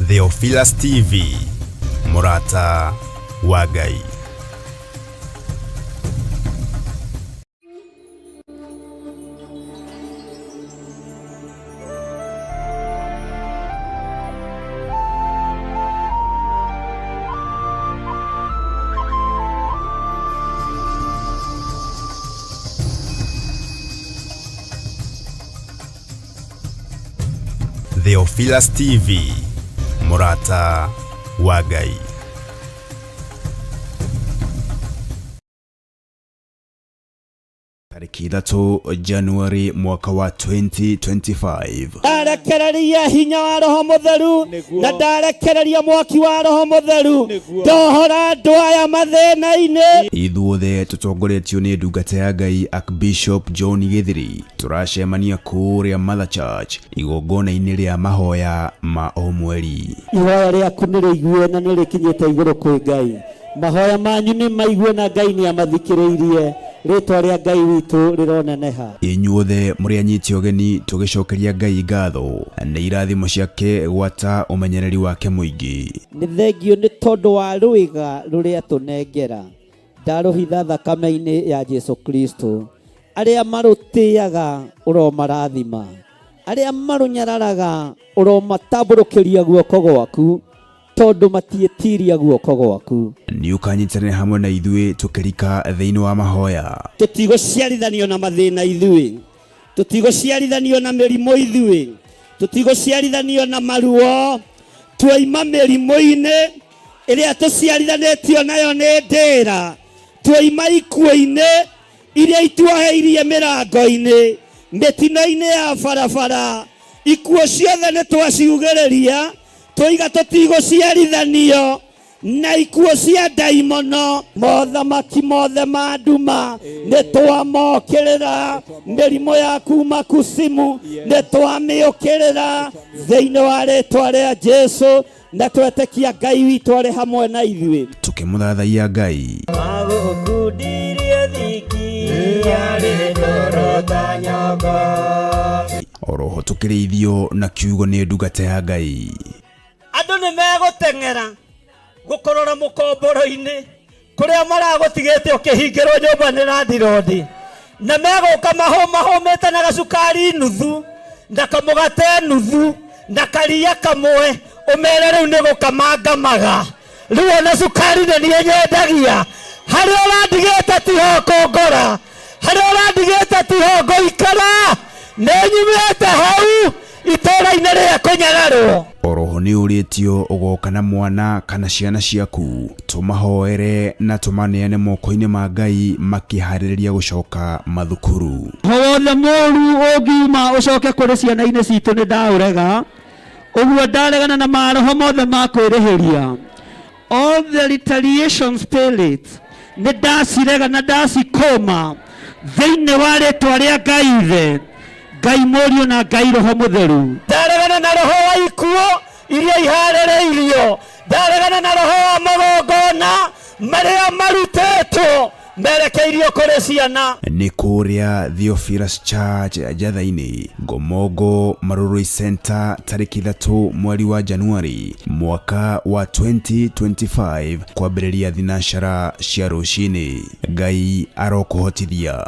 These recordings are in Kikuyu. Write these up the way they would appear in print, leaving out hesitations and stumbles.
Theophilus TV, mũrata wa Ngai. Theophilus TV, mũrata wa Ngai. Tarĩki 3 Januari mwaka wa 2025. Ndarekereria hinya wa Roho Mũtheru na ndarekereria mwaki wa Roho Mũtheru, ndohora andũ aya mathĩna-inĩ. Ithuothe tũtongoretio nĩ ndungata ya Ngai Archbishop John Gĩthiri, tũracemania kũrĩa Mother Church igongona-inĩ rĩa mahoya ma o mweri. Ihoya rĩaku nĩ rĩigue na nĩ rĩkinyĩte igũrũ kwĩ Ngai. Mahoya manyu nĩ maigue na Ngai nĩ amathikĩrĩirie. Rĩtwa rĩa Ngai witũ rĩroneneha. Inyuothe mũrĩ anyiti ũgeni tũgĩcokeria Ngai ngatho nĩ irathimo ciake gwata ũmenyereri wake mũingĩ. Nĩ thengio nĩ tondũ wa rwĩga rũrĩa tũnengera. Ndarũhitha thakame-inĩ ya Jesu Kristo. Arĩa marũtĩaga ũromarathima, arĩa marũnyararaga ũromatambũrũkĩria guoko gwaku, tondũ matiĩtiria guoko gwaku. Nĩ ũkanyitanĩra hamwe na ithuĩ tũkĩrika thĩinĩ wa mahoya. Tũtigũciarithanio na mathĩna ithuĩ, tũtigũciarithanio na mĩrimũ ithuĩ, tũtigũciarithanio na maruo. Twaima mĩrimũ-inĩ ĩrĩa tũciarithanĩtio nayo nĩ ndĩra, twaima ikuũ-inĩ iria ituoheirie mĩrango-inĩ, mĩtino-inĩ ya barabara, ikuũ ciothe nĩ twaciugĩrĩria, twoiga tũtigũciarithanio na ikuũ cia ndaimono. Mothamaki mothe ma nduma nĩ twamokĩrĩra, mĩrimũ ya kuma kusimu nĩ twamĩũkĩrĩra thĩinĩ wa rĩtwa rĩa Jesu, na twetĩkia Ngai witũ arĩ hamwe na ithuĩ. Tũkĩmũthathaiya Ngai. Oroho tũkĩrĩithio na kiugo nĩ ndungata ya Ngai. Andũ nĩ megũteng'era gũkũrora mũkomboro-inĩ kũrĩa maragũtigĩte ũkĩhingĩrwo nyũmba nĩ landirondi, na megũka mahũmahũmĩte na gacukari nuthu na kamũgate nuthu na karia kamwe, ũmere rĩu nĩ gũkamangamaga. Rĩu ona cukari nĩ niĩ nyendagia, harĩa ũrandigĩte tiho kũngora, harĩa ũrandigĩte tiho ngũikara, nĩ nyumĩte hau itũũra-inĩ rĩa kũnyararwo. Oroho nĩ ũrĩtio ũgoka na mwana kana ciana ciaku, tũmahoere na tũmaneane moko-inĩ ma Ngai makĩharĩrĩria gũcoka mathukuru. Roho wothe mũũru ũngiuma ũcoke kũrĩ ciana-inĩ citũ nĩ ndaũrega, ũguo ndaregana na maroho mothe ma kwĩrĩhĩria. All the retaliation spirit nĩ ndacirega na ndacikũma thĩinĩ wa rĩtwa rĩa Ngai Ithe, Ngai Mũriũ na Ngai Roho Mũtheru. Ndaregana na roho wa ikuũ iria iharĩrĩirio, ndaregana na roho wa magongona marĩa marutĩtwo merekeirio kũrĩ ciana. Nĩ kũrĩa Theophilus Church Njatha-inĩ, Ngomongo Marurui Center, tarĩki 3 mweri wa Januari mwaka wa 2025 kwambĩrĩria thinacara cia rũcinĩ. Ngai arokũhotithia.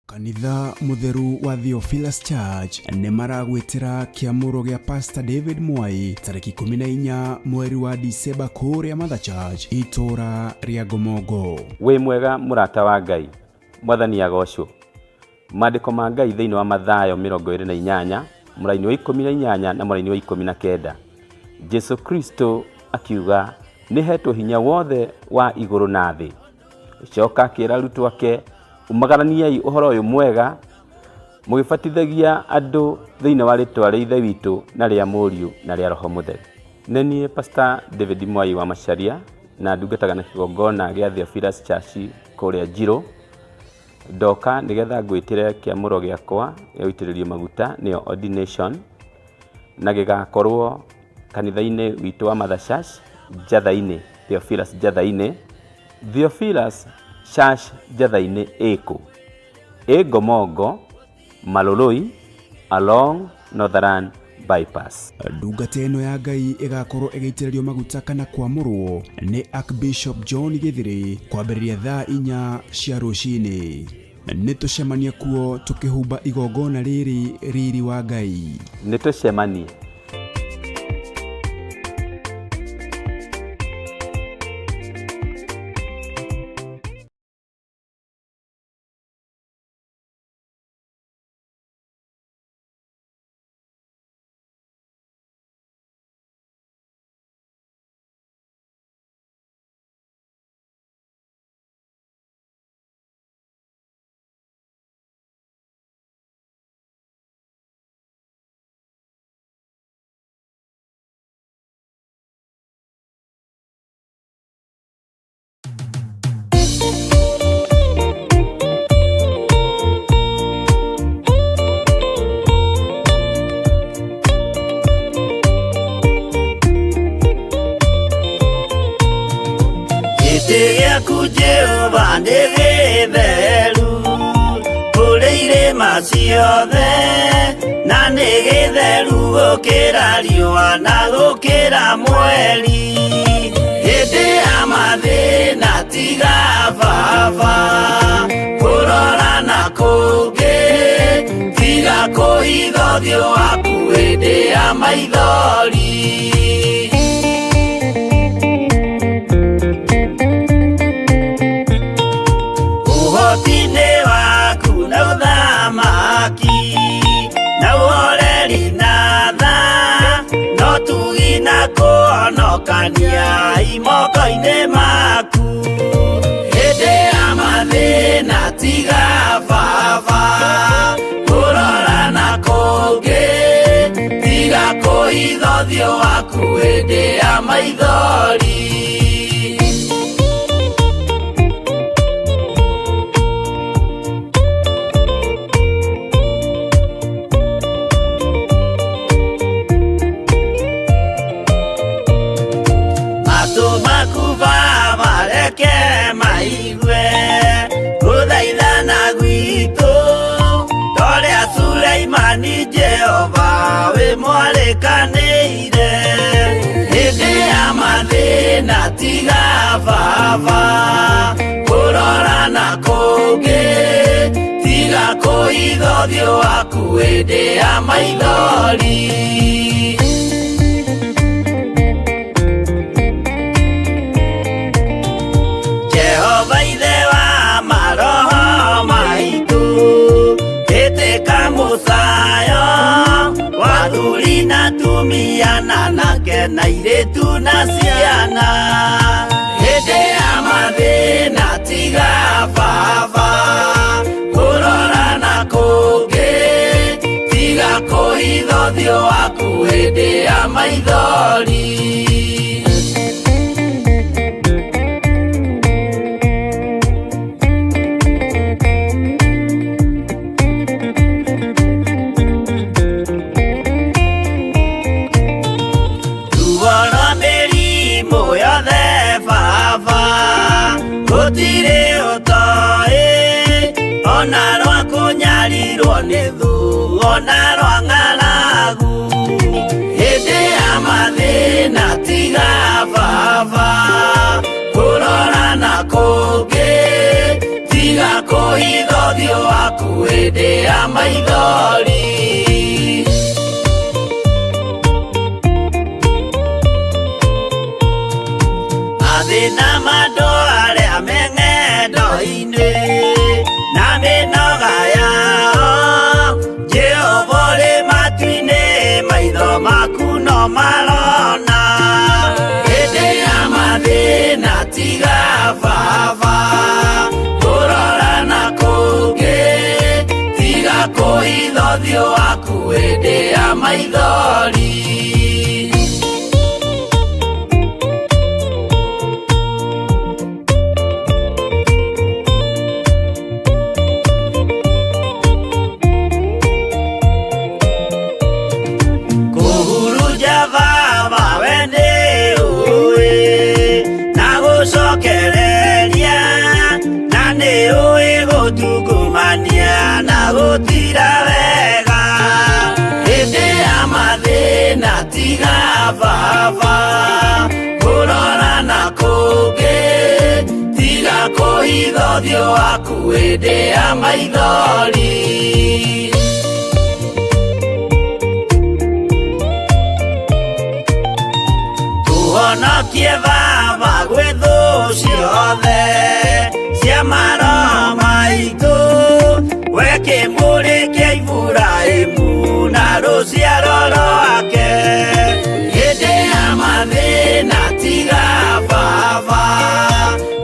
Kanitha Mũtheru wa Theophilus Church nĩ maragwĩtĩra kĩamũro gĩa Pastor David Mwai tarĩki 14 mweri wa Dicemba kũrĩa Mother Church itũũra rĩa Ngomongo. Wĩ mwega mũrata wa Ngai, Mwathani agocwo. Maandĩko ma Ngai thĩinĩ wa Mathayo 28 mũraini wa 18 na mũraini wa 19. Jesu Kristo akiuga, nĩhetwo hinya wothe wa igũrũ na thĩ. Coka akĩra arutwo ake, umagaraniai ũhoro ũyũ mwega mũgĩbatithagia andũ thĩinĩ wa rĩtwa rĩa Ithe witũ na rĩa Mũriũ na rĩa Roho Mũtheru. Nĩ niĩ Pastor David Mwai wa Macharia na ndungataga na kĩgongona gĩa Theophilus Church kũrĩa Njirũ. Ndoka nĩgetha ngwĩtĩre kĩamũro gĩakwa gĩa gũitĩrĩrio maguta nĩyo ordination, na gĩgakorwo kanitha-inĩ witũ wa Mother Church Njatha-inĩ, Theophilus Njatha-inĩ. Theophilus Church Njatha-inĩ ĩ kũ? Ĩ Ngomongo, Maloloi, along Northern Bypass. Ndungata ĩno ya Ngai ĩgakorwo ĩgĩitĩrĩrio maguta kana kwamũrwo nĩ Archbishop John Gĩthĩrĩ kwambĩrĩria thaa 4 cia rũcinĩ. Nĩ tũcemanie kuo tũkĩhumba igongona rĩrĩ riri wa Ngai. Nĩ tũcemanie. Gĩtĩ gĩaku Jehova nĩ gĩtheru kũrĩ irĩma ciothe, na nĩ gĩtheru gũkĩra riũa na gũkĩra mweri. Hĩndĩ ya mathĩna tiga baba kũrora na kũngĩ, tiga kũhitha ũthiũ waku hĩndĩ ya maithori. Ũhoti-inĩ waku na ũthamaki na ũhoreri na tha, no tugi na kũhonokania imoko-inĩ maku. Hĩndĩ ya mathĩna tiga baba kũrora na kũngĩ, tiga kũhitha ũthiũ waku hĩndĩ ya maithori. Matũ maku baba reke maigue gũthaithana gwitũ, torĩa Suleimani Jehova wĩ mwarĩkanĩire. Hĩndĩ ya mathĩna tiga baba kũrora na kũngĩ, tiga kũhitha ũthiũ waku hĩndĩ ya maithori. Jehova ithe wa maroho maitũ, ĩtĩka mũcayo wa athuri na atumia na anake na airĩtu na ciana. Hĩndĩ ya mathĩna tiga baba kũrora na kũngĩ, tiga kũhitha ũthiũ waku hĩndĩ ya maithori. Ruo rwa mĩrimũ yothe baba gũtirĩ ũtoĩ, ona rwa kũnyarirwo nĩ thũ, ona rwa ng'aragu. Hĩndĩ ya mathĩna tiga baba kũrora na kũngĩ, tiga kũhitha ũthiũ waku hĩndĩ ya maithori. Mathĩna ma andũ arĩa me ng'endo-inĩ na mĩnoga yao, Jehova ũrĩ matu-inĩ, maitho maku no marona. Hĩndĩ ya mathĩna tiga baba kũrora na kũngĩ, tiga kũhitha ũthiũ waku hĩndĩ ya maithori. Kũhurunja baba we nĩ ũĩ, na gũcokereria na cira wega hĩndĩ ya mathĩna tiga baba kũrora na kũngĩ tiga kũhitha ũthiũ waku hĩndĩ ya maithori. Tũhonokie baba gwĩ thũ ciothe cia maroho maitũ, we kĩmũrĩ kĩa Iburahĩmu na rũciaro rwake. Hĩndĩ ya mathĩna tiga baba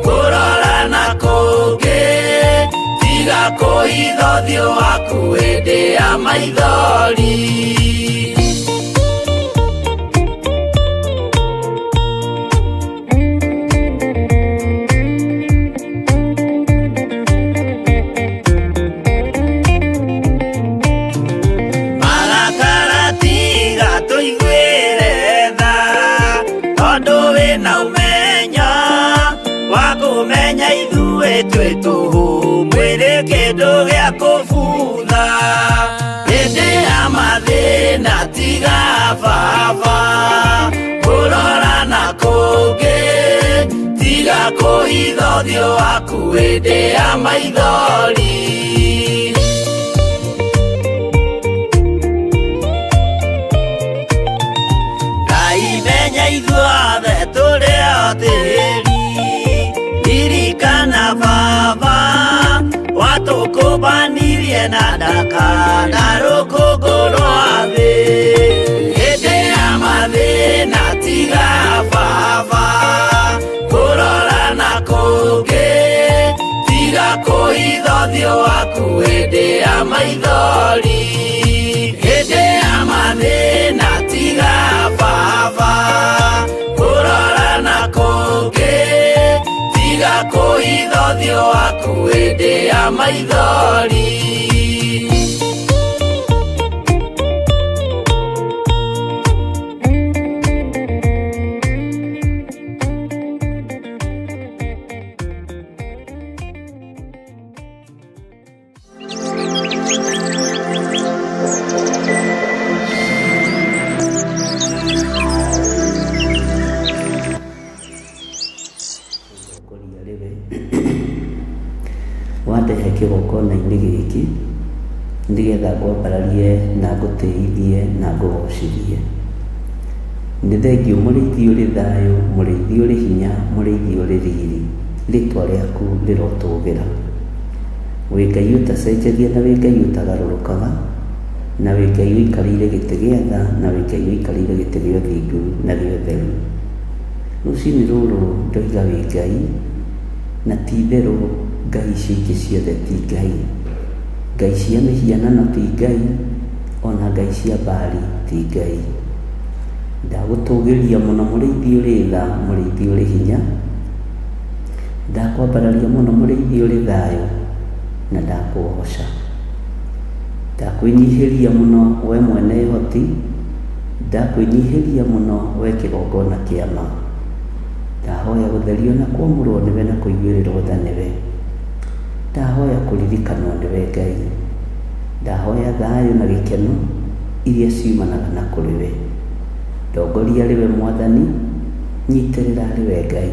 kũrora na kũngĩ, tiga kũhitha ũthiũ waku hĩndĩ ya maithori. Marakara tiga tũiguĩre tha, tondũ wĩna ũmenyo wa kũmenya ithuĩ twĩ tũhũ, mwĩrĩ kĩndũ gĩa kũbutha. Hĩndĩ ya mathĩna tiga baba kũrora na kũngĩ, tiga kũhitha ũthiũ waku hĩndĩ ya maithori. Ngai menya ithuothe tũrĩ o tĩri, ririkana baba watũkũmbanirie na ndaka na rũkũngũ rwa thĩ. Hĩndĩ ya mathĩna tiga baba kũrora na kũngĩ, tiga kũhitha ũthiũ waku hĩndĩ ya maithori. Hĩndĩ ya mathĩna tiga baba kũrora na kũngĩ, tiga kũhitha ũthiũ waku hĩndĩ ya maithori. Mũtongoria rĩwe wandehe kĩgongona-inĩ gĩkĩ nĩgetha ngwambararie na ngũtĩithie na ngũgocithie. Nĩ thengiũ mũrĩithi ũrĩ thayũ, mũrĩithi ũrĩ hinya, mũrĩithi ũrĩ riri, rĩtwa rĩaku rĩrotũgĩra. Wĩ Ngai ũtacenjagia na wĩ Ngai ũtagarũrũkaga, na wĩ Ngai ũikarĩire gĩtĩ gĩa tha, na wĩ Ngai ũikarĩire gĩtĩ gĩa ũthingu na gĩa ũtheru. Rũcinĩ rũrũ ndoiga wĩ Ngai, na ti itherũ ngai icio ingĩ ciothe ti Ngai. Ngai cia mĩhianano ti Ngai, ona ngai cia Baali ti Ngai. Ndagũtũgĩria mũno mũrĩithi ũrĩ tha, mũrĩithi ũrĩ hinya. Ndakwambararia mũno mũrĩithi ũrĩ thayũ, na ndakũgoca. Ndakwĩnyihĩria mũno we mwene ũhoti, ndakwĩnyihĩria mũno we kĩgongona kĩa ma. Ndahoya gũtherio na kwamũrwo nĩwe na kũiguĩrĩrwo tha nĩwe. Ndahoya kũririkanwo nĩwe Ngai. Ndahoya thayũ na gĩkeno iria ciumanaga na kũrĩ we. Ndongoria rĩwe Mwathani, nyitĩrĩra rĩwe Ngai.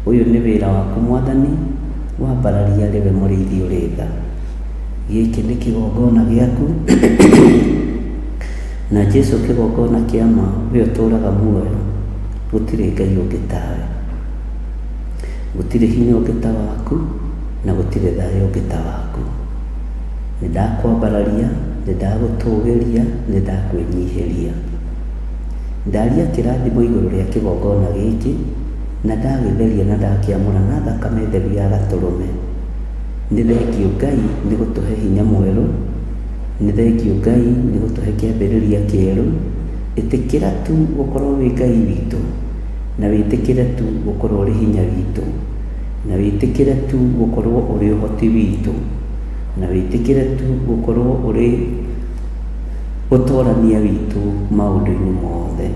Ũyũ nĩ wĩra waku Mwathani, wambararia rĩwe mũrĩithi ũrĩ tha. Gĩkĩ nĩ kĩgongona gĩaku na Jesu kĩgongona kĩa ma, we ũtũũraga muoyo, gũtirĩ Ngai ũngĩ tawe. Gũtirĩ hinya ũngĩ ta waku, na gũtirĩ thayũ ũngĩ ta waku. Nĩ ndakwambararia, nĩ ndagũtũgĩria, nĩ ndakwĩnyihĩria. Ndaria kĩrathimo igũrũ rĩa kĩgongona gĩkĩ, na ndagĩtheria na ndakĩamũra na thakame theru ya gatũrũme. Nĩ thengiũ Ngai nĩ gũtũhe hinya mwerũ, nĩ thengiũ Ngai nĩ gũtũhe kĩambĩrĩria kĩerũ. Ĩtĩkĩra tu gũkorwo wĩ Ngai witũ, na wĩtĩkĩre tu gũkorwo ũrĩ hinya witũ, na wĩtĩkĩre tu gũkorwo ũrĩ ũhoti witũ, na wĩtĩkĩre tu gũkorwo ũrĩ ũtorania witũ maũndũ-inĩ mothe.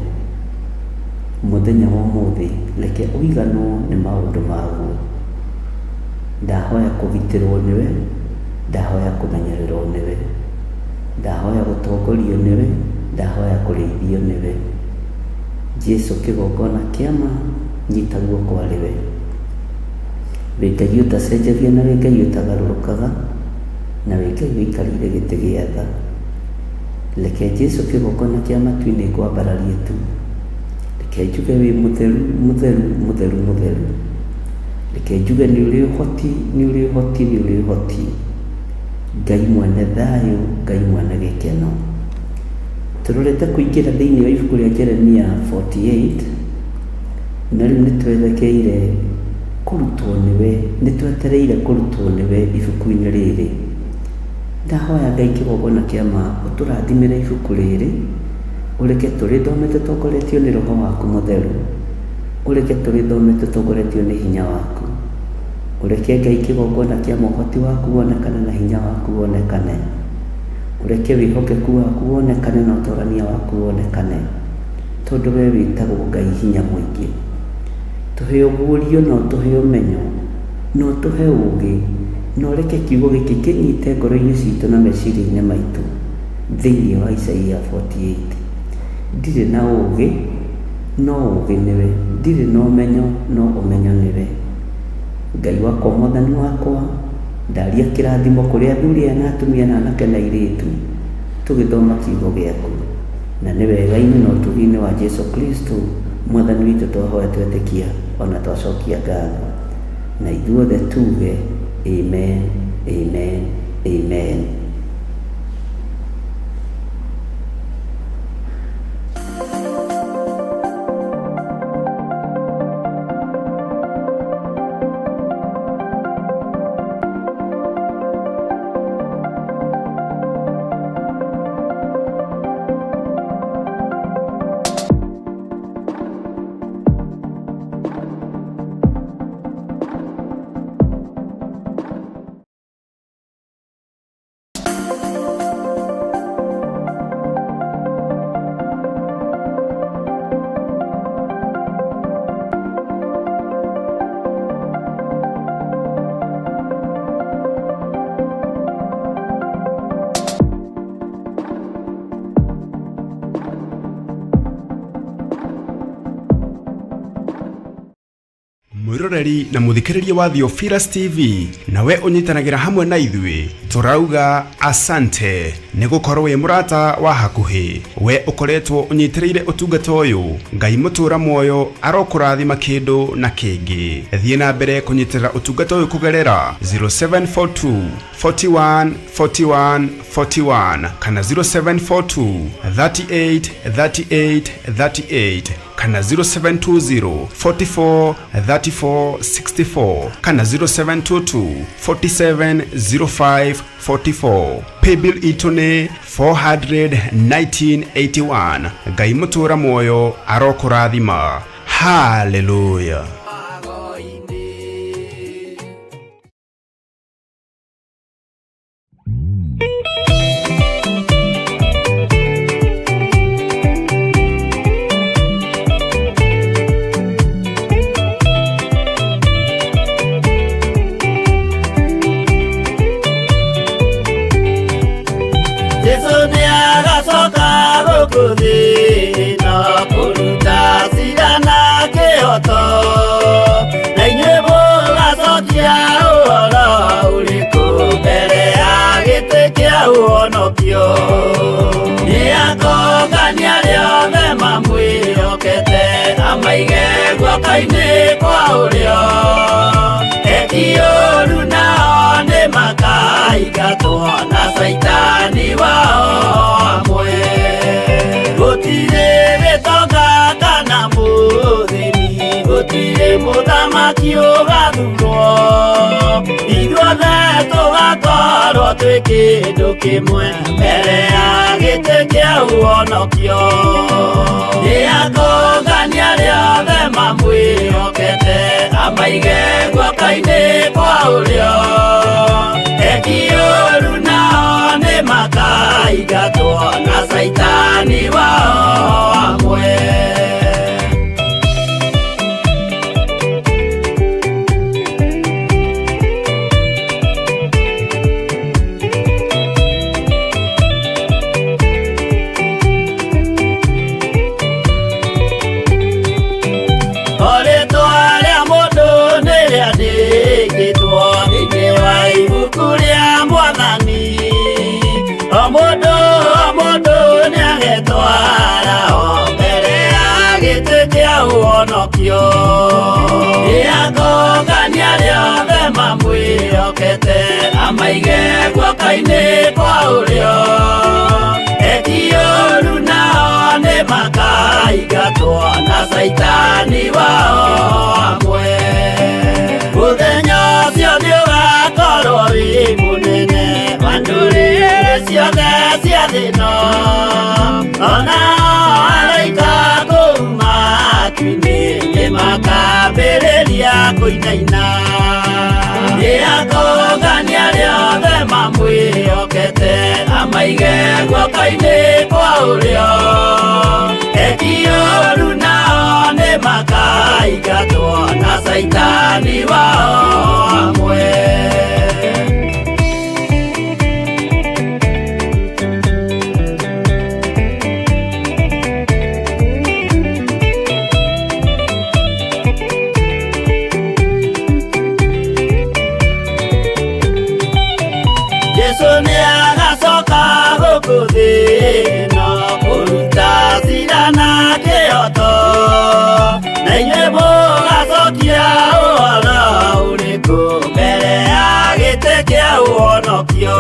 Mũthenya wa ũmũthĩ reke ũiganwo nĩ maũndũ maguo. Ndahoya kũgitĩrwo nĩwe, Ndahoya kũmenyererwo nĩwe, ndahoya gũtongorio nĩwe, ndahoya kũrĩithio nĩwe. Jesu kĩgongona kĩa ma, nyita guoko arĩ we. Wĩ Ngai ũtacenjagia na wĩ Ngai ũtagarũrũkaga, na wĩ Ngai ũikarĩire gĩtĩ gĩa tha. Reke Jesu kĩgongona kĩa matu-inĩ ngwambararie tu. Reke njuge wĩ mũtheru, mũtheru, mũtheru, mũtheru. Reke njuge nĩ ũrĩ ũhoti, nĩ ũrĩ ũhoti, nĩ ũrĩ ũhoti. Ngai mwene thayũ, Ngai mwene gĩkeno. Tũrorete kũingĩra thĩinĩ wa ibuku rĩa Jeremia 48, na rĩu nĩ twerekeire kũrutwo nĩwe, nĩ twetereire kũrutwo nĩwe ibuku-inĩ rĩrĩ. Ndahoya Ngai kĩgongona kĩa ma ũtũrathimĩre ibuku rĩrĩ, ũreke tũrĩthome tũtongoretio nĩ Roho waku mũtheru, ũreke tũrĩthome tũtongoretio nĩ hinya waku. Ũreke Ngai kĩgongona kĩa ma ũhoti waku wonekane na hinya waku wonekane. Ũreke wĩhokeku waku wonekane na ũtorania waku wonekane, tondũ we wĩtagwo Ngai hinya mũingĩ. Tũhe ũguũrio na ũtũhe ũmenyo na ũtũhe ũũgĩ, na ũreke kiugo gĩkĩ kĩnyite ngoro-inĩ citũ na meciria-inĩ maitũ thĩinĩ wa Isaia 48. Ndirĩ na ũũgĩ, no ũũgĩ nĩwe, ndirĩ na ũmenyo, no ũmenyo nĩwe. Ngai wakwa, Mwathani wakwa, ndaria kĩrathimo kũrĩ athuri aya na atumia na anake na airĩtu, tũgĩthoma kiugo gĩaku. Na nĩ wega-inĩ na ũtugi-inĩ wa Jesu Kristo, Mwathani witũ twahoya twetĩkia ona twacokia ngatho. Na ithuothe tuge, Amen, amen, amen. Mwiroreri na muthikiriria wa Theophilus TV, nawe unyitanagĩra hamwe na ithuĩ, tũrauga asante nĩ gũkorwo wĩ mũrata wa hakuhĩ. We ũkoretwo ũnyitĩrĩire ũtungata ũyũ, Ngai mũtũra muoyo arokũrathima kĩndũ na kĩngĩ. Thiĩ na mbere kũnyitĩrĩra ũtungata ũyũ kũgerera 0742 41 41 41 kana 0742 38 38 38 kana 0720 44 34 64 kana 0722 47 05 44. Paybill itũ nĩ 41981. Ngai mũtũra muoyo arokũrathima. Haleluya. Jesu nĩ agacoka gũkũ thĩ ĩno kũruta cira na kĩhoto, na inyuĩ mũgacokia ũhoro ũrĩkũ mbere ya gĩtĩ kĩa ũhonokio. Nĩ akongania arĩa othe mamwĩhokete, amaige guoko-inĩ kwa ũrĩo. Eki ũũru nao nĩ makaingatwo na caitani wao amwe. Gũtirĩ gĩtonga kana mũthĩni, gũtirĩ mũthamaki ũgathurwo. Ithuothe tũgakorwo twĩ kĩndũ kĩmwe mbere ya gĩtĩ kĩa ũhonokio. Nĩ akongania arĩa othe mamwĩhokete, amaige guoko-inĩ kwa ũrĩo. Eki ũũru nao nĩ makaingatwo na caitani wao amwe. Amaige guoko-inĩ kwa ũrĩo. Eki ũru nao nĩ makaingatwo na caitani wao hamwe. Mũthenya ũcio nĩ ũgakorwo wĩ mũnene wa ndũrĩrĩ ciothe cia thĩ ĩno. Ona araika kũu matu-inĩ nĩ makambĩrĩria kũinaina. Nĩ akongania arĩa othe mamwĩhokete amaige guoko-inĩ kwa ũrĩo. Eki ũru nao nĩ makaingatwo na caitani wao hamwe. Jesu nĩ agacoka gũkũ thĩ ĩno kũruta cira na kĩhooto. Na inyuĩ mũgacokia ũhoro ũrĩkũ mbere ya gĩtĩ kĩa ũhonokio.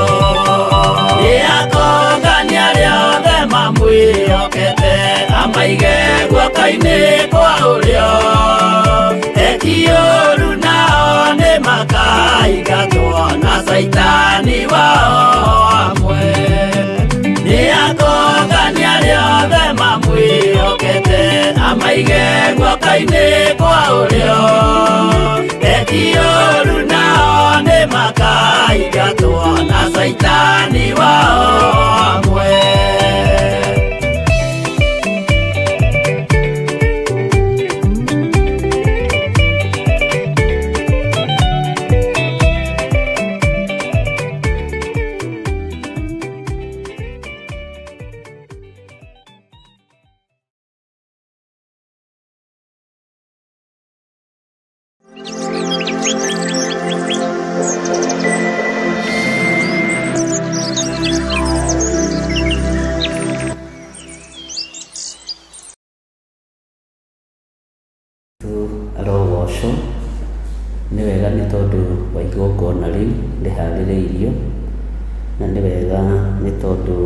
Nĩ akongania arĩa othe mamwĩhokete amaige guoko-inĩ kwa ũrĩo. Eki ũru nao nĩ makaingatwo na caitani wao hamwe. Nĩ akongania arĩa othe mamwĩhokete amaige guoko-inĩ kwa ũrĩo. Eki ũru nao nĩ makaingatwo na caitani wao hamwe. Arogocwo. Nĩ wega nĩ tondũ wa igongona rĩu rĩharĩrĩirio, na nĩ wega nĩ tondũ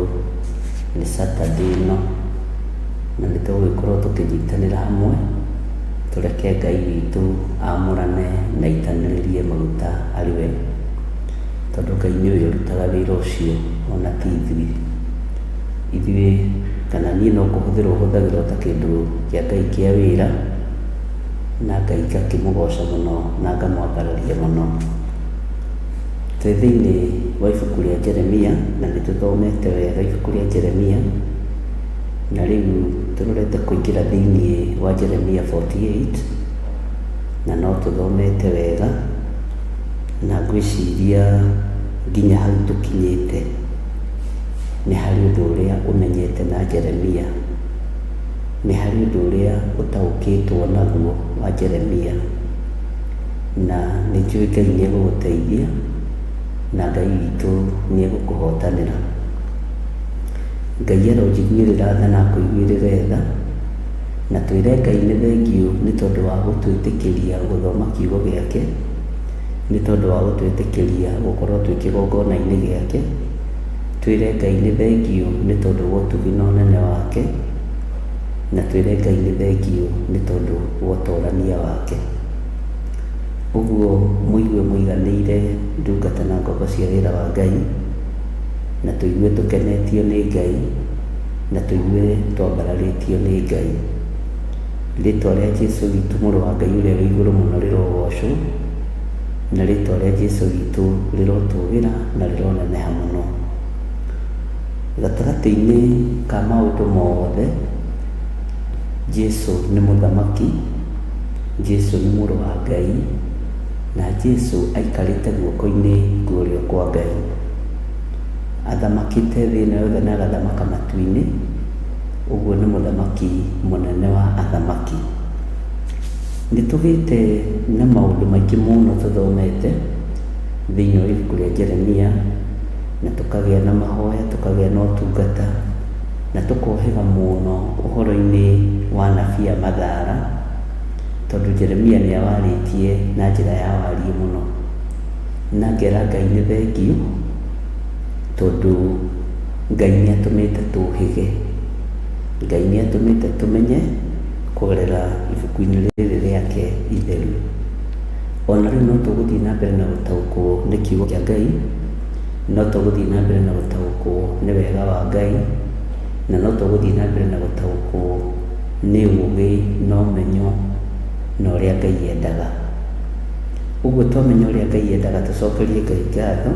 nĩ Saturday ĩno, na nĩ tũgũgĩkorwo tũkĩnyitanĩra hamwe, tũreke Ngai witũ amũrane na aitanĩrĩrie maguta arĩ we, tondũ Ngai nĩwe ũrutaga wĩra ũcio ona ti ithuĩ. Ithuĩ kana niĩ no kũhũthĩrwo hũthagĩrwo ta kĩndũ kĩa Ngai kĩa wĩra, na Ngai ngakĩmũgoca mũno na ngamwambararia mũno. Twĩ thĩinĩ wa ibuku rĩa Jeremia, na nĩ tũthomete wega ibuku rĩa Jeremia, na rĩu tũrorete kũingĩra thĩinĩ wa Jeremia 48, na no tũthomete wega, na ngwĩciria nginya hau tũkinyĩte nĩ harĩ ũndũ ũrĩa ũmenyete na Jeremia, nĩ harĩ ũndũ ũrĩa ũtaũkĩtwo naguo wa Jeremia, na nĩ njũĩ Ngai nĩ egũgũteithia na Ngai witũ nĩ egũkũhotanĩra. Ngai aronjiguĩrĩra tha na akũiguĩrĩre tha, na twĩre Ngai nĩ thengiũ nĩ tondũ wa gũtwĩtĩkĩria gũthoma kiugo gĩake, nĩ tondũ wa gũtwĩtĩkĩria gũkorwo twĩ kĩgongona-inĩ gĩake, twĩre Ngai nĩ thengiũ nĩ tondũ wa ũtugi na ũnene wake, na twĩre Ngai nĩ thengiũ nĩ tondũ wa ũtorania wake. Ũguo mũigue mũiganĩire ndungata na ngombo cia wĩra wa Ngai, na tũigue tũkenetio nĩ Ngai, na tũigue twambararĩtio nĩ Ngai. Rĩtwa rĩa Jesu witũ mũrũ wa Ngai ũrĩa wĩ igũrũ mũno rĩrogocwo, na rĩtwa rĩa Jesu witũ rĩrotũgĩra na rĩroneneha mũno. Gatagatĩ-inĩ ka maũndũ mothe, Jesu nĩ mũthamaki, Jesu nĩ mũrũ wa Ngai, na Jesu aikarĩte guoko-inĩ kwa ũrĩo kwa Ngai. Athamakĩte thĩ ĩno yothe na agathamaka matu-inĩ, ũguo nĩ mũthamaki mũnene wa athamaki. Nĩ tũgĩte na maũndũ maingĩ mũno tũthomete thĩinĩ wa ibuku rĩa Jeremia, na tũkagĩa na mahoya, tũkagĩa na ũtungata, na tũkohĩga mũno ũhoro-inĩ wa anabii a mathara, tondũ Jeremia nĩ awarĩtie na njĩra ya wariĩ mũno. Na ngera Ngai nĩ thengiũ, tondũ Ngai nĩ atũmĩte tũhĩge. Ngai nĩ atũmĩte tũmenye kũgerera ibuku-inĩ rĩrĩ rĩake itheru. Ona rĩu no tũgũthiĩ na mbere na gũtaũkwo nĩ kiugo kĩa Ngai, no tũgũthiĩ na mbere na gũtaũkwo nĩ wega wa Ngai, na no tũgũthiĩ na mbere na gũtaũkwo nĩ ũũgĩ na ũmenyo na ũrĩa Ngai endaga. Ũguo twamenya ũrĩa Ngai endaga tũcokerie Ngai ngatho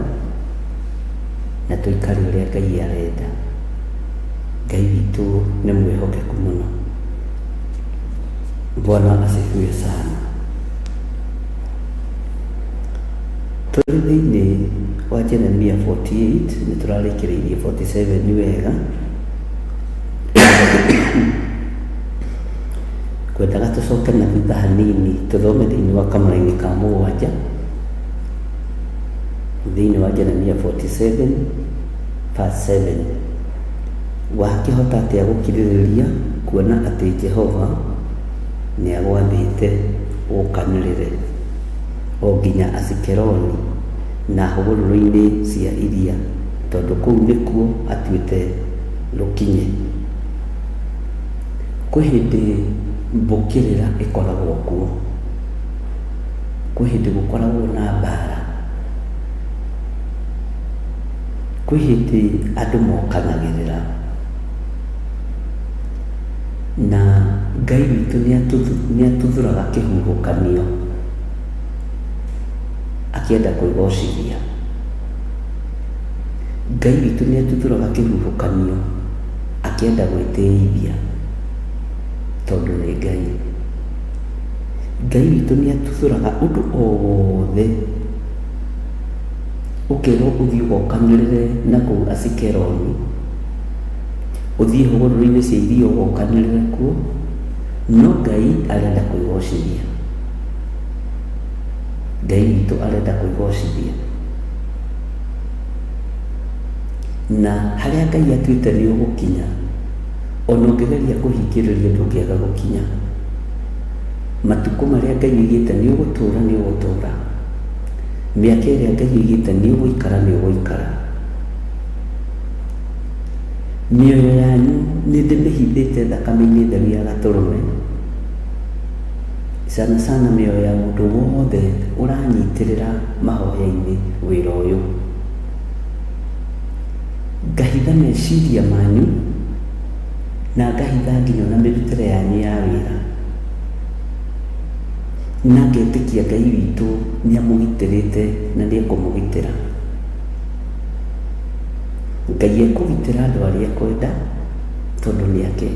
na tũikare ũrĩa Ngai arenda. Ngai witũ nĩ mwĩhokeku mũno. Bwana asifiwe sana. Tũrĩ thĩinĩ wa Jeremia 48 nĩ tũrarĩkĩrĩirie 47 wega. Ngwendaga tũcoke na thutha hanini tũthome thĩinĩ wa kamũraini ka mũgwanja thĩinĩ wa Jeremia 47 verse 7. Wakĩhota atĩa gũkirĩrĩria kuona atĩ Jehova nĩ agwathĩte ũkanĩrĩre o nginya Asikeloni na hũgũrũrũ-inĩ cia iria, tondũ kũu nĩkuo atuĩte rũkinye? Kwĩ hĩndĩ mbũkĩrĩra ĩkoragwo kuo, kwĩ hĩndĩ gũkoragwo na mbara, kwĩ hĩndĩ andũ mokanagĩrĩra, na Ngai witũ nĩ atuthũraga kĩhuhũkanio akĩenda kwĩgocithia. Ngai witũ nĩ atuthũraga kĩhuhũkanio akĩenda gwĩtĩithia tondũ nĩ Ngai. Ngai witũ nĩ atuthũraga ũndũ o wothe ũkerwo ũthiĩ ũgokanĩrĩre na kũu Asikeloni, ũthiĩ hũgũrũrũ-inĩ cia iria ũgokanĩrĩre kuo, no Ngai arenda kwĩgocithia. Ngai witũ arenda kwĩgocithia. Na harĩa Ngai atuĩte nĩ ũgũkinya, ona ũngĩgeria kũhingĩrĩria ndũngĩaga gũkinya. Matukũ marĩa Ngai oigĩte nĩ ũgũtũra nĩ ũgũtũra. Mĩaka ĩrĩa Ngai oigĩte nĩ ũgũikara nĩ ũgũikara. Mĩoyo yanyu nĩ ndĩmĩhithĩte thakame-inĩ theru ya gatũrũme. Sana sana mĩoyo ya mũndũ wothe ũranyitĩrĩra mahoya-inĩ wĩra ũyũ. Ngahitha meciria manyu na ngahitha nginya ona mĩrutĩre yanyu ya wĩra. Na ngetĩkia Ngai witũ nĩ amũgitĩrĩte na nĩ ekũmũgitĩra. Ngai ekũgitĩra andũ arĩa ekwenda tondũ nĩ ake.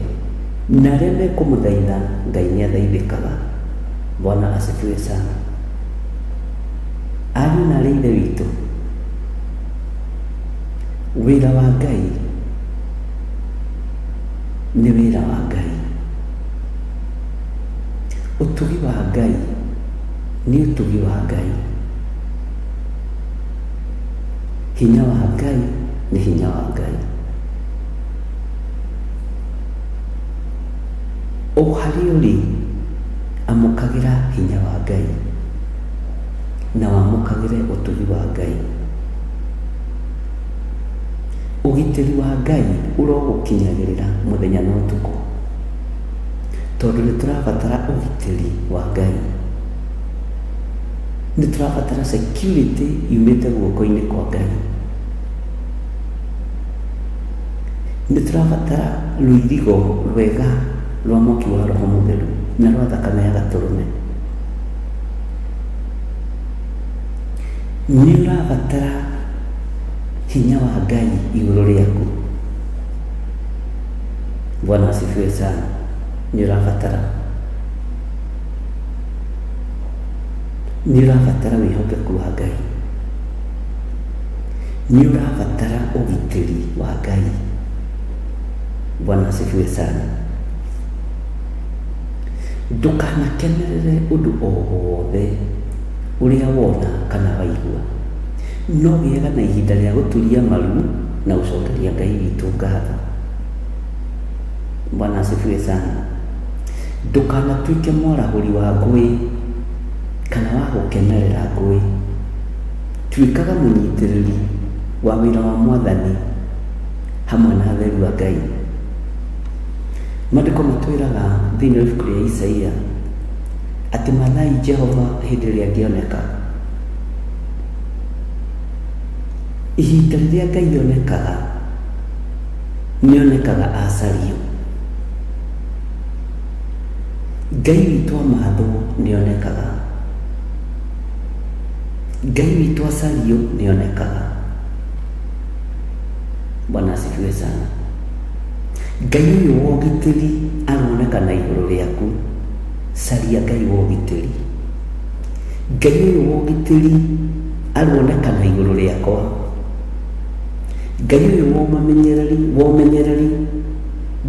Na arĩa mekũmũthaitha Ngai nĩ athaithĩkaga. Bwana asifiwe sana. Ariũ na aarĩ a Ithe witũ, wĩra wa Ngai nĩ wĩra wa Ngai. Ũtugi wa Ngai nĩ ũtugi wa Ngai. Hinya wa Ngai nĩ hinya wa Ngai. O harĩa ũrĩ, amũkagĩra hinya wa Ngai na wamũkagĩre ũtugi wa Ngai. Ũgitĩri wa Ngai ũrogũkinyagĩrĩra mũthenya na ũtukũ, tondũ nĩ tũrabatara ũgitĩri wa Ngai. Nĩ tũrabatara security yumĩte guoko-inĩ kwa Ngai. Nĩ tũrabatara rũirigo rwega rwa mwaki wa Roho Mũtheru na rwa thakame ya gatũrũme. Nĩ ũrabatara hinya wa Ngai igũrũ rĩaku. Bwana asifiwe sana. Nĩ ũrabatara nĩ ũrabatara wĩhokeku wa Ngai. Nĩ ũrabatara ũgitĩri wa Ngai. Bwana asifiwe sana. Ndũkanakenerere ũndũ o wothe ũrĩa wona kana waigua. No gĩaga na ihinda rĩa gũturia maru na gũcokeria Ngai witũ ngatho. Bwana asifiwe sana. Ndũkanatuĩke mwarahũri wa ngũĩ kana wa gũkenerera ngũĩ. Tuĩkaga mũnyitĩrĩri wa wĩra wa Mwathani hamwe na atheru a Ngai. Maandĩko matwĩraga thĩinĩ wa ibuku rĩa Isaia atĩ mathai Jehova hĩndĩ ĩrĩa angĩoneka. Ihinda rĩrĩa Ngai onekaga, nĩ onekaga acario. Ngai witũ amathwo nĩ onekaga. Ngai witũ acario nĩ onekaga. Bwana asifiwe sana. Ngai ũyũ wa ũgitĩri aroneka na igũrũ rĩaku. Caria Ngai wa ũgitĩri. Ngai ũyũ wa ũgitĩri aroneka na igũrũ rĩakwa. Ngai ũyũ wa ũmamenyereri, wa ũmenyereri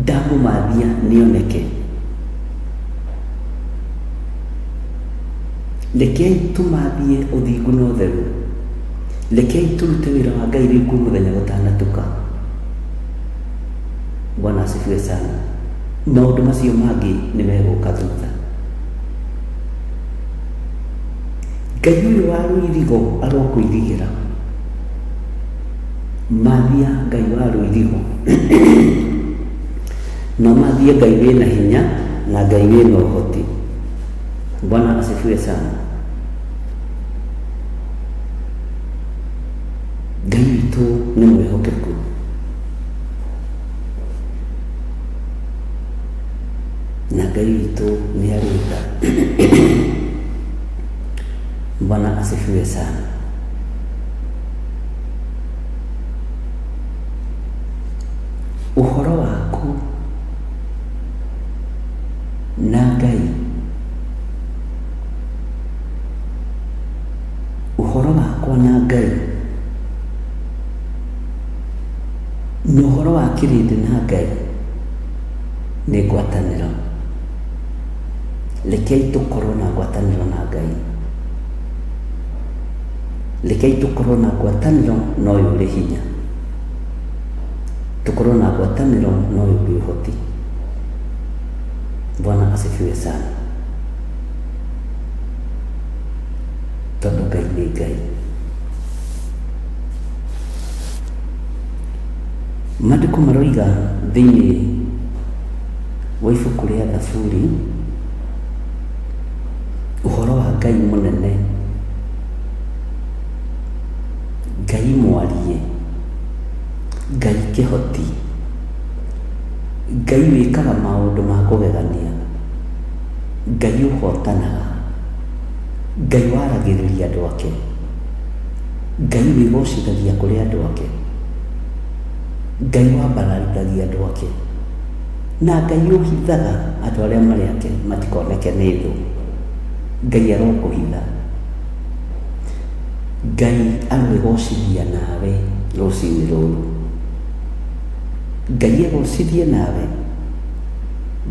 ndamũmathia nĩoneke. Rekei tũmathie ũthingu na ũtheru. Rekei tũrute wĩra wa Ngai rĩu kwĩ mũthenya gũtanatuka. Bwana asifiwe sana. Maũndũ macio mangĩ nĩ megũka thutha. Ngai ũyũ wa rũirigo arokũirigĩra. Mathia Ngai wa rũirigo. Na ũmathie Ngai wĩna hinya na Ngai wĩna ũhoti. Bwana asifiwe sana. Ngai witũ nĩ mwĩhokeku. Na Ngai witũ nĩ arĩ tha. Bwana asifiwe sana. Ũhoro waku na Ngai, ũhoro wakwa na Ngai, na ũhoro wa kĩrĩndĩ na Ngai nĩ ngwatanĩro. Rekei tũkorwo na ngwatanĩro na Ngai. Rekei tũkorwo na ngwatanĩro na ũyũ ũrĩ hinya. Tũkorwo na ngwatanĩro na ũyũ ũrĩ ũhoti. Bwana asifiwe sana. Tondũ Ngai nĩ Ngai. Maandĩko maroiga thĩinĩ wa ibuku rĩa Thaburi ũhoro wa Ngai mũnene, Ngai mwarie, Ngai kĩhoti, Ngai wĩkaga maũndũ ma kũgegania, Ngai ũhotanaga, Ngai waragĩrĩria andũ ake, Ngai wĩgocithagia kũrĩ andũ ake, Ngai wambararithagia andũ ake, na Ngai ũhithaga andũ arĩa marĩ ake matikoneke nĩ thũ. Ngai arokũhitha. Ngai aroĩgocithia nawe rũcinĩ rũrũ. Ngai egocithie nawe.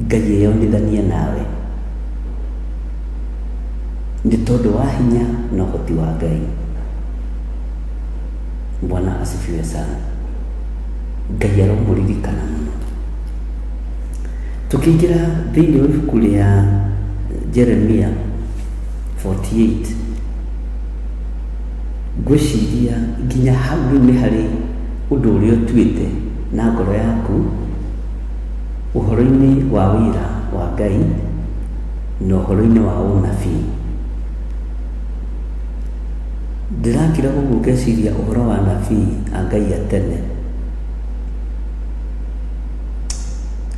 Ngai eyonithanie nawe. Nĩ tondũ wa hinya na ũhoti wa Ngai. Bwana asifiwe sana. Ngai aromũririkana mũno. Tũkĩingĩra thĩinĩ wa ibuku rĩa Jeremia 48, ngwĩciria nginya hau rĩu nĩ harĩ ũndũ ũrĩa ũtuĩte na ngoro yaku ũhoro-inĩ wa wĩra wa Ngai na ũhoro-inĩ wa ũnabii. Ndĩrakira ũguo ngeciria ũhoro wa anabii a Ngai a tene.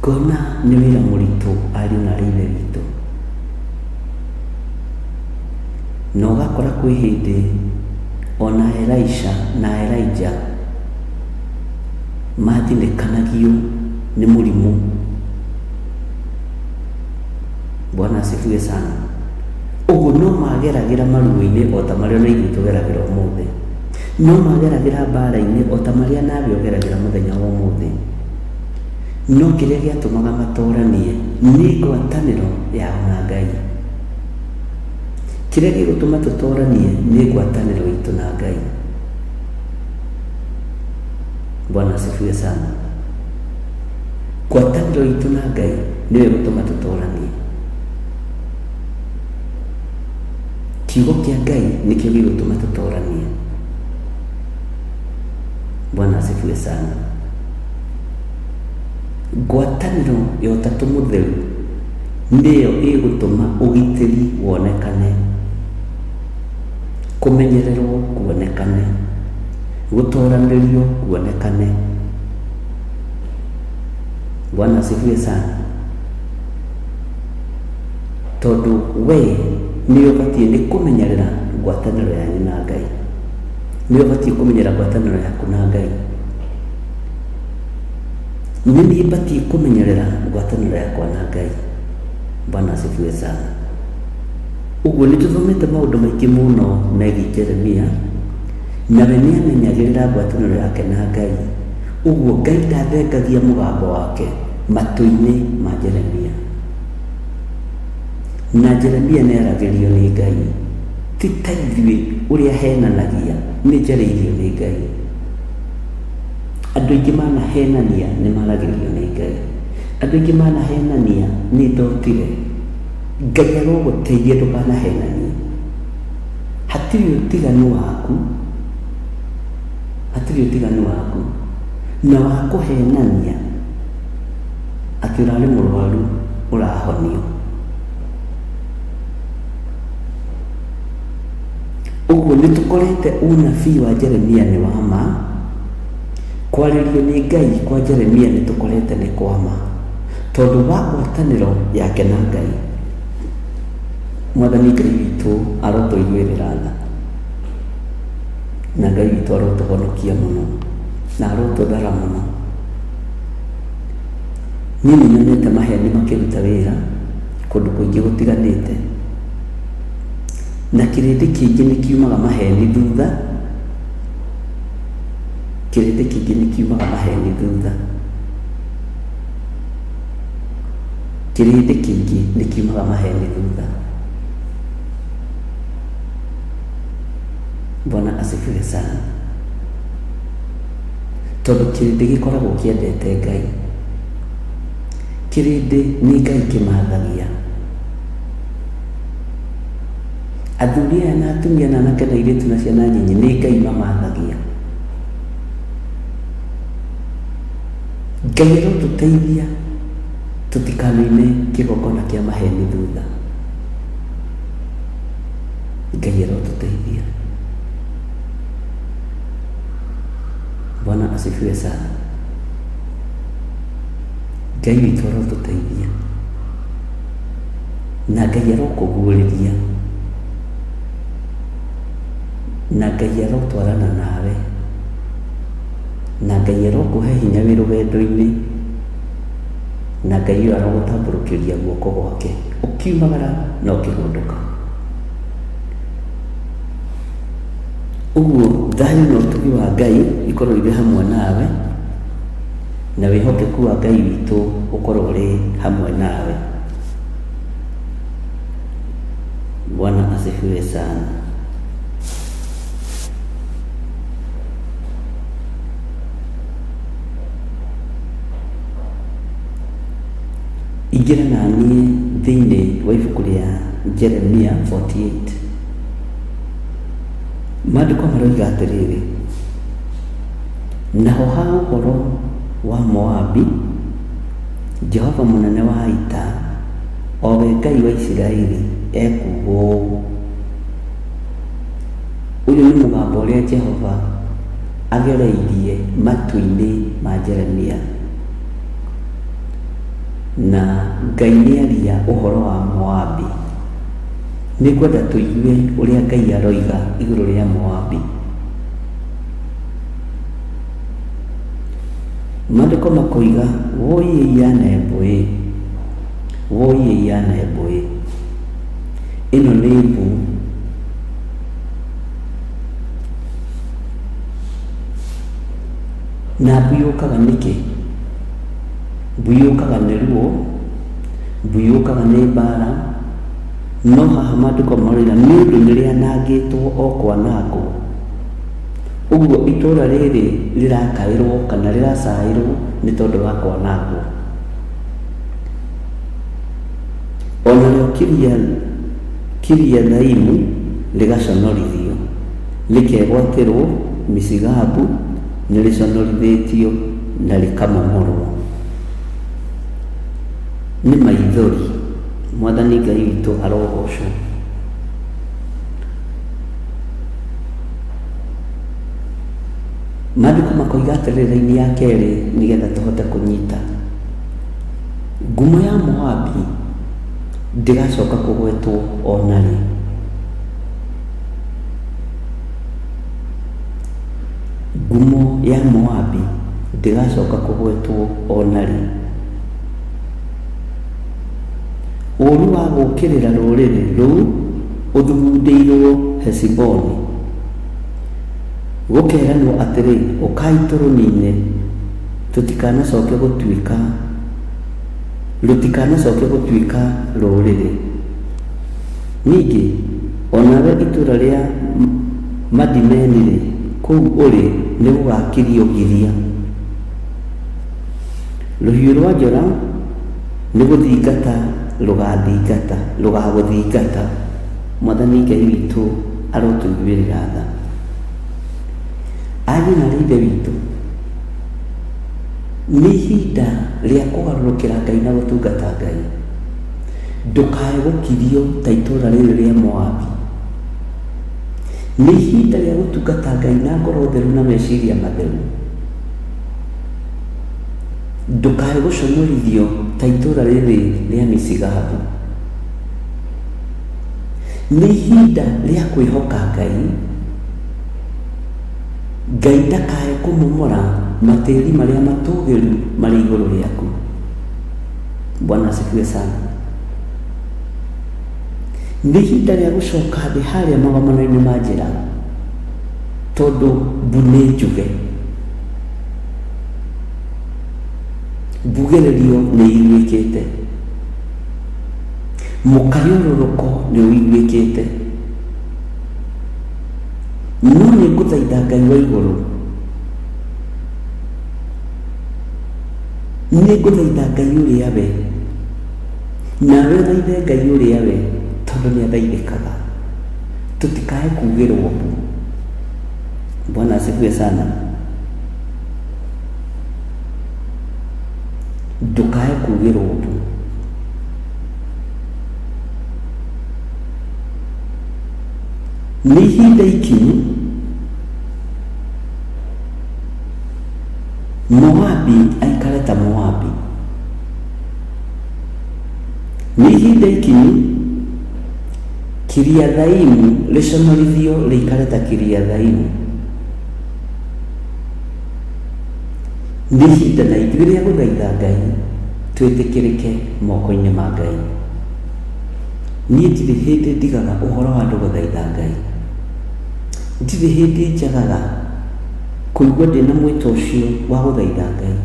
Ngona nĩ wĩra mũritũ ariũ na aarĩ a Ithe witũ. Na ũgakora kwĩ hĩndĩ ona Elisha na Elijah mathinĩkanagio nĩ mũrimũ. Bwana asifiwe sana. Ũguo no mageragĩra maruo-inĩ o ta marĩa ona ithuĩ tũgeragĩra ũmũthĩ. No mageragĩra mbara-inĩ o ta marĩa nawe ũgeragĩra mũthenya wa ũmũthĩ. No kĩrĩa gĩatũmaga matoranie nĩ ngwatanĩro yao na Ngai. Kĩrĩa gĩgũtũma tũtoranie nĩ ngwatanĩro itũ na Ngai. Bwana asifiwe sana. Ngwatanĩro itũ na Ngai nĩyo ĩgũtũma tũtoranie. Kiugo kĩa Ngai nĩkĩo gĩgũtũma tũtoranie. Bwana asifiwe sana. Ngwatanĩro ya Ũtatũ Mũtheru nĩyo ĩgũtũma ũgitĩri wonekane, kũmenyererwo kuonekane, gũtoranĩrio kuonekane. Bwana asifiwe sana. Tondũ we nĩ ũbatiĩ nĩ kũmenyerera ngwatanĩro yanyu na Ngai, nĩ ũbatiĩ kũmenyerera ngwatanĩro yaku na Ngai. Nĩ niĩ batiĩ kũmenyerera ngwatanĩro yakwa na Ngai. Bwana asifiwe sana. Ũguo nĩ tũthomete maũndũ maingĩ mũno megiĩ Jeremia, nawe nĩ amenyagĩrĩra ngwatanĩro yake na Ngai. Ũguo Ngai ndathengagia mũgambo wake matũ-inĩ ma Jeremia. Na Jeremia nĩ aragĩrio nĩ Ngai, ti ta ithuĩ ũrĩa henanagia, nĩ njarĩirio nĩ Ngai. Andũ aingĩ manahenania nĩ maragĩrio nĩ Ngai. Andũ aingĩ manahenania nĩ ndotire. Ngai arogũteithia ndũkanahenanie. Hatirĩ ũtiganu waku, hatirĩ ũtiganu waku na wa kũhenania atĩ ũrarĩ mũrwaru ũrahonio. Ũguo nĩ tũkorete ũnabii wa Jeremia nĩ wa ma, kwarĩrio nĩ Ngai kwa Jeremia nĩ tũkorete nĩ kwa ma, tondũ wa ngwatanĩro yake na Ngai. Mwathani Ngai witũ arotũiguĩrĩra tha, na Ngai witũ arotũhonokia mũno, na arotũthara mũno. Niĩ nĩ nyonete maheni makĩruta wĩra kũndũ kũingĩ gũtiganĩte, na kĩrĩndĩ kĩingĩ nĩ kiumaga maheni thutha, kĩrĩndĩ kĩingĩ nĩ kiumaga maheni thutha, kĩrĩndĩ kĩingĩ nĩ kiumaga maheni thutha. Bwana asifiwe sana. Tondũ kĩrĩndĩ gĩkoragwo kĩendete Ngai. Kĩrĩndĩ nĩ Ngai kĩmathagia. Athuri aya na atumia na anake na airĩtu na ciana nyinyi nĩ Ngai mamathagia. Ngai arotũteithia tũtikanoime kĩgongona kĩa maheni thutha. Ngai arotũteithia. Bwana asifiwe sana. Ngai witũ arotũteithia na Ngai arokũguũrĩria na Ngai arotwarana nawe na Ngai arokũhe hinya wĩ rũgendo-inĩ na Ngai ũyũ arogũtambũrũkĩria guoko gwake ũkiumagara na ũkĩhũndũka. Ũguo thayũ na ũtugi wa Ngai ikorwo irĩ hamwe nawe, na wĩhokeku wa Ngai witũ ũkorwo ũrĩ hamwe nawe. Bwana asifiwe sana. Ingĩra na niĩ thĩinĩ wa ibuku rĩa Jeremia 48. Maandĩko maroiga atĩrĩrĩ, naho ha ũhoro wa Moabi, Jehova mũnene wa ita, o we Ngai wa Isiraeli, ekuuga ũũ, Ũyũ nĩ mũgambo ũrĩa Jehova agereirie matũ-inĩ ma Jeremia. Na Ngai nĩaria ũhoro wa Moabi. Nĩngwenda tũigue ũrĩa Ngai aroiga igũrũ rĩa Moabi. Maandĩko makoiga, woi ĩiya Nebo-ĩ, woi ĩiya Nebo-ĩ, ĩno nĩ mbu. Na mbu yũkaga nĩkĩ? Mbu yũkaga nĩ ruo, mbu yũkaga nĩ mbara, no haha maandĩko maroiga nĩ ũndũ nĩ rĩanangĩtwo o kwanangwo. Ũguo itũũra rĩrĩ rĩrakaĩrwo kana rĩracaĩrwo nĩ tondũ wa kwanangwo. O narĩo Kiriathaimu rĩgaconorithio, rĩkegwatĩrwo Misigabu. Nĩ rĩconorithĩtio na rĩkamomorwo. Nĩ maithori. Mwathani Ngai witũ arogocwo. Maandĩko makoiga atĩrĩrĩ raini ya kerĩ nĩgetha tũhote kũnyita. Ngumo ya Moabi ndĩgacoka kũgwetwo o na rĩ. Ngumo ya Moabi ndĩgacoka kũgwetwo o na rĩ. Ũũru wa gũũkĩrĩra rũrĩrĩ rũu ũthugundĩirwo Heshiboni, gũkeeranwo atĩrĩ, 'Ũkai tũrũniine, tũtikanacoke gũtuĩka rũtikanacoke gũtuĩka rũrĩrĩ. Ningĩ, o nawe itũũra rĩa Madimeni-rĩ, kũu ũrĩ nĩgũgakirio ngiria. Rũhiũ rwa njora nĩ gũthingata rũgathingata, rũgagũthingata. Mwathani Ngai witũ arotũiguĩrĩra tha. Ariũ na aarĩ a Ithe witũ, nĩ ihinda rĩa kũgarũrũkĩra Ngai na gũtungata Ngai. Ndũkae gũkirio ta itũũra rĩrĩ rĩa Moabi. Nĩ ihinda rĩa gũtungata Ngai na ngoro theru na meciria matheru. Ndũkae gũconorithio ta itũũra rĩrĩ rĩa Misigabu. Nĩ ihinda rĩa kwĩhoka Ngai. Ngai ndakae kũmomora matĩri marĩa matũgĩru marĩ igũrũ rĩaku. Bwana asifiwe sana. Nĩ ihinda rĩa gũcoka thĩ harĩa magomano-inĩ ma njĩra, tondũ mbu nĩ njuge. Mbugĩrĩrio nĩ iguĩkĩte, mũkayũrũrũko nĩ ũiguĩkĩte. No nĩ ngũthaitha Ngai wa igũrũ, nĩ ngũthaitha Ngai ũrĩa we, nawe ũthaithe Ngai ũrĩa we, tondũ nĩ athaithĩkaga. Tũtikae kugĩrwo mbu. Bwana asifiwe sana. Ndũkae kugĩrwo mbu. Nĩ ihinda ikinyu Moabi aikare ta Moabi. Nĩ ihinda ikinyu Kiriathaimu rĩconorithio rĩikare ta Kiriathaimu. Nĩ ihinda na ithuĩ rĩa gũthaitha Ngai twĩtĩkĩrĩke moko-inĩ ma Ngai. Niĩ ndirĩ hĩndĩ ndigaga ũhoro wa andũ gũthaitha Ngai. Ndirĩ hĩndĩ njagaga kũigua ndĩna mwĩto ũcio wa gũthaitha Ngai.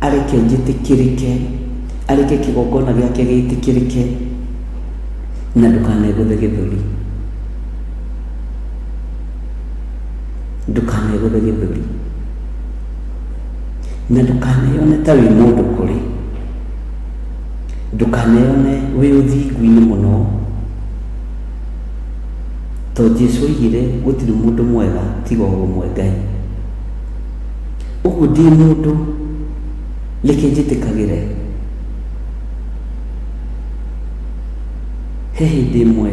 Areke njĩtĩkĩrĩke, areke kĩgongona gĩake gĩtĩkĩrĩke, na ndũkanegũthe gĩthũri. Ndũkanegũthe gĩthũri. Na ndũkaneyone ta wĩ mũndũ kũrĩ. Ndũkaneyone wĩ ũthingu-inĩ mũno. To Jesu oigire gũtirĩ mũndũ mwega tiga o ũmwe Ngai. Ũguo ndĩ mũndũ reke njĩtĩkagĩre. He hĩndĩ ĩmwe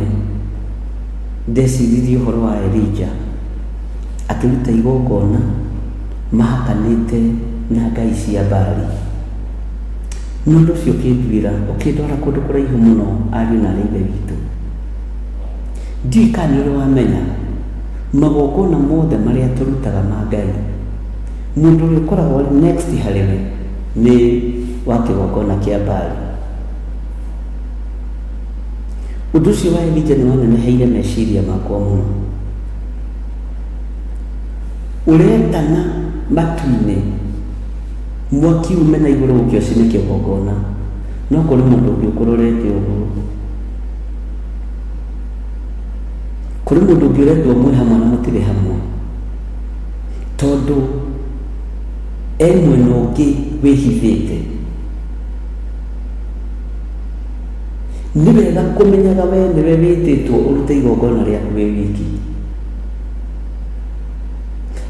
ndeciririe ũhoro wa Elija akĩruta igongona mahakanĩte na ngai cia Baali. Na ũndũ ũcio ũkĩnduĩra, ũkĩndwara kũndũ kũraihu mũno ariũ na aarĩ a Ithe witũ. Ndiũĩ kana nĩ ũrĩ wamenya, magongona mothe marĩa tũrutaga ma Ngai, mũndũ ũrĩa ũkoragwo arĩ next harĩ we nĩ wa kĩgongona kĩa Baali. Ũndũ ũcio wa Elija nĩ waneneheire meciria makwa mũno. Ũretana matu-inĩ, mwaki ume na igũrũ ũke ũcine kĩgongona, no kũrĩ mũndũ ũngĩ ũkũrorete ũguo. Kũrĩ mũndũ ũngĩ ũretwo mwĩ hamwe na mũtirĩ hamwe, tondũ e mwena ũngĩ wĩhithĩte. Nĩ wega kũmenyaga we nĩwe wĩtĩtwo ũrute igongona rĩaku wĩ wiki.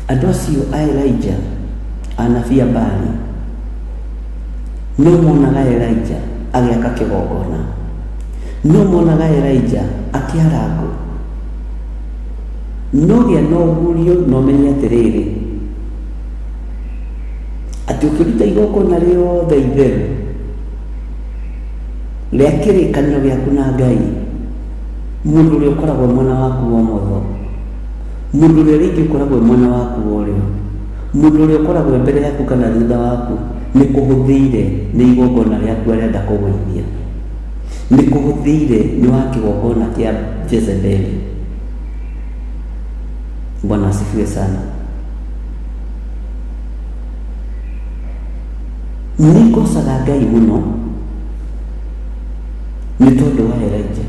Andũ acio a Elijah, anabii a Baali, no monaga Elijah agĩaka kĩgongona, no monaga Elijah akĩara ngũ. No gĩa na ũgurio na ũmenye atĩrĩrĩ, atĩ ũkĩruta igongona rĩothe itheru rĩa kĩrĩkanĩro gĩaku na Ngai, mũndũ ũrĩa ũkoragwo mwena waku wa ũmotho, mũndũ ũrĩa rĩngĩ ũkoragwo mwena waku wa ũrĩo, mũndũ ũrĩa ũkoragwo mbere yaku kana thutha waku, nĩ kũhũthĩire nĩ igongona rĩaku arenda kũgũithia, nĩ kũhũthĩire nĩ wa kĩgongona kĩa Jezebeli. Bwana asifiwe sana. Nĩ ngocaga Ngai mũno nĩ tondũ wa Elijah.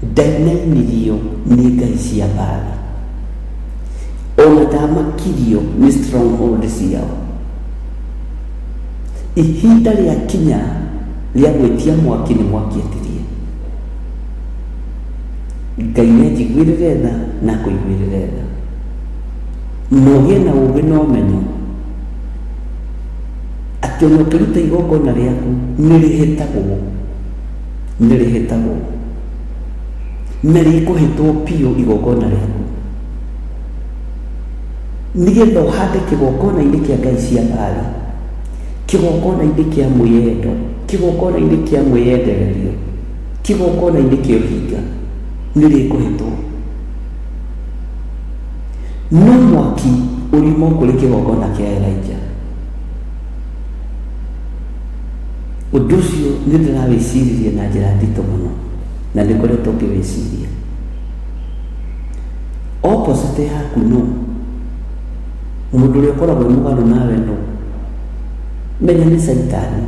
Ndainainirio nĩ ngai cia Baali, ona ndamakirio nĩ stronghold ciao. Ihinda rĩakinya rĩa gwĩtia mwaki nĩ mwaki etirie. Ngai nĩ anjiguĩrĩre tha na akũiguĩrĩre tha, na ũgĩe na ũũgĩ na ũmenyo atĩ ona ũkĩruta igongona rĩaku nĩ rĩhĩtagwo, nĩ rĩhĩtagwo na rĩkũhĩtwo biũ igongona rĩaku, nĩgetha ũhande kĩgongona-inĩ kĩa ngai cia Baali, kĩgongona-inĩ kĩa mwĩyendo, kĩgongona-inĩ kĩa mwĩyendererio, kĩgongona-inĩ kĩa ũhinga, nĩ rĩkũhĩtwo. No mwaki ũriuma kũrĩ kĩgongona kĩa Elijah. Ũndũ ũcio nĩ ndĩrawĩciririe na njĩra nditũ mũno, na nĩ ngoretwo ngĩwĩciria. Opposite yaku nũ? Mũndũ ũrĩa ũkoragwo e mũgarũ nawe nũ? Menya nĩ Caitani.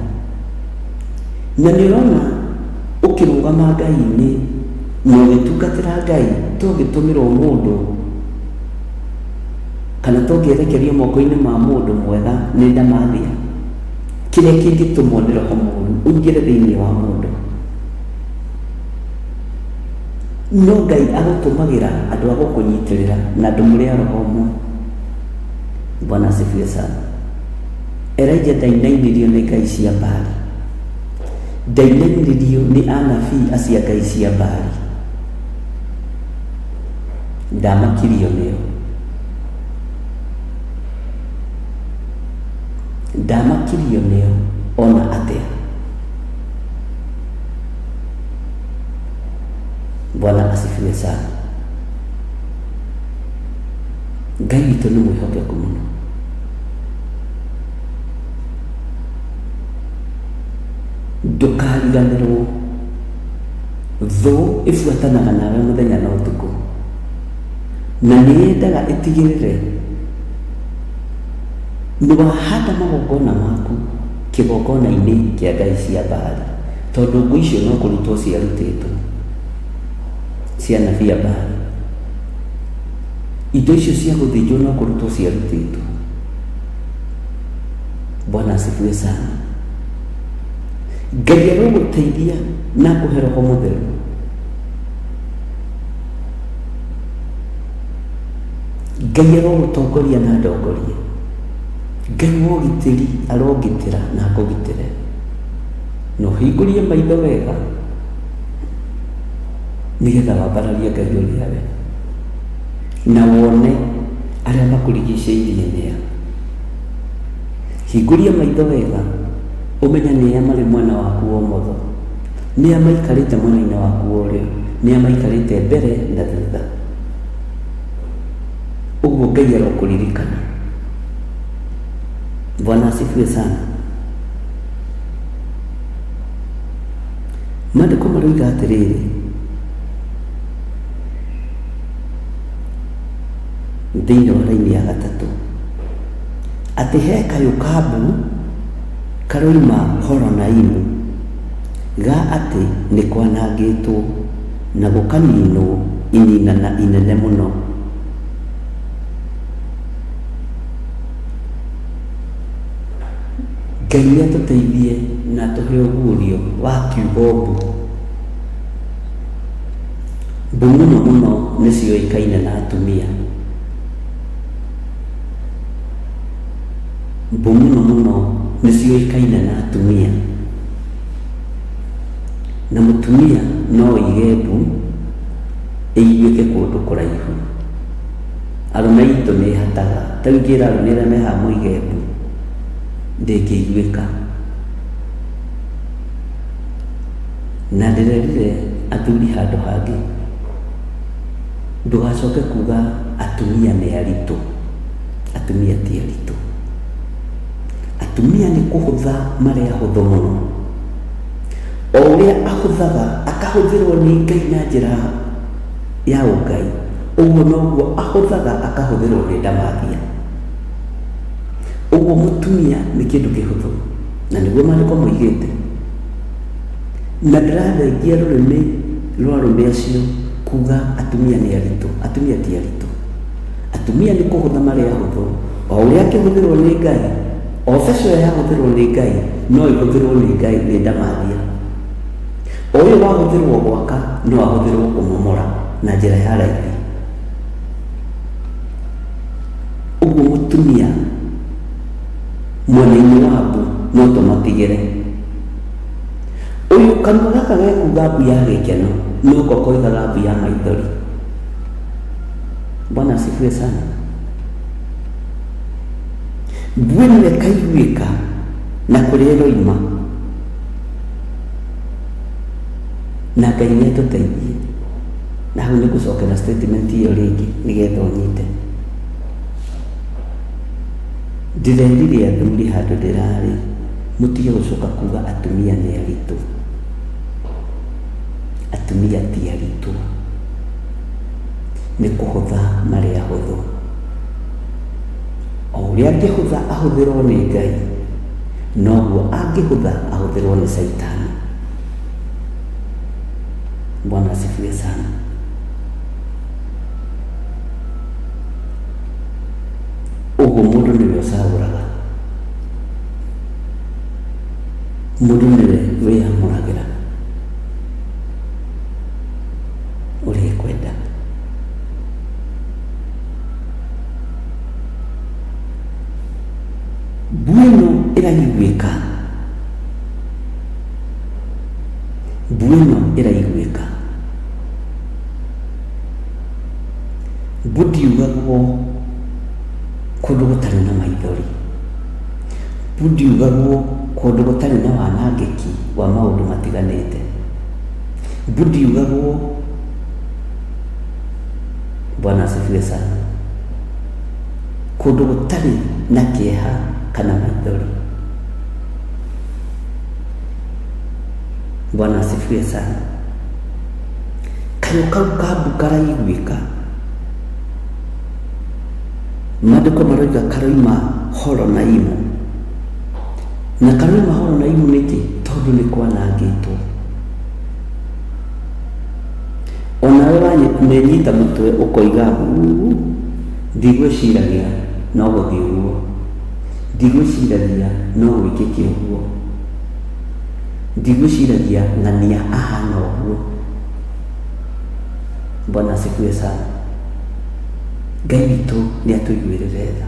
Na nĩ ũrona ũkĩrũgama Ngai-inĩ na ũgĩtungatĩra Ngai to ũngĩtũmĩrwo mũndũ kana to ũngĩerekerio moko-inĩ ma mũndũ mwega nĩ ndamathia, kĩrĩa kĩngĩtũmwo nĩ roho mũru ũingĩre thĩinĩ wa mũndũ. No Ngai agũtũmagĩra andũ a gũkũnyitĩrĩra na andũ mũrĩ a roho ũmwe. Bwana asifiwe sana. Elijah ndainainirio nĩ ngai cia Baali. Ndainainirio nĩ anabii acio a ngai cia Baali. Ndamakirio nĩo. Ndamakirio nĩo ona atĩa. Bwana asifiwe sana. Ngai witũ nĩ mwĩhokeku mũno. Ndũkariganĩrwo, thũ ĩbuatanaga nawe mũthenya na ũtukũ, na nĩ yendaga ĩtigĩrĩre nĩ wahanda magongona maku kĩgongona-inĩ kĩa ngai cia Baali, tondũ ngũ icio no kũrutwo ciarutĩtwo cia anabii a Baali. Indo icio cia gũthĩnjwo no kũrutwo ciarutĩtwo. Bwana asifiwe sana. Ngai arogũteithia na akũhe roho mũtheru. Ngai arogũtongoria na andongorie. Ngai wa ũgitĩri arongitĩra na akũgitĩre. Na ũhingũrie maitho wega nĩgetha wambararie Ngai ũrĩa we na wone arĩa makũrigicĩirie nĩa. Hingũria maitho wega ũmenye nĩa marĩ mwena waku wa ũmotho, nĩa maikarĩte mwena-inĩ waku wa ũrĩo, nĩa maikarĩte mbere na thutha. Ũguo Ngai arokũririkana. Bwana asifiwe sana. Maandĩko maroiga atĩrĩrĩ, thĩinĩ wa raini ya gatatũ, atĩ he kayũ ka mbu karoima Horonaimu, ga atĩ nĩ kwanangĩtwo na gũkaninwo ininana inene mũno. Ngai nĩ atũteithie na atũhe ũguũrio wa kiugo mbu. Mbu mũno mũno nĩ ciũĩkaine na atumia. Mbu mũno mũno nĩ ciũĩkaine na atumia. Na mũtumia no oige mbu ĩiguĩke kũndũ kũraihu. Arũme aitũ nĩ ĩhataga. Ta rĩu ingĩra arũme arĩa me haha moige mbu, ndĩngĩiguĩka. Na ndĩrerire athuri handũ hangĩ, ndũgacoke kuga atumia nĩ aritũ. Atumia ti aritũ. Atumia nĩ kũhũtha marĩ ahũthũ mũno. O ũrĩa ahũthaga akahũthĩrwo nĩ Ngai na njĩra ya ũngai, ũguo noguo ahũthaga akahũthĩrwo nĩ ndamathia. Ũguo mũtumia nĩ kĩndũ kĩhũthũ, na nĩguo maandĩko moigĩte. Na ndĩrathengia rũrĩmĩ rwa arũme acio kuga atumia nĩ aritũ. Atumia ti aritũ. Atumia nĩ kũhũtha marĩ ahũthũ. O ũrĩa angĩhũthĩrwo nĩ Ngai, o becũ ĩyo yahũthĩrwo nĩ Ngai, no ĩhũthĩrwo nĩ Ngai nĩ ndamathia. O ũyũ wahũthĩrwo gwaka, no ahũthĩrwo kũmomora na njĩra ya raithi. Ũguo mũtumia mwena-inĩ wa mbu no tũmatigĩre. Ũyũ kanua gaka gekuga mbu ya gĩkeno, noko koigaga mbu ya maithori. Bwana asifiwe sana. Mbu ĩno ĩkaiguĩka na kũrĩa ĩroima. Na Ngai nĩ atũteithie. Na hau nĩ ngũcokera statement ĩyo rĩngĩ nĩgetha ũnyite. Ndĩrerire athuri handũ ndĩrarĩ mũtige gũcoka kuga atumia nĩ aritũ. Atumia ti aritũ. Nĩ kũhũtha marĩ ahũthũ. O ũrĩa angĩhũtha ahũthĩrwo nĩ Ngai, noguo angĩhũtha ahũthĩrwo nĩ Caitani. Bwana asifiwe sana. Ũguo mũndũ nĩwe ũcagũraga, mũndũ nĩwe wĩyamũragĩra ũrĩa ekwenda. Mbu ĩno ĩraiguĩka, mbu ĩno ĩraiguĩka. Mbu ndiugagwo kũndũ gũtarĩ na maithori. Mbu ndiugagwo kũndũ gũtarĩ na wanangĩki wa maũndũ matiganĩte. Mbu ndiugagwo, Bwana asifiwe sana, kũndũ gũtarĩ na kĩeha kana maithori. Bwana asifiwe sana. Kayũ kau ka mbu karaiguĩka, maandĩko maroiga karoima Horonaimu. Na karoima Horonaimu nĩkĩ? Tondũ nĩ kwanangĩtwo. Onawe wanenyita mũtwe ũkoiga uu, ndigwĩciragia no gũthiĩ ũguo, ndigwĩciragia no gwĩkĩke ũguo, ndigwĩciragia ng'ania ahana ũguo. Bwana asifiwe sana. Ngai witũ nĩ atũiguĩrĩre tha.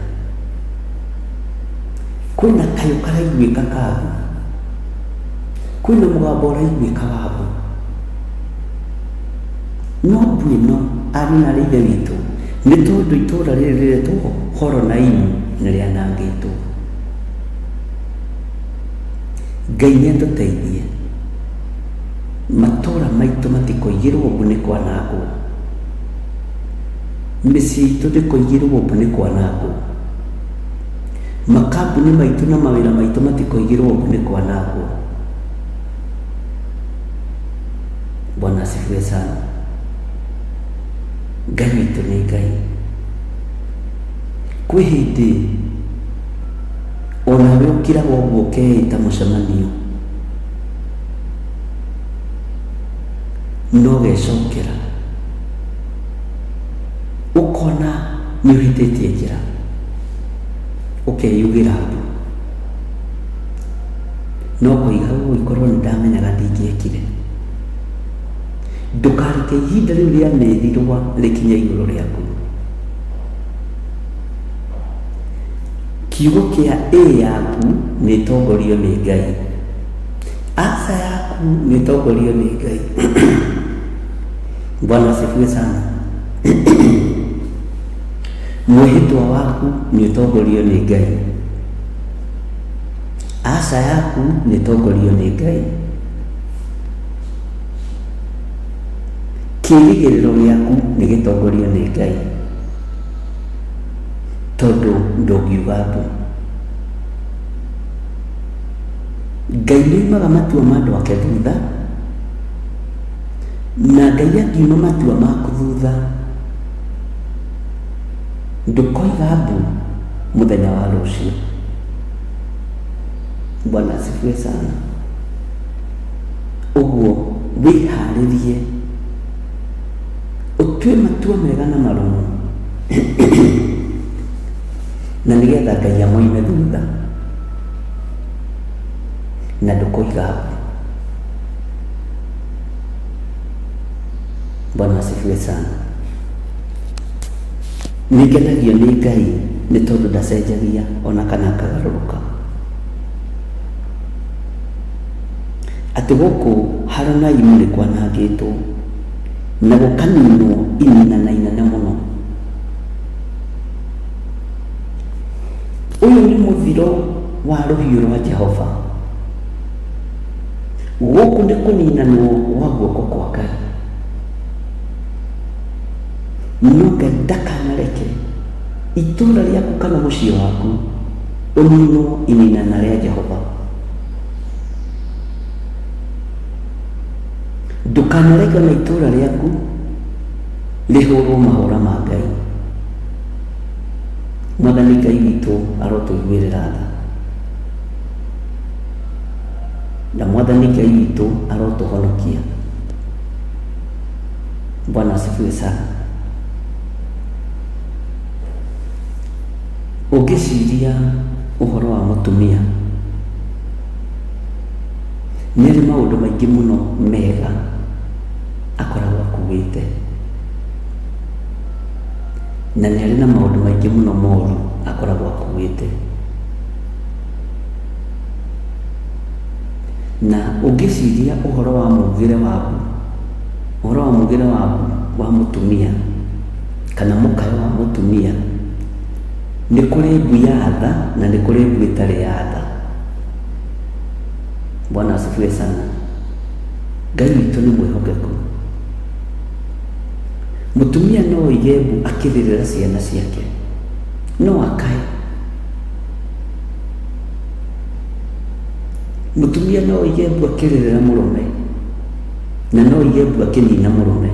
Kwĩna kayũ karaiguĩka ka mbu, kwĩna mũgambo ũraiguĩka wa mbu. No mbu ĩno ariũ na aarĩ a Ithe witũ, nĩ tondũ itũũra rĩrĩ rĩretwo Horonaimu nĩ rĩanangĩtwo. Ngai nĩ atũteithie, matũũra maitũ matikoigĩrwo mbu nĩ kwanangwo, mĩciĩ itũ ndĩkoigĩrwo mbu nĩ kwanangwo, makambuni maitũ na mawĩra maitũ matikoigĩrwo mbu nĩ kwanangwo. Bwana asifiwe sana. Ngai witũ nĩ Ngai. Kwĩ hĩndĩ onawe ũkiraga ũguo ũkeĩta mũcemanio no ũgecokera ũkona nĩ ũhĩtĩtie njĩra ũkeyugĩra mbu no ũkoiga ũũ korwo nĩ ndamenyaga ndingĩekire. Ndũkareke ihinda rĩu rĩa mĩrirwa rĩkinye igũrũ rĩaku. Kiugo kĩa ĩ yaku nĩ ĩtongorio nĩ Ngai, aca yaku nĩ ĩtongorio nĩ Ngai. Bwana asifiwe sana. Mwĩhĩtwa waku nĩ ũtongorio nĩ Ngai, aca yaku nĩ ĩtongorio nĩ Ngai, kĩĩrĩgĩrĩro gĩaku nĩ gĩtongorio nĩ Ngai, tondũ ndũngiuga mbu. Ngai nĩ oimaga matua ma andũ ake thutha, na Ngai angiuma matua maku thutha, ndũkoiga mbu mũthenya wa rũciũ. Bwana asifiwe sana. Ũguo wĩharĩrie ũtue matua mega na marũmu na nĩgetha Ngai amoime thutha na ndũkoiga mbu. Bwana asifiwe sana. Nĩngenagio nĩ Ngai nĩ tondũ ndacenjagia ona kana akagarũrũka. Atĩ gũkũ Horonaimu nĩ kwanangĩtwo na gũkaninwo ininana inene mũno. Ũyũ nĩ mũthiro wa rũhiũ rwa Jehova. Gũkũ nĩ kũninanwo gwa guoko kwa Ngai. No Ngai ndakanareke itũũra rĩaku kana mũciĩ waku ũninwo ininana rĩa Jehova. Ndũkanareke ona itũũra rĩaku rĩhũrwo mahũra ma Ngai. Mwathani Ngai witũ arotũiguĩrĩra tha. Na Mwathani Ngai witũ arotũhonokia. Bwana asifiwe sana. Ũngĩciria ũhoro wa mũtumia, nĩ arĩ maũndũ maingĩ mũno mega akoragwo akuĩte, na nĩ arĩ na maũndũ maingĩ mũno moru akoragwo akuĩte. Na ũngĩciria ũhoro wa mugĩre wa mbu, ũhoro wa mugĩre wa mbu wa mũtumia, kana mũkayo wa mũtumia, nĩ kũrĩ mbu ya tha na nĩ kũrĩ mbu ĩtarĩ ya tha. Bwana asifiwe sana. Ngai witũ nĩ mwĩhokeku. Mũtumia no oige mbu akĩrĩrĩra ciana ciake, no akae. Mũtumia no oige mbu akĩrĩrĩra mũrũme, na no oige mbu akĩnina mũrũme.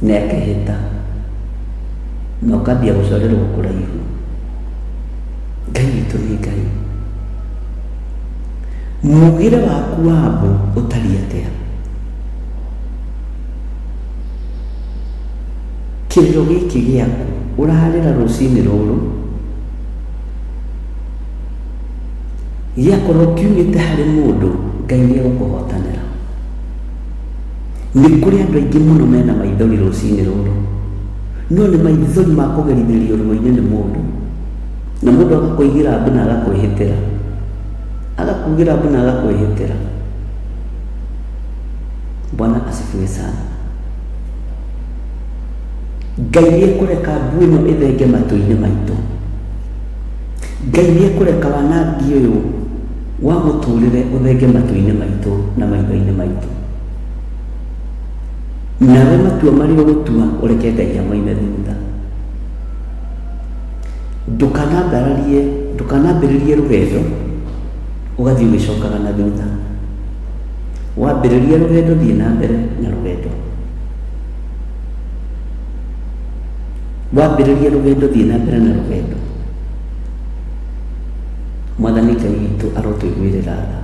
Na akehĩta, na ũkambia gũcorerwo kũraihu. Ngai witũ nĩ Ngai. Mugĩre waku wa mbu ũtariĩ atĩa? Kĩrĩro gĩkĩ gĩaku ũrarĩra rũcinĩ rũrũ gĩakorwo kiumĩte harĩ mũndũ, Ngai nĩ egũkũhotanĩra. Nĩ kũrĩ andũ aingĩ mũno mena maithori rũcinĩ rũrũ, no nĩ maithori ma kũgerithĩrio ruo-inĩ nĩ mũndũ, na mũndũ agakũigĩra mbu na agakwĩhĩtĩra, agakugĩra mbu na agakwĩhĩtĩra. Bwana asifiwe sana. Ngai nĩ ekũreka mbu ĩno ĩthenge matũ-inĩ maitũ. Ngai nĩ ekũreka wanangi ũyũ wa mũtũrĩre ũthenge matũ-inĩ maitũ na maitho-inĩ maitũ. Nawe matua marĩa ũgũtua ũreke Ngai amoime thutha. Ndũkanambararie, ndũkanambĩrĩrie rũgendo ũgathiĩ ũgĩcokaga na thutha. Wambĩrĩria rũgendo thiĩ na mbere na rũgendo. Wambĩrĩria rũgendo thiĩ na mbere na rũgendo. Mwathani Ngai witũ arotũiguĩrĩra tha.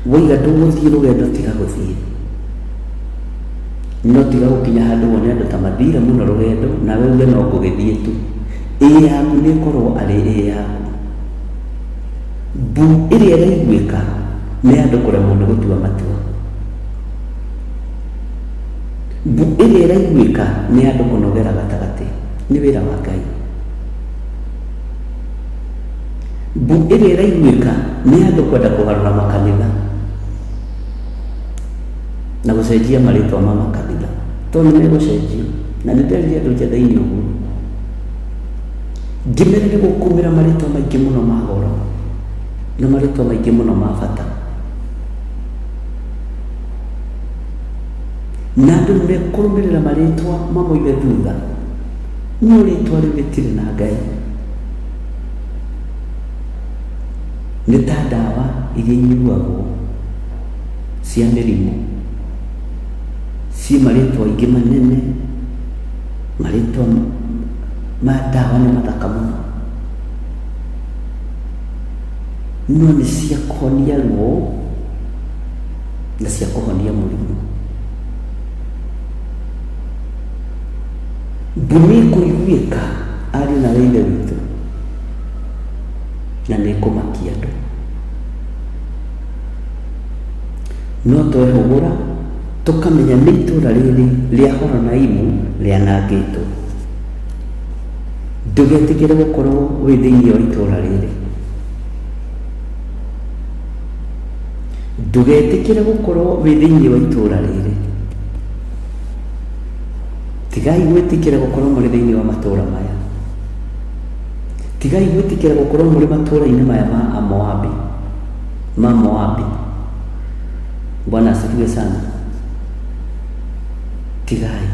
Woiga ndũgũthiĩ rũgendo tiga gũthiĩ. No tiga gũkinya handũ wone andũ ta mathire mũno rũgendo nawe uge no ngũgĩthiĩ tu. Ĩĩ yaku nĩ ĩkorwo arĩ ĩĩ yaku. Mbu ĩrĩa ĩraiguĩka nĩ andũ kũremwo nĩ gũtua matua. Mbu ĩrĩa ĩraiguĩka nĩ andũ kũnogera gatagatĩ nĩ wĩra wa Ngai. Mbu ĩrĩa ĩraiguĩka nĩ andũ kwenda kũgarũra makanitha na gũcenjia marĩtwa ma makanitha, tondũ nĩ megũcenjio. Na nĩ nderire andũ njatha-inĩ ũguo, ngĩmera nĩ gũkumĩra marĩtwa maingĩ mũno ma goro na marĩtwa maingĩ mũno ma bata, na andũ nĩ mekũrũmĩrĩra marĩtwa mamoime thutha, no rĩtwa rĩu rĩtirĩ na Ngai. Nĩ ta ndawa iria inyuagwo cia mĩrimũ, ciĩ marĩtwa aingĩ manene, marĩtwa ma ndawa nĩ mathaka mũno, no nĩ cia kũhonia ruo na cia kũhonia mũrimũ. Mbu nĩ ĩkũiguĩka ariũ na aarĩ a Ithe witũ, na nĩ ĩkũmakia andũ. No twehũgũra tũkamenya nĩ itũũra rĩrĩ rĩa Horonaimu rĩanangĩtwo. Ndũgetĩkĩre gũkorwo wĩ thĩinĩ wa itũũra rĩrĩ. Ndũgetĩkĩre gũkorwo wĩ thĩinĩ wa itũũra rĩrĩ. Tigai gwĩtĩkĩra gũkorwo mũrĩ thĩinĩ wa matũũra maya. Tigai gwĩtĩkĩra gũkorwo mũrĩ matũũra-inĩ maya ma Amoabi, ma Moabi. Bwana asifiwe sana. Tigai.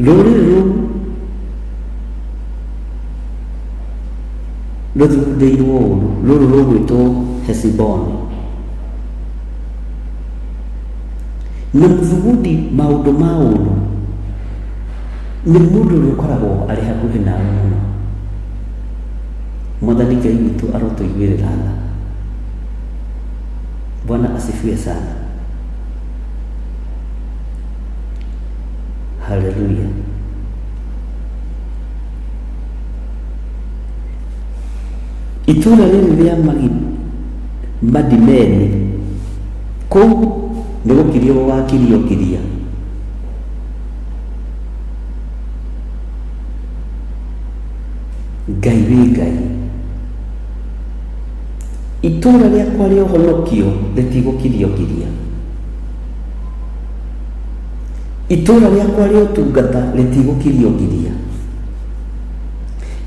Rũrĩrĩ rũu rũthugundĩirwo ũũru, rũrũ rũgwĩtwo Heshiboni. Na mũthugundi maũndũ ma ũũru nĩ mũndũ ũrĩa ũkoragwo arĩ hakuhĩ nawe mũno. Mwathani Ngai witũ arotũiguĩrĩra tha. Bwana asifiwe sana. Haleluya. Itũũra rĩrĩ rĩa Madimeni kũu nĩ gũkirio gũgakirio ngiria. Ngai wĩ Ngai. Itũũra rĩakwa rĩa ũhonokio rĩtigũkirio ngiria. Itũũra rĩakwa rĩa ũtungata rĩtigũkirio ngiria.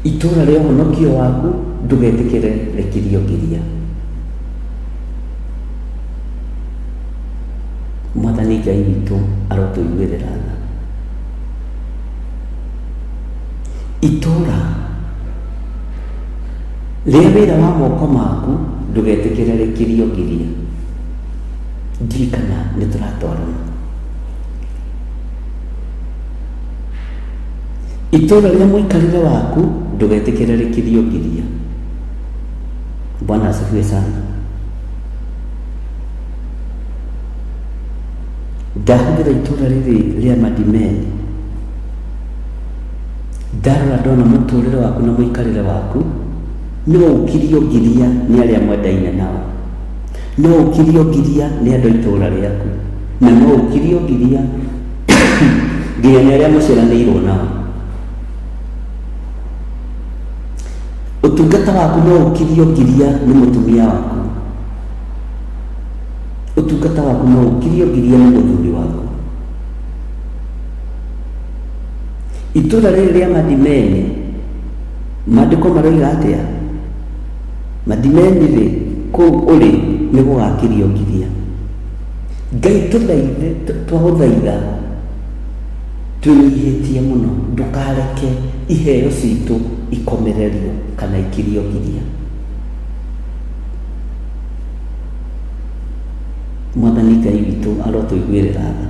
Itũũra rĩa ũhonokio waku ndũgetĩkĩre rĩkirio ngiria. Mwathani Ngai witũ arotũiguĩrĩra tha. Itũũra rĩa wĩra wa moko maku ndũgetĩkĩre rĩkirio ngiria. Ndiũĩ kana nĩ tũratwarana. Itũũra rĩa mũikarĩre waku ndũgetĩkĩre rĩkirio ngiria. Bwana asifiwe sana. Ndahũthĩra itũũra rĩrĩ rĩa Madimeni, ndarora ndona mũtũrĩre waku na mũikarĩre waku no ũkirio ngiria nĩ arĩa mwendaine nao, no ũkirio ngiria nĩ andũ a itũũra rĩaku, na no ũkirio ngiria nginya nĩ arĩa mũciaranĩirwo nao. Ũtungata waku no ũkirio ngiria nĩ mũtumia waku. Ũtungata waku no ũkirio ngiria nĩ mũthuri waku. Itũra rĩrĩ rĩa Madimeni, maandĩko maroiga atĩa? Madimeni rĩ, kũu ũrĩ nĩ gũgakirio ngiria. Ngai tũthaithe, twagũthaitha twĩnyihĩtie mũno, ndũkareke iheo citũ ikomererio kana ikirio ngiria. Mwathani Ngai witũ arotũiguĩrĩra tha.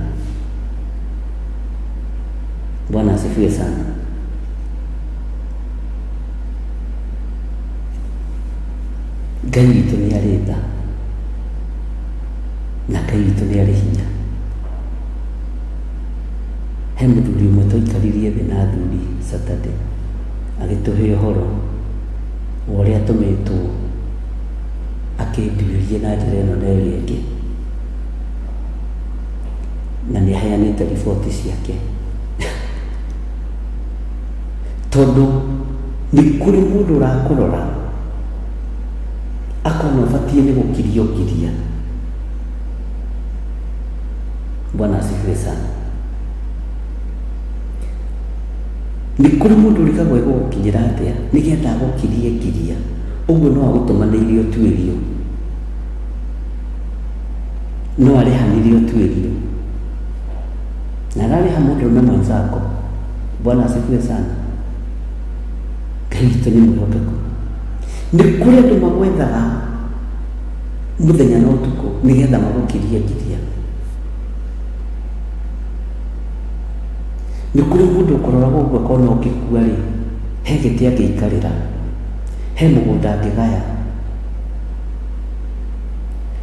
Bwana asifiwe sana. Ngai witũ nĩ arĩ tha na Ngai witũ nĩ arĩ hinya. He mũthuri ũmwe twaikaririe thĩ na athuri Saturday agĩtũhe ũhoro wa ũrĩa atũmĩtwo akĩnduĩrie na njĩra ĩno na ĩrĩa ĩngĩ. Aheanĩte riboti ciake tondũ nĩ kũrĩ mũndũ ũrakũrora akona ũbatiĩ nĩ gũkirio ngiria. Bwana asifiwe sana. Nĩ kũrĩ mũndũ ũrigagwo egũgũkinyĩra atĩa nĩgetha agũkirie ngiria, ũguo no agũtũmanĩire ũtuĩrio, no arĩhanire ũtuĩrio na ararĩha mũndũrũme mwenzako. Bwana asifiwe sana. Ngai witũ nĩ mwĩhokeku. Nĩ kũrĩ andũ magwethaga mũthenya na ũtukũ nĩgetha magũkirie ngiria. Nĩ kũrĩ mũndũ ũkũroraga ũguo akona ũngĩkua rĩ, he gĩtĩ angĩikarĩra, he mũgũnda angĩgaya.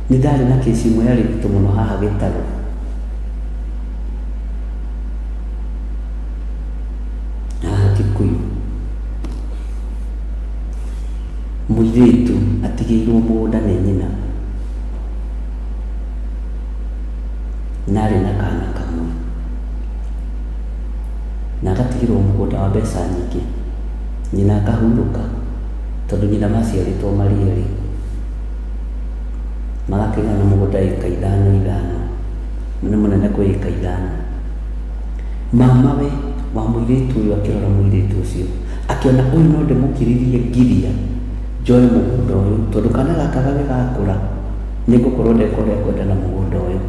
Nĩ ndarĩ na kĩci ĩmwe yarĩ nditũ mũno haha gĩtarũ. Haha Kikuyu. Mũirĩtu atigĩirwo mũgũnda nĩ nyina na arĩ na kana kamwe na agatigĩrwo mũgũnda wa mbeca nyingĩ, nyina akahurũka tondũ nyina maciarĩtwo marĩ erĩ, magakĩgayana mũgũnda ĩka ithano ithano, nĩ mũnene kwĩ ĩka ithano. Mamawe wa mũirĩtu ũyũ akĩrora mũirĩtu ũcio akĩona ũyũ no ndĩmũkiririe ngiria njoe mũgũnda ũyũ tondũ kana gaka gagĩgakũra nĩngũkorwo ndeka ũrĩa ngwenda na mũgũnda ũyũ.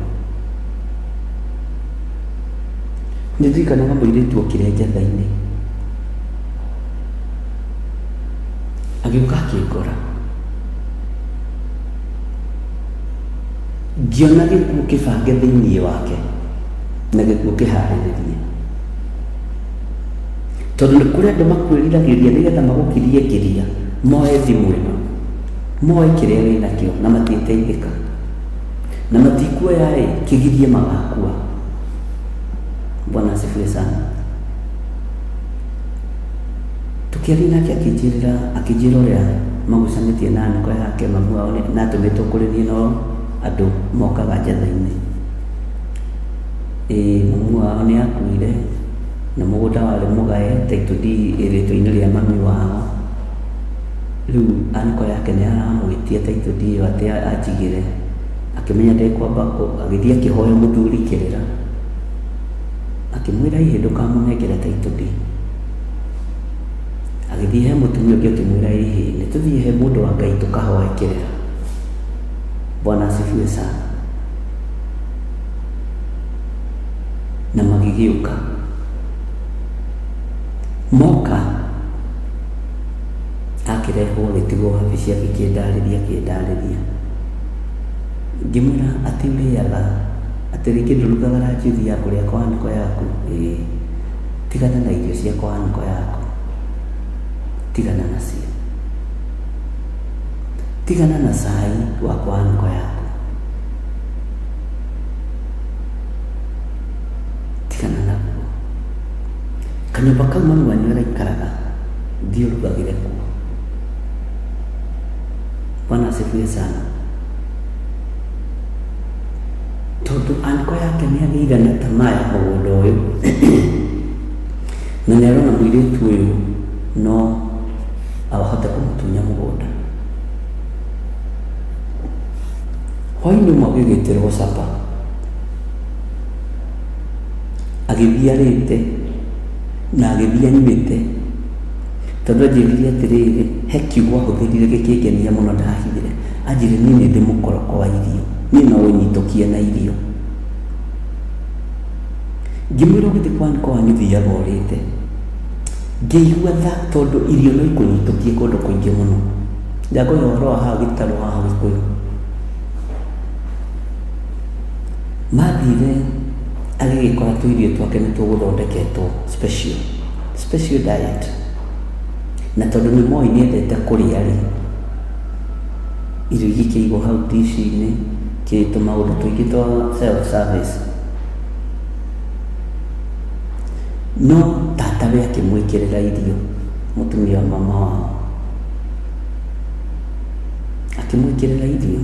Nĩ ndirikanaga mũirĩtu okire njatha-inĩ agĩũka akĩngora, ngĩona gĩkuũ kĩbange thĩinĩ wake na gĩkuũ kĩharĩrĩrie. Tondũ nĩ kũrĩ andũ makwĩriragĩria nĩgetha magũkirie ngiria moe thimũ ĩno, moe kĩrĩa wĩnakĩo na matiĩteithĩka. Na matikuoya ĩ, kĩgirie magakua. Bwana asifiwe sana. Tũkĩaria nake akĩnjĩrĩra akĩnjĩra ũrĩa magucanĩtie na nĩko yake mamu wao na atũmĩtwo kũrĩ niĩ no andũ mokaga njatha-inĩ. Ĩĩ mamu wao nĩ akuire na mũgũnda warĩ mũgae title deed ĩ rĩtwa-inĩ rĩa mami wao. Rĩu anko yake nĩ aramwĩtia title deed ĩyo atĩ anjigĩre, akĩmenya ndekwamba agĩthiĩ akĩhoya mũthuri kĩrĩra, akĩmwĩra ĩhĩ ndũkamũnengere title deed. Agĩthiĩ he mũtumia ũngĩ akĩmwĩra ĩhĩ nĩ tũthiĩ he mũndũ wa Ngai tũkahoe kĩrĩra. Bwana asifiwe sana. Na magĩgĩũka. Moka akĩrehwo agĩtigwo wabici agĩkĩndarĩria akĩndarĩria. Ngĩmwĩra atĩ ũrĩaga, atĩ rĩngĩ ndũrugaga ranji ũthiaga kũrĩa kwa anko yaku? Ĩĩ. Tigana na irio cia kwa anko yaku. Tigana nacio. Tigana na cai wa kwa anko yaku. Tigana naguo. Kanyũmba kau mami wanyu araikaraga, thiĩ ũrugagĩre kuo. Bwana asifiwe sana. Tondũ anko yake nĩ agĩire na tamaa ya mũgũnda ũyũ na nĩ arona mũirĩtu ũyũ no ahote kũmũtunya mũgũnda. Hwainĩ ũmwe agĩgĩtĩrwo capa, agĩthiĩ arĩte na agĩthiĩ anyuĩte, tondũ anjĩrire atĩrĩrĩ, he kiugo ahũthĩrire gĩkĩngenia mũno ndahithire, anjĩrire niĩ nĩ ndĩ mũkoroko wa irio, niĩ no ũnyitũkie na irio. Ngĩmwĩra ũgĩthiĩ kwa nĩko wanyu thiaga ũrĩte. Ngĩigua tha tondũ irio no ikũnyitũkie kũndũ kũingĩ mũno. Ndakũhe ũhoro wa haha gĩtarũ haha Gĩkũyũ. Mathire agĩgĩkora tũirio twake nĩ tũgũthondeketwo special, special diet. Na tondũ nĩ moĩ nĩ endete kũrĩa rĩ, irio igĩkĩigwo hau ndici-inĩ, kĩ tũmaũndũ tũingĩ twa self service. No tatawe akĩmwĩkĩrĩra irio, mũtumia wa mama wao. Akĩmwĩkĩrĩra irio.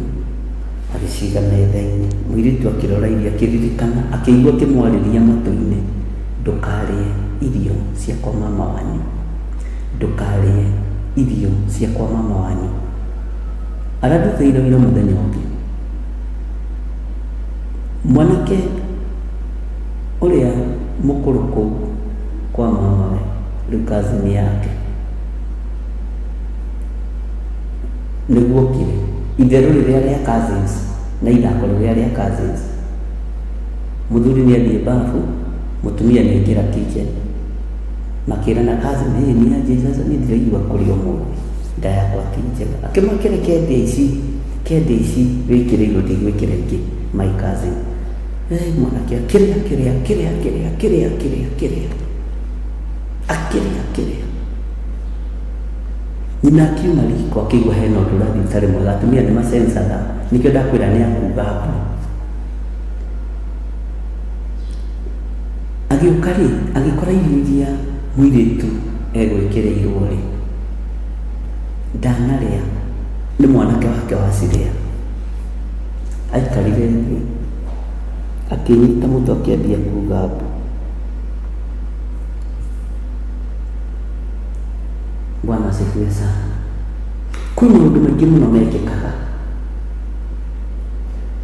Agĩciga metha-inĩ. Mũirĩtu akĩrora irio akĩririkana, akĩigua akĩmwarĩria matũ-inĩ, ndũkarĩe irio cia kwa mama wanyu, ndũkarĩe irio cia kwa mama wanyu. Arandutĩire wĩra mũthenya ũngĩ. Mwanake ũrĩa mũkũrũ kũu kwa mamawe, rĩu cousin yake, nĩguo okire. Itherũ rĩrĩa rĩa cousins na ithako rĩrĩa rĩa cousins. Mũthuri nĩ athiĩ bafu, mũtumia nĩ aingĩra kitchen. Makĩrana cousin, ĩ nĩ aje sasa niĩ ndiraigua kũrĩa ũmũthĩ, nda yakwa ti njega. Akĩmakĩra kende ici, kende ici wĩkĩrĩirwo ndigwĩkĩra ingĩ my cousin. Eh, mwanake akĩrĩa akĩrĩa akĩrĩa akĩrĩa akĩrĩa akĩrĩa akĩrĩa akĩrĩa akĩrĩa. Nyina akiuma riko akĩigua hena ũndũ ũrathiĩ ũtarĩ mwega. Atumia nĩ macencaga, nĩkĩo ndakwĩra nĩ akuga mbu. Agĩũka rĩ, agĩkora irio iria mũirĩtu egwĩkĩrĩirwo rĩ, ndanarĩa, nĩ mwanake wake wacirĩa. Aikarire thĩ, akĩnyita mũtwe akĩambia kuga mbu. Bwana asifiwe sana. Kwĩ maũndũ maingĩ mũno mekĩkaga.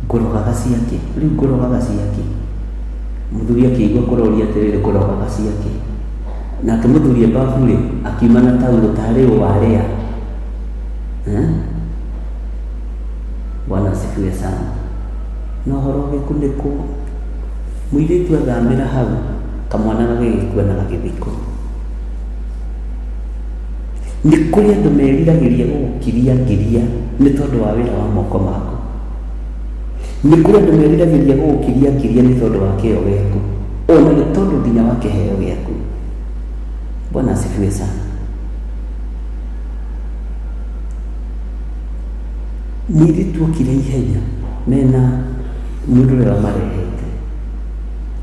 Ngũrogaga ciakĩ? Rĩu ngũrogaga ciakĩ? Mũthuri akĩigua kũroria atĩrĩrĩ, ngũrogaga ciakĩ? Nake mũthuri e babu rĩ, akiuma na taurũ tarĩ ũ warĩa. Eh? Bwana asifiwe sana. Na ũhoro ũgĩkunĩkwo, mũirĩtu athamĩra hau, kamwana gagĩgĩkua na gagĩthikwo. Nĩ kũrĩ andũ meriragĩria gũgũkiria ngiria nĩ tondũ wa wĩra wa moko maku. Nĩ kũrĩ andũ meriragĩria gũgũkiria ngiria nĩ tondũ wa kĩyo gĩaku, ona nĩ tondũ nginya wa kĩheo gĩaku. Bwana asifiwe sana. Mũirĩtu okire ihenya mena mũndũ ũrĩa wamarehete.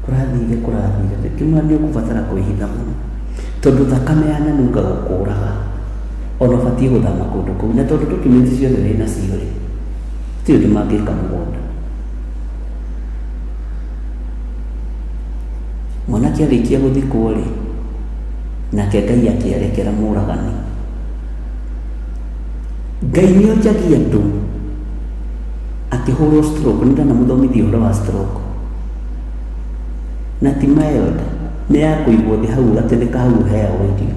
Kũrathire kũrathire, ngĩmwĩra nĩ ũkũbatara kwĩhitha mũno tondũ thakame ya nanunga gũkũraga ona ũbatiĩ gũthama kũndũ kũu, na tondũ documents ciothe wĩ nacio rĩ, gũtirĩ ũndũ mangĩka mũgũnda. Mwanake arĩkia gũthikwo rĩ, nake Ngai akĩerekera mũragani. Ngai nĩ onjagia andũ akĩhũrwo stroke, nĩ ndanamũthomithia ũhoro wa stroke, na ti mild, nĩ ya kũigwo thĩ hau ũgatĩnĩka hau ũheagwo irio.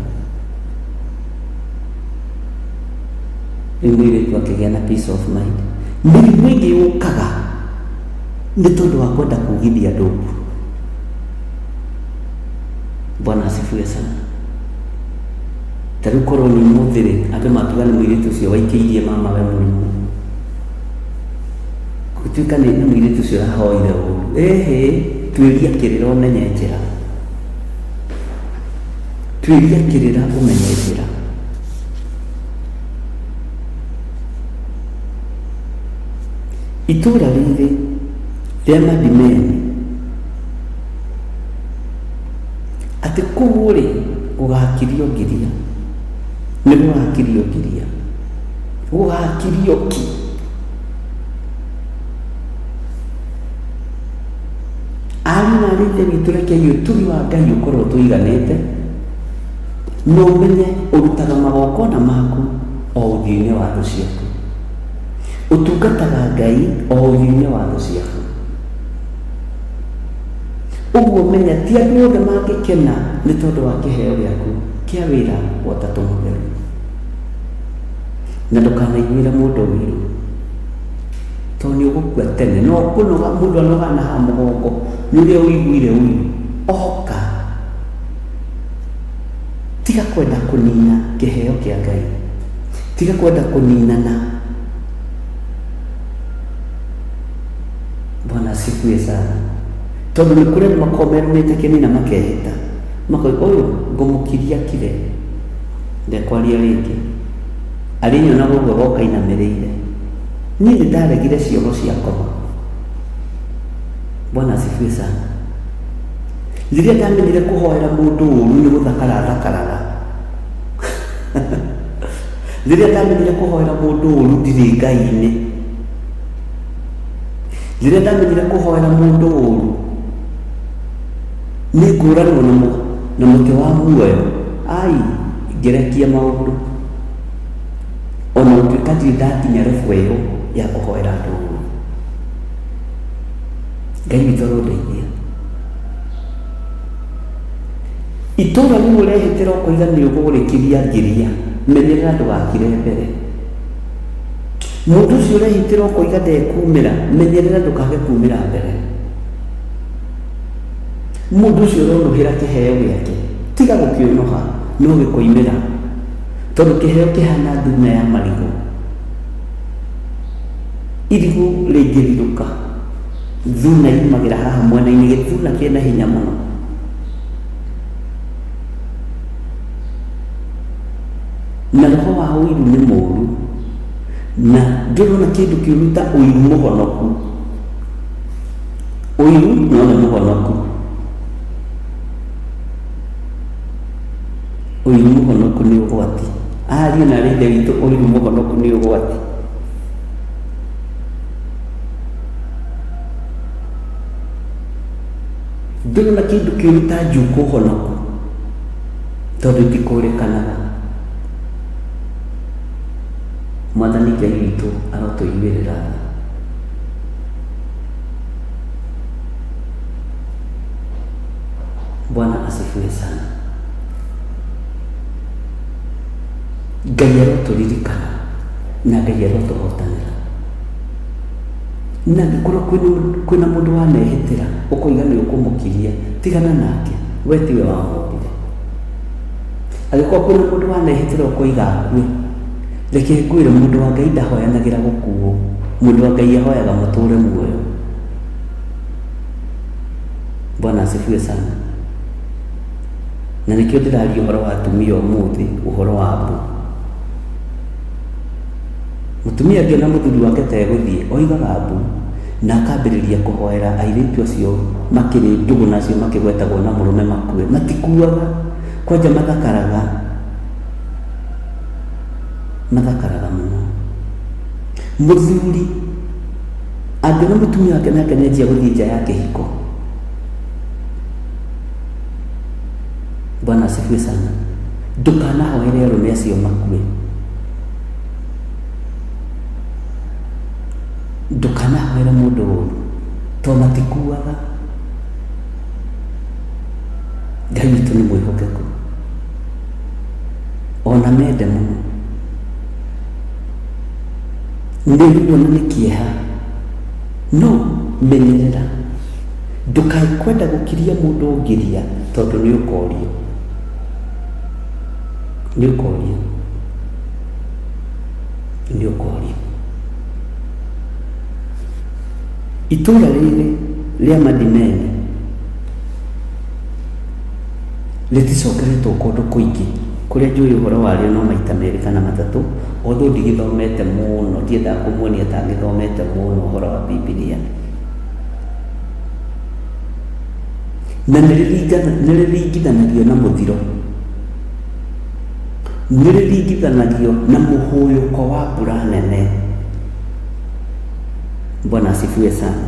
Rĩu mũirĩtu akĩgĩa na peace of mind. Mĩrimũ ĩngĩ yũkaga nĩ tondũ wa kwenda kugithia andũ mbu. Bwana asifiwe sana. Ta rĩu korwo nĩ ũmũthĩ rĩ, andũ makiuga nĩ mũirĩtu ũcio waikĩirie mama we mũrimũ. Gũtuĩka nĩ mũirĩtu ũcio ũrahoire ũru. Ĩhĩ, tuĩria kĩrĩra ũmenye njĩra. Tuĩria kĩrĩra ũmenye njĩra. Itũũra rĩrĩ rĩa Madimeni, atĩ kũu rĩ, gũgakirio ngiria, nĩ gũgakirio ngiria, gũgakirio ki. Ariũ na aarĩ a Ithe witũ, rekei ũtugi wa Ngai ũkorwo ũtũiganĩte, na ũmenye ũrutaga magongona maku o ũthiũ-inĩ wa thũ ciaku. Ũtungataga Ngai o ũthiũ-inĩ wa thũ ciaku. Ũguo menya ti andũ othe mangĩkena nĩ tondũ wa kĩheo gĩaku kĩa wĩra wa Ũtatũ Mũtheru. Na ndũkanaiguĩre mũndũ ũiru, tondũ nĩ ũgũkua tene. No kũnoga mũndũ anogaga na haha mũgongo nĩ ũrĩa ũiguire ũiru. Oka, tiga kwenda kũnina kĩheo kĩa Ngai, tiga kwenda kũninana. Bwana asifiwe sana. Tondũ nĩ kũrĩ andũ makoragwo merumĩte kĩnina makehĩta, makoiga ũyũ ngũmũkiria kire, ndekwaria rĩngĩ. Arĩnyonaga ũguo agoka ainamĩrĩire. Niĩ nĩ ndaregire cioho cia ngoma. Bwana asifiwe sana. Rĩrĩa ndamenyire kũhoera mũndũ ũru nĩ gũthakara thakaraga. Rĩrĩa ndamenyire kũhoera mũndũ ũru ndirĩ Ngai-inĩ. Rĩrĩa ndamenyire kũhoera mũndũ ũru nĩ ngũranwo na na mũtĩ wa muoyo, ai, ngĩrekia maũndũ. Ona gũtuĩka ndirĩ ndakinya level ĩyo ya kũhoera andũ ũru. Ngai witũ arondeithia. Itũra rĩu ũrehĩtĩra ũkoiga nĩ ũgũrĩkiria ngiria, menyerera ndũgakire mbere. Mũndũ ũcio ũrehĩtĩra ũkoiga ndekumĩra, menyerera ndũkage kumĩra mbere. Mũndũ ũcio ũronũhĩra kĩheo gĩake, tiga gũkĩũnũha, no gĩkoimĩra. Tondũ kĩheo kĩhana thuna ya marigũ. Irigũ rĩngĩrirũka, thuna yumagĩra haha mwena-inĩ, gĩthuna kĩna hinya mũno. Na roho wa ũiru nĩ mũũru, na ndũrona kĩndũ kĩũru ta ũiru mũhonoku. Ũiru no nĩ mũhonoku. Ũiru mũhonoku nĩ ũgwati. Ariũ na aarĩ a Ithe witũ, ũiru mũhonoku nĩ ũgwati. Ndũrona kĩndũ kĩũru ta njukũ honoku, tondũ itikũrĩkanaga. Mwathani Ngai witũ arotũiguĩrĩra tha. Bwana asifiwe sana. Ngai arotũririkana na Ngai arotũhotanĩra. Na angĩkorwo kwĩna mũndũ wanehĩtĩra ũkoiga nĩ ũkũmũkiria, tigana nake, we tiwe wamũmbire. Angĩkorwo kwĩna mũndũ wanehĩtĩra ũkoiga akue, reke ngwĩre mũndũ wa Ngai ndahoyanagĩra gũkuo, mũndũ wa Ngai ahoyaga mũtũre muoyo. Bwana asifiwe sana. Na nĩkĩo ndĩraria ũhoro wa atumia ũmũthĩ, ũhoro wa mbu. Mũtumia angĩona mũthuri wake ta egũthiĩ, oigaga mbu na akambĩrĩria kũhoera airĩtu acio makĩrĩ ndũgũ na acio makĩgwetagwo na mũrũme makue. Matikuaga, kwanja mathakaraga, mathakaraga mũno. Mũthuri angĩona mũtumia wake nake nĩanjia gũthiĩ nja ya kĩhiko, Bwana asifiwe sana, ndũkanahoere arũme acio makue. Ndũkanahoere mũndũ ũru, tondũ matikuaga. Ngai witũ nĩ mwĩhokeku, ona mende mũno. Nĩ ruo na nĩ kĩeha, no menyerera ndũkae kwenda gũkiria mũndũ ngiria, tondũ nĩ ũkorio, nĩ ũkorio, nĩ ũkorio. Itũra rĩrĩ rĩa Madimeni rĩticokeretwo kũndũ kũingĩ, kũrĩa njũĩ ũhoro warĩo no maita merĩ kana matatũ, although ndigĩthomete mũno, ndiendaga kũmuonia ta ngĩthomete mũno ũhoro wa Bibilia. Na nĩ rĩringithanagio na mũthiro, nĩ rĩringithanagio na mũhũyũko wa mbura nene. Bwana asifiwe sana.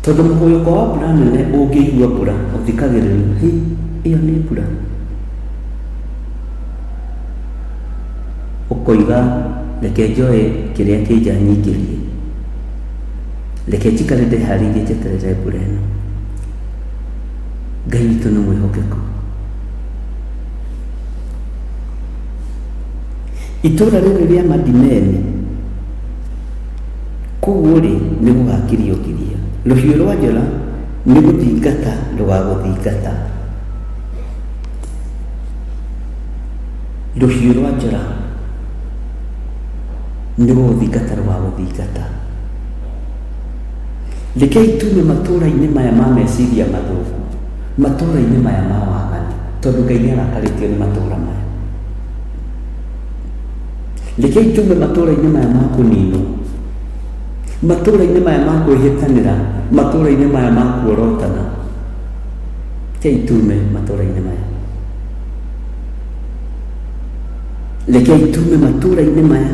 Tondũ mũhũyũko wa mbura nene ũngĩigua mbura ũthikagĩrĩria, hĩ, ĩyo nĩ mbura. Ũkoiga reke njoe kĩrĩa kĩ nja nyingĩrie, reke njikare ndĩharĩirie njeterere mbura ĩno. Ngai witũ nĩ mwĩhokeku. Itũũra rĩrĩ rĩa Madimeni, kũu rĩ, nĩ gũgakirio ngiria. Rũhiũ rwa njora nĩ gũthingata rũgagũthingata. Rũhiũ rwa njora nĩ gũgũthingata rũgagũthingata. Rekei tume matũũra-inĩ maya ma meciria mathũku, matũũra-inĩ maya ma waganu, tondũ Ngai nĩ arakarĩtio nĩ matũũra maya. Rekei tume matũũra-inĩ maya ma kũninwo, matũũra-inĩ maya ma kwĩhĩtanĩra, matũũra-inĩ maya ma kuorotana. Rekei tume matũũra-inĩ maya. Rekei tume matũũra-inĩ maya.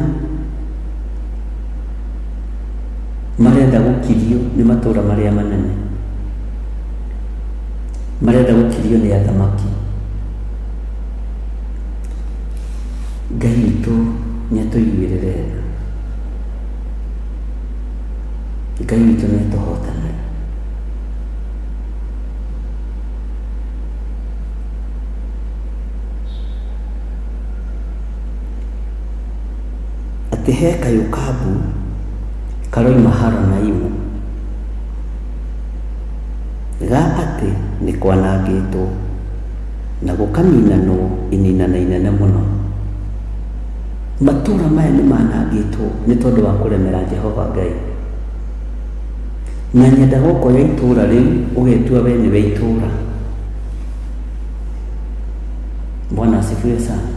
Marenda gũkirio nĩ matũũra marĩa manene, marenda gũkirio nĩ athamaki. Ngai witũ nĩ atũiguĩrĩre tha. Ngai witũ nĩ atũhotanĩre. Atĩ he kayũ ka mbu karoima Horonaimu, ga atĩ nĩ kwanangĩtwo na gũkaninanwo ininana inene mũno. Matũũra maya nĩ manangĩtwo nĩ tondũ wa kũremera Jehova Ngai. Na nyendaga ũkoya itũũra rĩu ũgetua we nĩwe itũũra. Bwana asifiwe sana.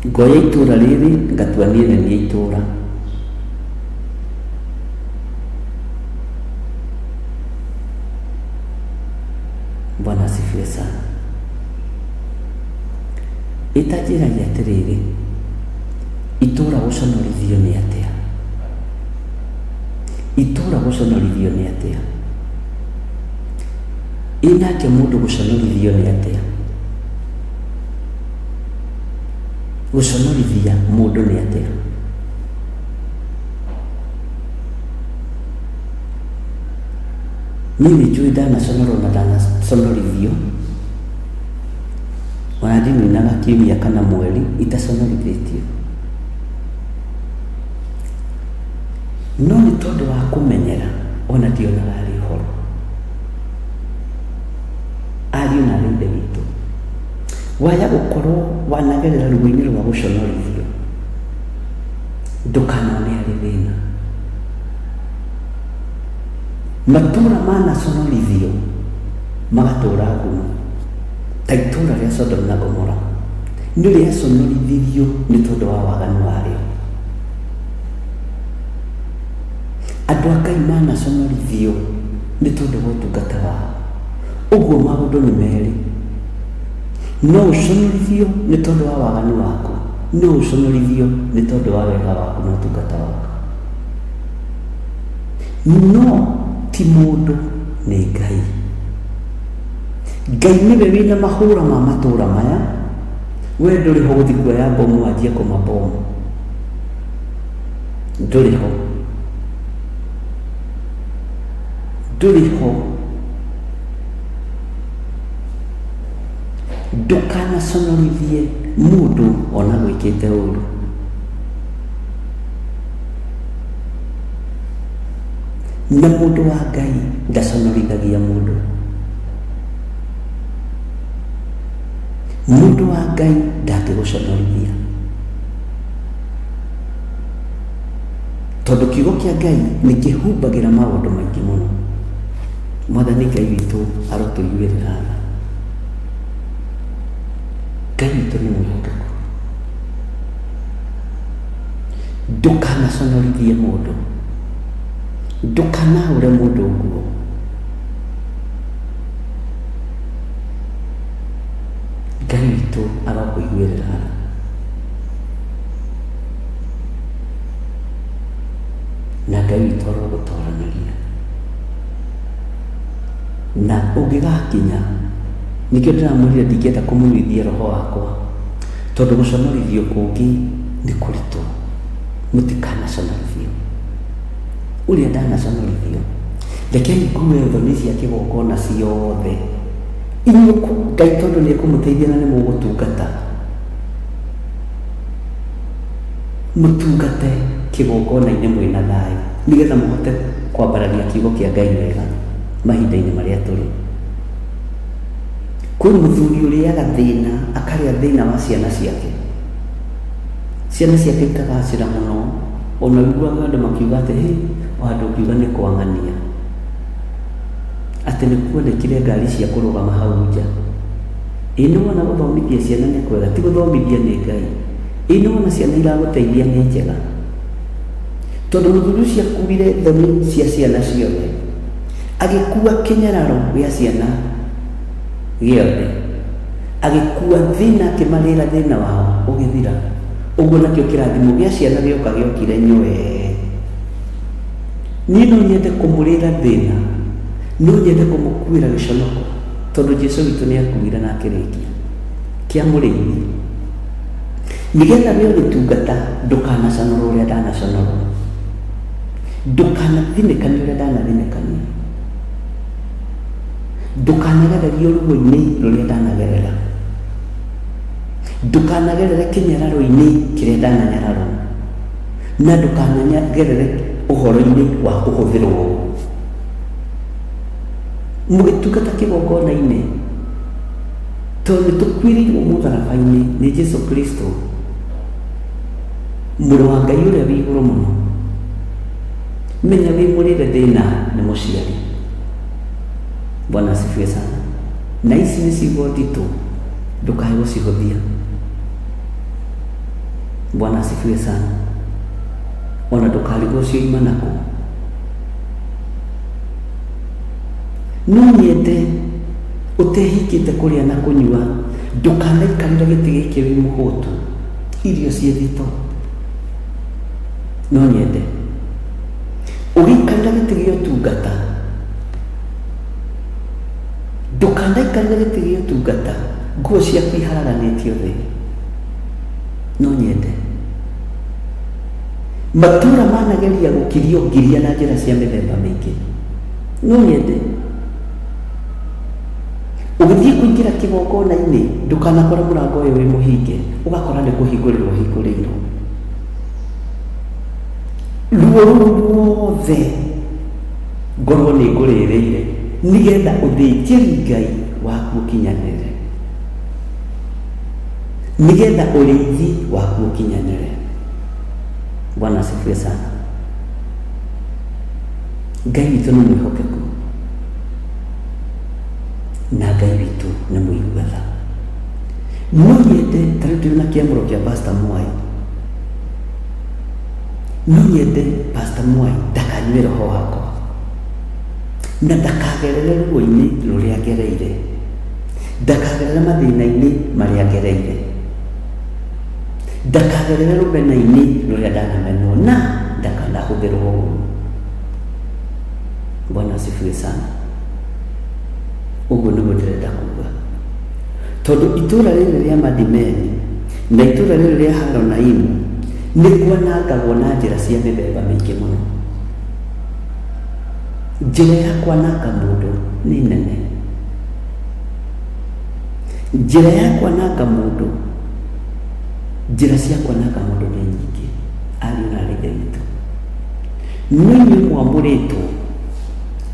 Ngoya itũũra rĩrĩ ngatua niĩ nĩ niĩ itũũra. Bwana asifiwe sana. Ĩtanjĩragia atĩrĩrĩ, itũũra gũconorithio nĩ atĩa? Itũũra gũconorithio nĩ atĩa? Ĩ nake mũndũ gũconorithio nĩ atĩa? Gũconorithia mũndũ nĩ atĩa? Niĩ nĩ njũĩ ndanaconorwo na ndanaconorithio, ona ndininaga kiumia kana mweri itaconorithĩtio. No nĩ tondũ wa kũmenyera ona ndionaga arĩ ũhoro. Ariũ na aarĩ a Ithe witũ, waya gũkorwo wanagerera ruo-inĩ rwa gũconorithio, ndũkanone arĩ thĩna. Matũũra manaconorithio magatũũra ngumo, ta itũũra rĩa Sodom na Gomora, nĩ rĩaconorithirio nĩ tondũ wa waganu warĩo. Andũ a Ngai manaconorithio nĩ tondũ wa ũtungata wao. Ũguo maũndũ nĩ merĩ, no ũconorithio nĩ tondũ wa waganu waku, no ũconorithio nĩ tondũ wa wega waku na ũtungata waku. No ti mũndũ, nĩ Ngai. Ngai nĩwe wĩna mahũra ma matũra maya, we ndũrĩ ho gũthiĩ kuoya bomu wanjie kũmabomu. Ndũrĩ ho. Ndũrĩ ho. Ndũkanaconorithie mũndũ ona gwĩkĩte ũru. Na mũndũ wa Ngai ndaconorithagia mũndũ. Mũndũ wa Ngai ndangĩgũconorithia. Tondũ kiugo kĩa Ngai nĩ kĩhumbagĩra maũndũ maingĩ mũno. Mwathani Ngai witũ arotũiguĩrĩra tha. Ngai witũ nĩ mwĩhokeku. Ndũkanaconorithie mũndũ. Ndũkanaũre mũndũ nguo. Ngai witũ arokũiguĩrĩra tha. Na Ngai witũ arogũtoranĩria. Na ũngĩgakinya, nĩkĩo ndĩramwĩrire ndingĩenda kũmũnyuithia roho wakwa, tondũ gũconorithio kũngĩ nĩ kũritũ. Mũtikanaconorithio. Ũrĩa ndanaconorithio. Rekei ngue thoni cia kĩgongona ciothe. Inyuĩ Ngai tondũ nĩ ekũmũteithia na nĩ mũgũtungata, mũtungate kĩgongona-inĩ mwĩna thayũ, nĩgetha mũhote kwambararia kiugo kĩa Ngai wega mahinda-inĩ marĩa tũrĩ. Kwĩ mũthuri ũrĩaga thĩna, akarĩa thĩna wa ciana ciake. Ciana ciake ikagacĩra mũno, ona ũiguaga andũ makiuga atĩ hĩ, o handũ ũngiuga nĩ kwang'ania. Atĩ nĩ kuonekire ngari cia kũrũgama hau nja. Ĩ nĩ wona gũthomithia ciana nĩ kwega, ti gũthomithia nĩ Ngai. Ĩ nĩ wona ciana iragũteithia nĩ njega. Tondũ mũthuri ũcio akuire thoni cia ciana ciothe, agĩkua kĩnyararo gĩa ciana gĩothe, agĩkua thĩna akĩmarĩra thĩna wao ũgĩthira. Ũguo nakĩo kĩrathimo gĩa ciana gĩoka gĩokire nywee. Niĩ no nyende kũmũrĩra thĩna, no nyende kũmũkuĩra gĩconoko, tondũ Jesu witũ nĩ akuire na akĩrĩkia kĩa mũrĩithi, nĩgetha we ũgĩtungata ndũkanaconorwo ũrĩa ndanaconorwo, ndũkanathinĩkanie ũrĩa ndanathinĩkania, ndũkanagererio ruo-inĩ rũrĩa ndanagerera, ndũkanagerere kĩnyararo-inĩ kĩrĩa ndananyararwo, na ndũkanagerere ũhoro-inĩ wa kũhũthĩrwo ũru. Mũgĩtungata kĩgongona-inĩ, tondũ nĩ tũkuĩrĩirwo mũtharaba-inĩ nĩ Jesu Kristo, mũrũ wa Ngai ũrĩa wĩ igũrũ mũno. Menya wĩ mũrĩre thĩna nĩ mũciari. Bwana asifiwe sana. Na ici nĩ ciugo nditũ, ndũkae gũcihũthia. Bwana asifiwe sana. Ona ndũkarigwo cioima nakũ. No nyende ũtehingĩte kũrĩa na kũnyua, ndũkanaikarĩre gĩtĩ gĩkĩ wĩ mũhũtu, irio ciĩ thito. No nyende ũgĩikarĩra gĩtĩ gĩa ũtungata, ndũkanaikarĩre gĩtĩ gĩa ũtungata nguo ciaku iharaganĩtio thĩ. No nyende matũũra manageria gũkirio ngiria na njĩra cia mĩthemba mĩingĩ. No nyende ũgĩthiĩ kũingĩra kĩgongona-inĩ ndũkanakore mũrango ũyũ wĩ mũhinge, ũgakora nĩ kũhingũrĩrwo ũhingũrĩirwo. Ruo rũu ruothe ngorwo nĩ ngũrĩrĩire, nĩgetha ũthĩnjĩri Ngai waku ũkinyanĩre, nĩgetha ũrĩithi waku ũkinyanĩre. Bwana asifiwe sana. Ngai witũ nĩ mwĩhokeku na Ngai witũ nĩ mũigua tha. No nyende ta rĩu ndĩna kĩamũro kĩa Pastor Mwai, no nyende Pastor Mwai ndakanyue roho wakwa na ndakagerere ruo-inĩ rũrĩa ngereire, ndakagerere mathĩna-inĩ marĩa ngereire, ndakagerere rũmena-inĩ rũrĩa ndanamenwo na ndakanahũthĩrwo ũru. Bwana asifiwe sana. Ũguo nĩguo ndĩrenda kuga, tondũ itũũra rĩrĩ rĩa Madimeni na itũũra rĩrĩ rĩa Haronaimu nĩ kwanangagwo na njĩra cia mĩthemba mĩingĩ mũno. Njĩra ya kwananga mũndũ nĩ nene. Njĩra ya kwananga mũndũ, njĩra cia kwananga mũndũ nĩ nyingĩ, ariũ na aarĩ a Ithe witũ. No inyuĩ mwamũrĩtwo,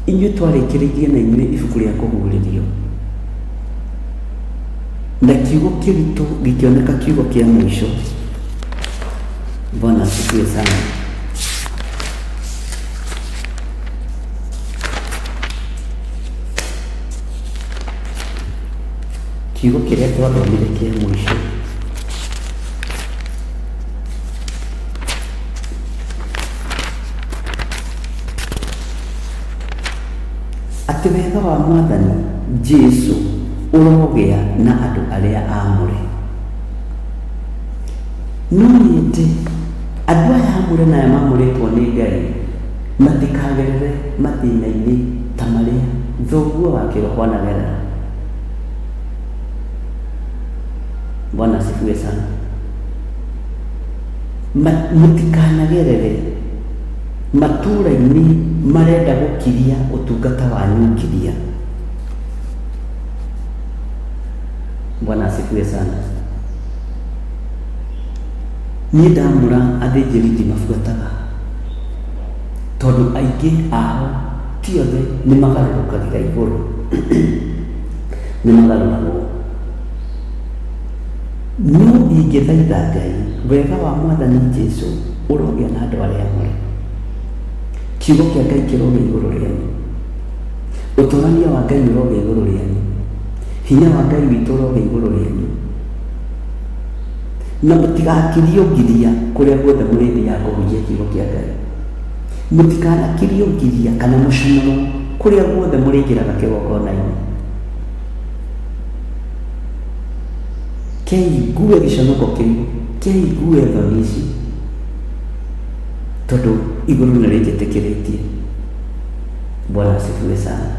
inyuĩ twarĩkĩrĩirie na inyuĩ ibuku rĩa kũguũrĩrio, na kiugo kĩritũ gĩkĩoneka kiugo kĩa mũico. Bwana asifiwe sana. Kiugo kĩrĩa twathomire kĩa mũico atĩ wega wa Mwathani Jesu ũrogĩa na andũ arĩa aamũre. No nyende andũ aya aamũre na aya maamũrĩtwo nĩ Ngai matikagerere mathĩna-inĩ ta marĩa thoguo wa kĩroho anagerera. Bwana asifiwe sana. Mũtikanagerere matũũra-inĩ marenda gũkiria ũtungata wanyu ngiria. Bwana asifiwe sana. Niĩ ndamũra athĩnjĩri ndimabuataga, tondũ aingĩ ao ti othe nĩ magarũrũkagĩra igũrũ, nĩ magarũragwo. No ingĩthaitha Ngai, wega wa Mwathani Jesu ũrogĩa na andũ arĩa amũre. Kiugo kĩa Ngai kĩrogĩa igũrũ rĩanyu. Ũtũrania wa Ngai ũrogĩa igũrũ rĩanyu. Hinya wa Ngai witũ ũrogĩa igũrũ rĩanyu. Na mũtigakirio ngiria kũrĩa guothe mũrĩthiaga kũhunjia kiugo kĩa Ngai. Mũtikanakirio ngiria kana mũconoro kũrĩa guothe mũrĩingĩraga kĩgongona-inĩ. Kei ngue gĩconoko kĩu, kei ngue thoni ici, tondũ igũrũ nĩ rĩnjĩtĩkĩrĩtie. Bwana asifiwe sana.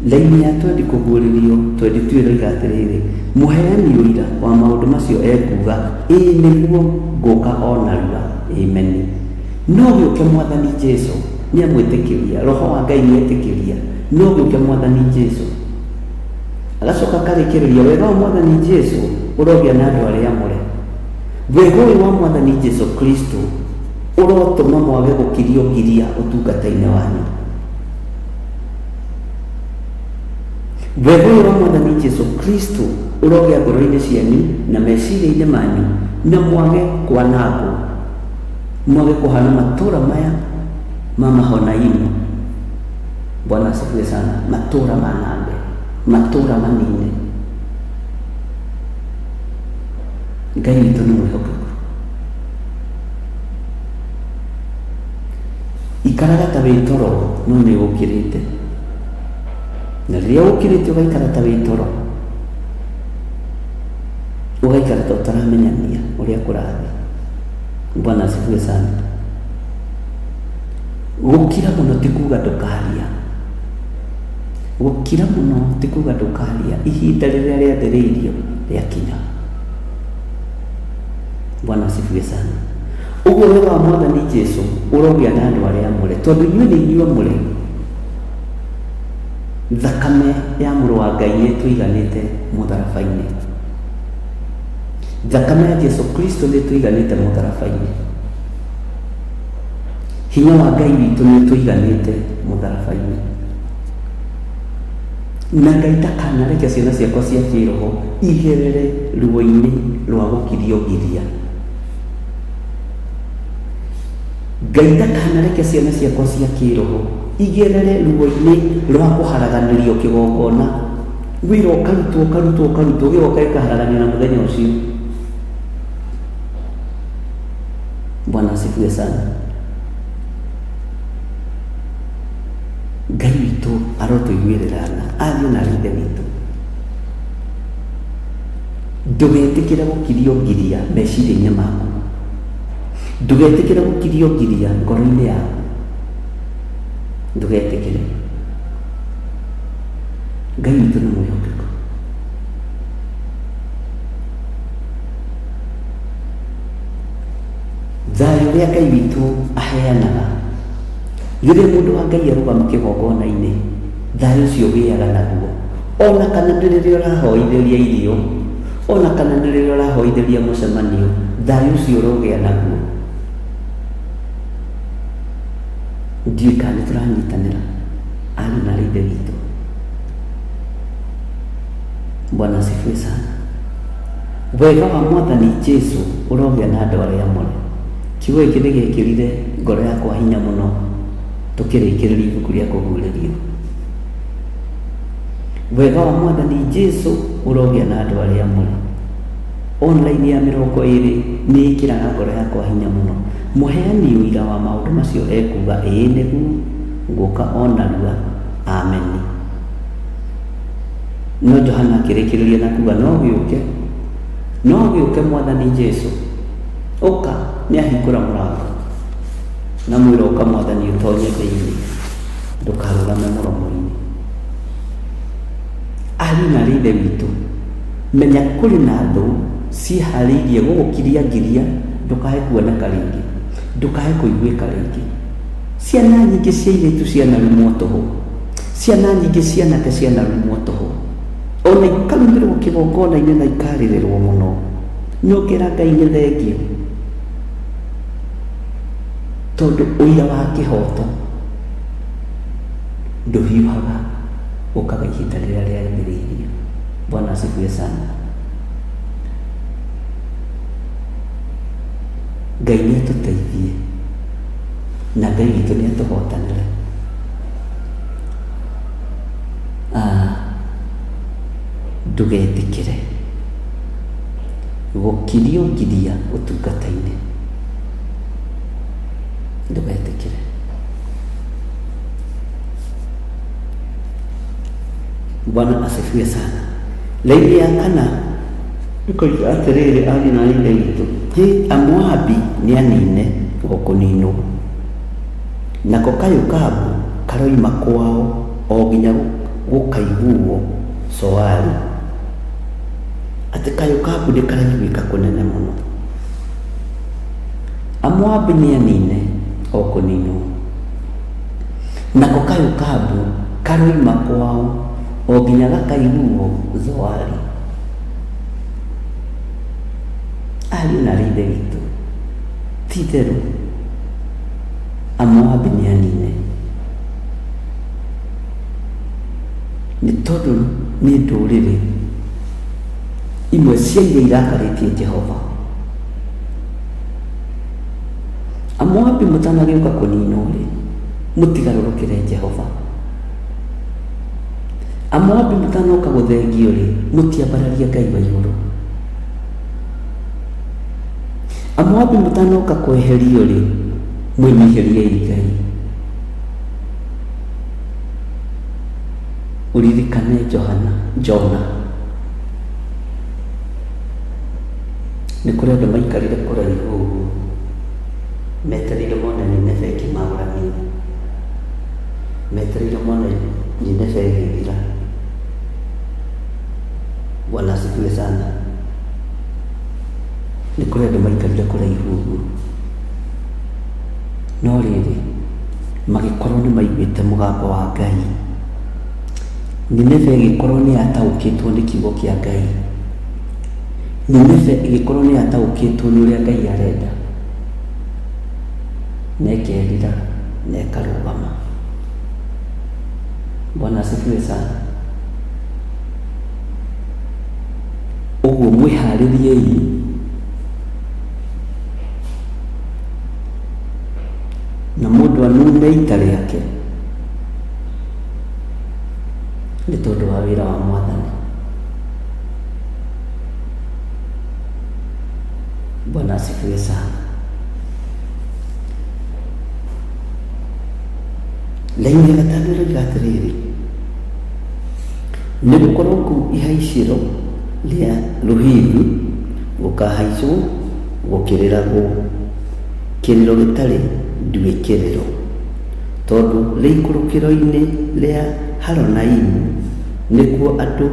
Laini ya twendi kũguũrĩrio 22 ĩroiga atĩrĩrĩ, mũheani ũira wa maũndũ macio ekuuga, ĩĩ nĩguo, ngũka o narua. Ameni. No gĩũke Mwathani Jesu. Nĩ amwĩtĩkĩria, Roho wa Ngai nĩ etĩkĩria, no gĩũke Mwathani Jesu. Agacoka akarĩkĩrĩria, wega wa Mwathani Jesu ũrogĩa na andũ arĩa amũre. Wega ũyũ wa Mwathani Jesu Kristo ũrotũma mwage gũkirio ngiria ũtungata-inĩ wanyu. Wega ũyũ wa Mwathani Jesu Kristo ũrogĩa ngoro-inĩ cianyu na meciria-inĩ manyu, na mwage kwanangwo, mwage kũhana matũũra maya ma Mahonaimu. Bwana asifiwe sana. Matũũra manange, matũũra manine. Ngai witũ nĩ mwĩhokeku. Ikaraga ta wĩ toro no nĩ ũkĩrĩte, na rĩrĩa ũkĩrĩte ũgaikara ta wĩ toro, ũgaikara ta ũtaramenyania ũrĩa kũrathiĩ. Bwana asifiwe sana. Gũkira mũno ti kuga ndũkaria, gũkira mũno ti kuga ndũkaria, ihinda rĩrĩa rĩathĩrĩirio rĩakinya. Bwana asifiwe sana. Ũguo wega wa Mwathani Jesu ũrogĩa na andũ arĩa amũre, tondũ inyuĩ nĩ inyuĩ amũre. Thakame ya mũrũ wa Ngai nĩ ĩtũiganĩte mũtharaba-inĩ. Thakame ya Jesu Kristo nĩ ĩtũiganĩte mũtharaba-inĩ. Hinya wa Ngai witũ nĩ ũtũiganĩte mũtharaba-inĩ. Na Ngai ndakanareke ciana ciakwa cia kĩroho igerere ruo-inĩ rwa gũkirio ngiria. Ngai ndakanareke ciana ciakwa cia kĩroho igerere ruo-inĩ rwa kũharaganĩrio kĩgongona. Wĩra ũkarutwo, ũkarutwo, ũkarutwo, gĩgoka gĩkaharaganio na mũthenya ũcio. Bwana asifiwe sana. Ngai witũ arotũiguĩrĩra tha, ariũ na aarĩ a Ithe witũ. Ndũgetĩkĩre gũkirio ngiria meciria-inĩ maku. Ndũgetĩkĩre gũkirio ngiria ngoro-inĩ yaku. Ndũgetĩkĩre. Ngai witũ nĩ mwĩhokeku. Thayũ ũrĩa Ngai witũ aheanaga, rĩrĩa mũndũ wa Ngai arũgama kĩgongona-inĩ, thayũ ũcio ũgĩaga naguo, ona kana nĩ rĩrĩa ũrahoithĩria irio, ona kana nĩ rĩrĩa ũrahoithĩria mũcemanio, thayũ ũcio ũrogĩa naguo. Ndiũĩ kana nĩ tũranyitanĩra ariũ na aarĩ a Ithe witũ. Bwana asifiwe sana. Wega wa Mwathani Jesu ũrogĩa na andũ arĩa amũre. Kiugo gĩkĩ nĩ gĩekĩrire ngoro yakwa hinya mũno tũkĩrĩkĩrĩria ibuku rĩa Kũguũrĩrio. Wega wa Mwathani Jesu ũrogĩa na andũ arĩa amũre. Online ya 20 nĩ ĩkĩraga ngoro yakwa hinya mũno. Mũheani ũira wa maũndũ macio ekuuga, ĩĩ nĩguo, ngũka o narua. Ameni. No Johana akĩrĩkĩrĩria na kuga, no gĩũke, no gĩũke Mwathani Jesu. Ũka, nĩ ahingũra mũrango. Na mwĩra ũka Mwathani ũtonye thĩinĩ, ndũkarũgame mũromo-inĩ. Ariũ na aarĩ a Ithe witũ, menya kũrĩ na thũ ciĩharĩirie gũgũkiria ngiria ndũkae kuoneka rĩngĩ, ndũkae kũiguĩka rĩngĩ. Ciana nyingĩ cia airĩtu cianarumwo tũhũ. Ciana nyingĩ cia anake cianarumwo tũhũ. Ona ikarumĩrwo kĩgongona-inĩ na ikarĩrĩrwo mũno. No ngera Ngai nĩ thengiũ. Tondũ ũira wa kĩhoto ndũhiũhaga ũkaga ihinda rĩrĩa rĩagĩrĩirio. Bwana asifiwe sana. Ngai nĩ atũteithie na Ngai witũ nĩ atũhotanĩre. Ndũgetĩkĩre gũkirio ngiria ũtungata-inĩ, ndũgetĩkĩre. Bwana asifiwe sana. Laini ya kana ĩkoiga atĩrĩrĩ, ariũ na aarĩ a Ithe witũ, hĩ, Amoabi nĩ anine o kũninwo. Nako kayũ ka mbu karoima kwao o nginya gũkaiguo Soari. Atĩ kayũ ka mbu nĩ karaiguĩka kũnene mũno. Amoabi nĩ anine o kũninwo. Nako kayũ ka mbu karoima kwao o nginya gakaiguo Zoari. Ariũ na aarĩ a Ithe witũ, ti itherũ Amoabi nĩ anine, nĩ tondũ nĩ ndũrĩrĩ imwe cia iria irakarĩtie Jehova. Amoabi mũtanagĩũka kũninwo-rĩ, mũtigarũrũkĩre Jehova. Amoabi mũtanoka gũthengio-rĩ, mũtiambararie Ngai wa igũrũ. Amoabi mũtanoka kweherio-rĩ, mwĩnyihĩriei Ngai. Ũririkane Johana, Jona. Nĩ kũrĩ andũ maikarire kũraihu ũguo metereire mone Nineve ĩkĩng'aũranio, metereire mone Nineve ĩgĩthira. Bwana asifiwe sana. Nĩ kũrĩ andũ maikarire kũraihu ũguo, no rĩrĩ, magĩkorwo nĩ maiguĩte mũgambo wa Ngai. Nineve ĩgĩkorwo nĩ yataũkĩtwo nĩ kiugo kĩa Ngai. Nineve ĩgĩkorwo nĩ yataũkĩtwo nĩ ũrĩa Ngai arenda, na ĩkerira na ĩkarũgama. Bwana asifiwe sana. Ũguo mwĩharĩriei na mũndũ anune ita rĩake nĩ tondũ wa wĩra wa Mwathani. Bwana asifiwe sana. Laini ya gatano ĩroiga atĩrĩrĩ, nĩ gũkorwo kũu ihaicĩro rĩa Luhithu gũkahaicwo gũkĩrĩragwo, kĩrĩro gĩtarĩ nduĩkĩrĩro, tondũ rĩikũrũkĩro-inĩ rĩa Haronaimu nĩkuo andũ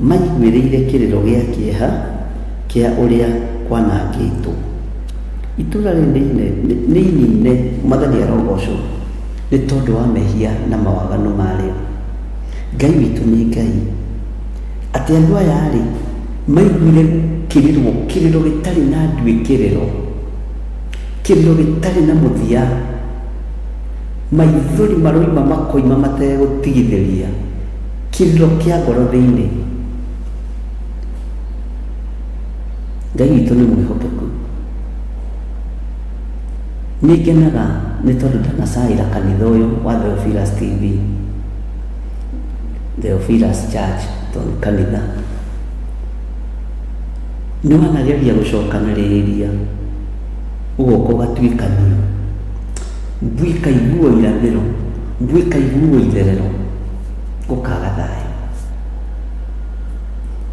maiguĩrĩire kĩrĩro gĩa kĩeha kĩa ũrĩa kwanangĩtwo. Itũũra rĩrĩ nĩ inine, Mwathani arogocwo, nĩ tondũ wa mehia na mawaganu marĩo. Ngai witũ nĩ Ngai. Atĩ andũ aya-rĩ, maiguire gũkĩrĩrwo kĩrĩro gĩtarĩ na nduĩkĩrĩro, kĩrĩro gĩtarĩ na mũthia, maithori maroima makoima mategũtigithĩria, kĩrĩro kĩa ngoro thĩinĩ. Ngai witũ nĩ mwĩhokeku. Nĩ ngenaga nĩ tondũ ndanacaĩra kanitha ũyũ wa Theophilus TV, Theophilus Church tondũ kanitha. Nĩ wanageria gũcokanĩrĩria ũgoka ũgatuĩkanio, mbu ĩkaiguo irathĩro, mbu ĩkaiguo itherero, gũkaga thayũ.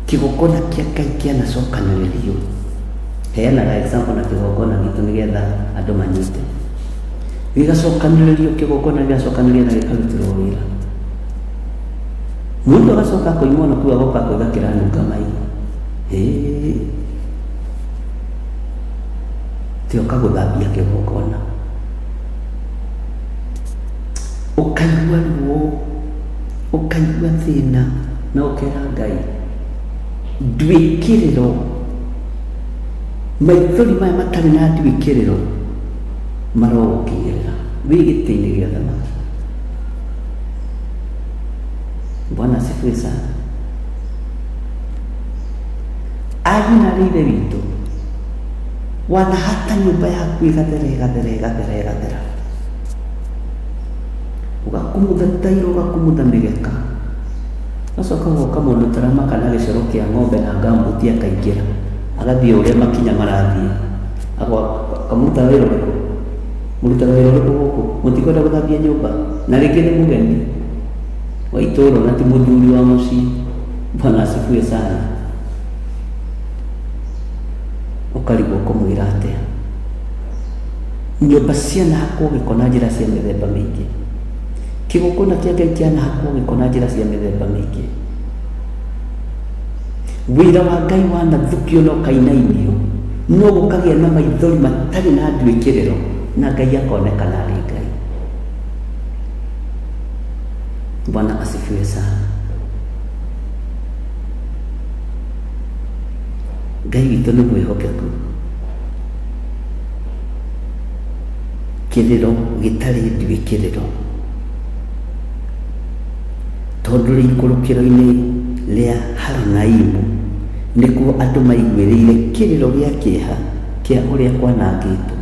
Kĩgongona kĩa Ngai kĩanacokanĩrĩrio, heanaga example na kĩgongona gitũ nĩgetha andũ manyite. Gĩgacokanĩrĩrio, kĩgongona gĩgacokanĩrĩrio na gĩkarutĩrwo wĩra. Mũndũ agacoka akoima ona kũu agoka akoiga kĩranunga mai. Hĩĩ. Tioka gũthambia kĩgongona. Ũkaigua ruo, ũkaigua thĩna na ũkera Ngai nduĩkĩrĩro, maithori maya matarĩ na nduĩkĩrĩro marogũkinyĩrĩra wĩ gĩtĩ-inĩ gĩa ũthamaki. Bwana asifiwe sana. Ariũ na aarĩ a Ithe witũ, wanahata nyũmba yaku ĩgathera ĩgathera ĩgathera ĩgathera, ũgakumutha tairo ũgakumutha mĩgeka, ũgacoka ũgoka mũndũ ũtaramaka na gĩcoro kĩa ng'ombe na ngambuti akaingĩra, agathiĩ o ũrĩa makinya marathiĩ, akamũrutaga wĩra ũrĩkũ? Mũrutaga wĩra ũrĩkũ gũkũ? Mũtikwenda gũthambia nyũmba? Na rĩngĩ nĩ mũgeni wa itũũra na ti mũthuri wa mũciĩ. Bwana asifiwe sana. Ũkarigwo ũkũmwĩra atĩa. Nyũmba cianahakwo gĩko na njĩra cia mĩthemba mĩingĩ. Kĩgongona kĩa Ngai kĩanahakwo gĩko na njĩra cia mĩthemba mĩingĩ. Wĩra wa Ngai wanathukio na ũkainainio, no gũkagĩa na maithori matarĩ na nduĩkĩrĩro, na Ngai akonekana arĩ Ngai. Bwana asifiwe sana. Ngai witũ nĩ mwĩhokeku. Kĩrĩro gĩtarĩ nduĩkĩrĩro. Tondũ rĩikũrũkĩro-inĩ rĩa Horonaimu nĩkuo andũ maiguĩrĩire kĩrĩro gĩa kĩeha kĩa ũrĩa kwanangĩtwo.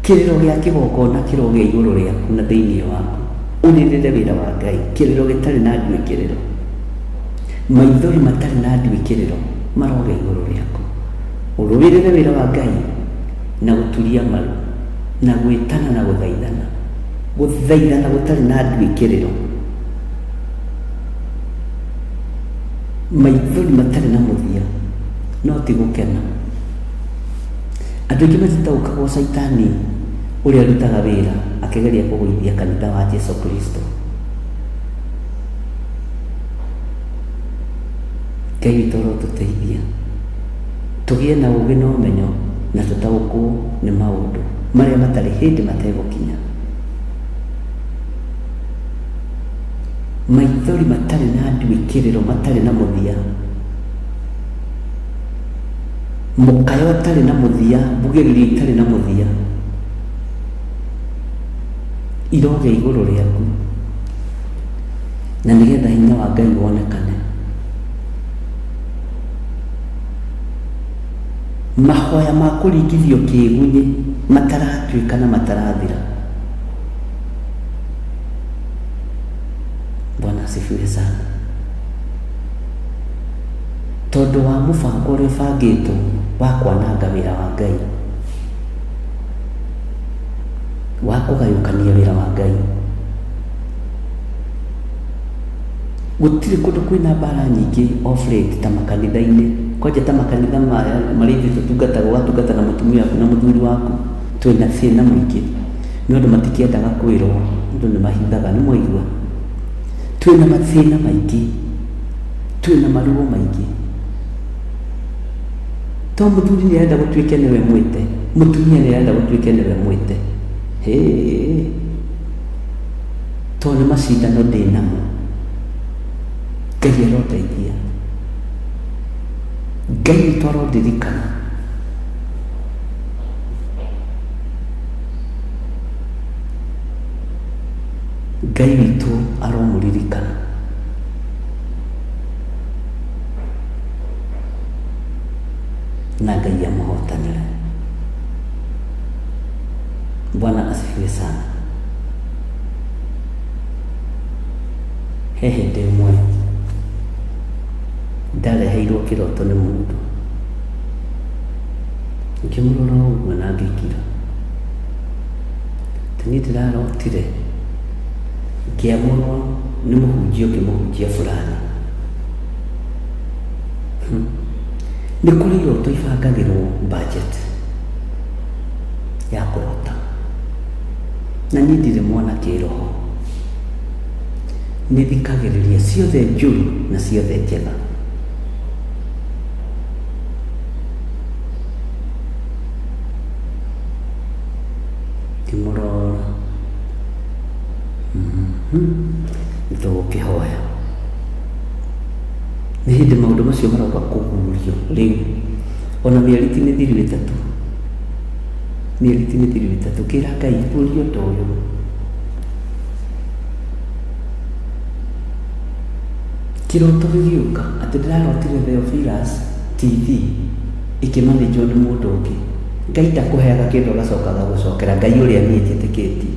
Kĩrĩro gĩa kĩgongona kĩrogĩa igũrũ rĩaku na thĩinĩ waku, ũrĩrĩre wĩra wa Ngai, kĩrĩro gĩtarĩ na nduĩkĩrĩro. Maithori matarĩ na nduĩkĩrĩro marogĩa igũrũ rĩaku, ũrũĩrĩre wĩra wa Ngai na gũturia maru, na gwĩtana na gũthaithana, gũthaithana gũtarĩ na nduĩkĩrĩro. Maithori matarĩ na mũthia, no ti gũkena. Andũ aingĩ matitaũkagwo Caitani ũrĩa arutaga wĩra akĩgeria kũgũithia kanitha wa Jesu Kristo. Ngai witũ arotũteithia tũgĩe na ũgĩ na ũmenyo na tũtaũkwo nĩ maũndũ marĩa matarĩ hĩndĩ mategũkinya. Maithori matarĩ na nduĩkĩrĩro, matarĩ na mũthia. Mũkayo ũtarĩ na mũthia, mbugĩrĩrio itarĩ na mũthia irogĩa igũrũ rĩaku, na nĩgetha hinya wa Ngai wonekane. Mahoya ma kũringithio kĩĩgunyĩ mataratuĩka na matarathira. Bwana asifiwe sana. Tondũ wa mũbango ũrĩa ũbangĩtwo wa kwananga wĩra wa Ngai, wa kũgayũkania wĩra wa Ngai. Gũtirĩ kũndũ kwĩna mbara nyingĩ off late ta makanitha-inĩ, kwanja ta makanitha maya marĩa ithuĩ tũtungataga, ũgatungata na mũtumia waku na mũthuri waku, twĩna thĩna mũingĩ. Nĩ ũndũ matikĩendaga kwĩrwo, andũ nĩ mahithaga, nĩ mwaigua? Twĩna mathĩna maingĩ, twĩna maruo maingĩ. To mũthuri nĩ arenda gũtuĩke nĩwe mwĩte, mũtumia nĩ arenda gũtuĩke nĩwe mwĩte. Hĩĩ. To nĩ macindano ndĩ namo. Ngai arondeithia. Ngai witũ arondirikana. Ngai witũ aromũririkana. Na Ngai amũhotanĩre. Bwana asifiwe sana. He hĩndĩ ĩmwe ndareheirwo kĩroto nĩ mũndũ, ngĩmũrora ũguo na ngĩkira. Atĩ niĩ ndĩrarotire ngĩamũrwo nĩ mũhunjia ũngĩ mũhunjia fulani. Nĩ kũrĩ iroto ibangagĩrwo budget ya kũrota. Na niĩ ndirĩ mwana kĩroho. Nĩ thikagĩrĩria ciothe njũru na ciothe njega. Ngĩmũrora. Nĩ tũgũkĩhoya. Nĩ hĩndĩ maũndũ macio maroka kũgurio rĩu. Ona mĩeri ti mĩthiru ĩtatũ. Mĩeri ti mĩthiru ĩtatũ. Ngĩra Ngai guũria ũndũ ũyũ. Kĩroto gĩgĩũka atĩ ndĩrarotire Theophilus TV ĩkĩmanĩnjwo nĩ mũndũ ũngĩ. Ngai ndakũheaga kĩndũ agacoka agagũcokera. Ngai ũrĩa niĩ njĩtĩkĩtie.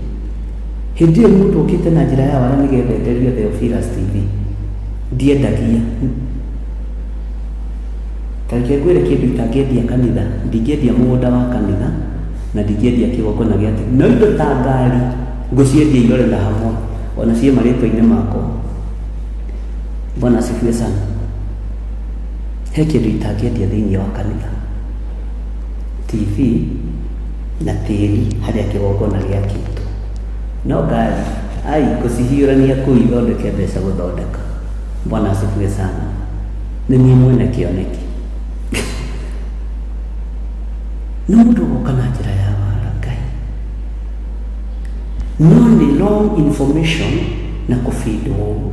Hĩndĩ ĩyo mũndũ okĩte na njĩra ya wara nĩgetha enderio Theophilus TV. Ndiendagia. Ta reke ngwĩre kĩndũ itangĩendia kanitha. Ndingĩendia mũgũnda wa kanitha na ndingĩendia kĩgongona gĩa TV. No indo ta ngari ngũciendia irore na hamwe ona ciĩ marĩtwa-inĩ makwa. Bwana asifiwe sana. He kĩndũ itangĩendia thĩinĩ wa kanitha. TV na tĩri harĩa kĩgongona gĩakĩtwo. No ngari, ai, ngũcihiũrania kũu ithondeke mbeca gũthondeka. Bwana asifiwe sana. Nĩ niĩ mwene kĩoneki. No mũndũ ũgoka na njĩra ya wara Ngai. No nĩ wrong information na kũbindwo ũguo.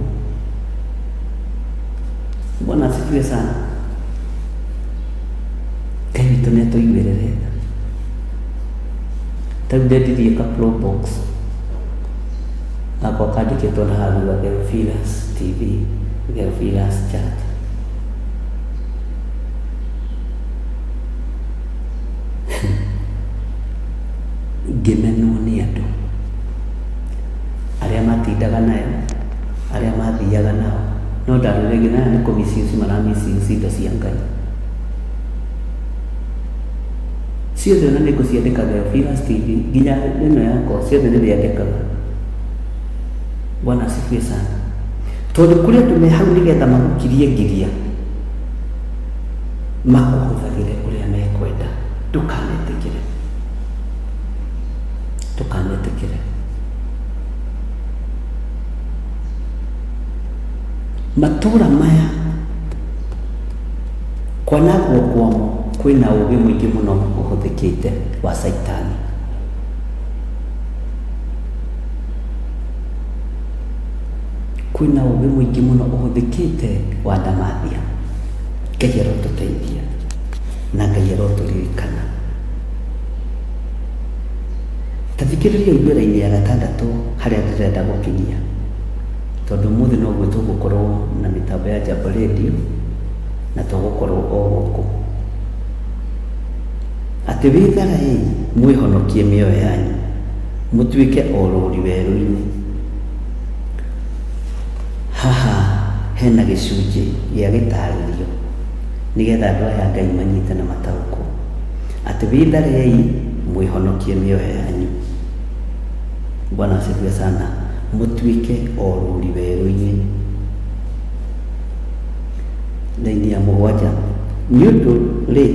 Bwana asifiwe sana. Ngai witũ nĩ atũiguĩrĩre tha. Ta rĩu ndendirie ka Pro Box gakwa kandĩkĩtwo na haha thutha Theophilus TV, Theophilus Church. Ngĩmenwo nĩ andũ arĩa matindaga nayo, arĩa mathiaga nao, no ndarorire ngĩona aya nĩ kũ misuse mara misuse indo cia Ngai. Ciothe ona nĩ ngũciandĩka Theophilus TV, nginya ĩno yakwa ciothe nĩ ndĩandĩkaga. Bwana asifiwe sana. Tondũ kũrĩ andũ me hau nĩgetha magũkirie ngiria, makũhũthagĩre ũrĩa mekwenda. Ndũkanetĩkĩre. Ndũkanetĩkĩre. Matũũra maya kwanangwo kwamo kwĩna ũgĩ mũingĩ mũno ũhũthĩkĩte wa caitani. Kwĩna ũgĩ mũingĩ mũno ũhũthĩkĩte wa ndamathia. Ngai arotũteithia na Ngai arotũririkana. Ta thikĩrĩria ũigue raini ya gatandatũ harĩa ndĩrenda gũkinyia, tondũ ũmũthĩ noguo tũgũkorwo na mĩtambo ya Jambo Radio na tũgũkorwo o gũkũ. Atĩ wĩtharaei mwĩhonokie mĩoyo yanyu, mũtuĩke orũri werũ-inĩ. Haha hena gĩcunjĩ gĩa gĩtarĩrio nĩgetha andũ aya a Ngai manyite na mataũkwo. Atĩ wĩtharei mwĩhonokie mĩoyo yanyu. Bwana asifiwe sana. Mũtuĩke orũri werũ-inĩ. Raini ya mũgwanja. Nĩ ũndũ rĩ,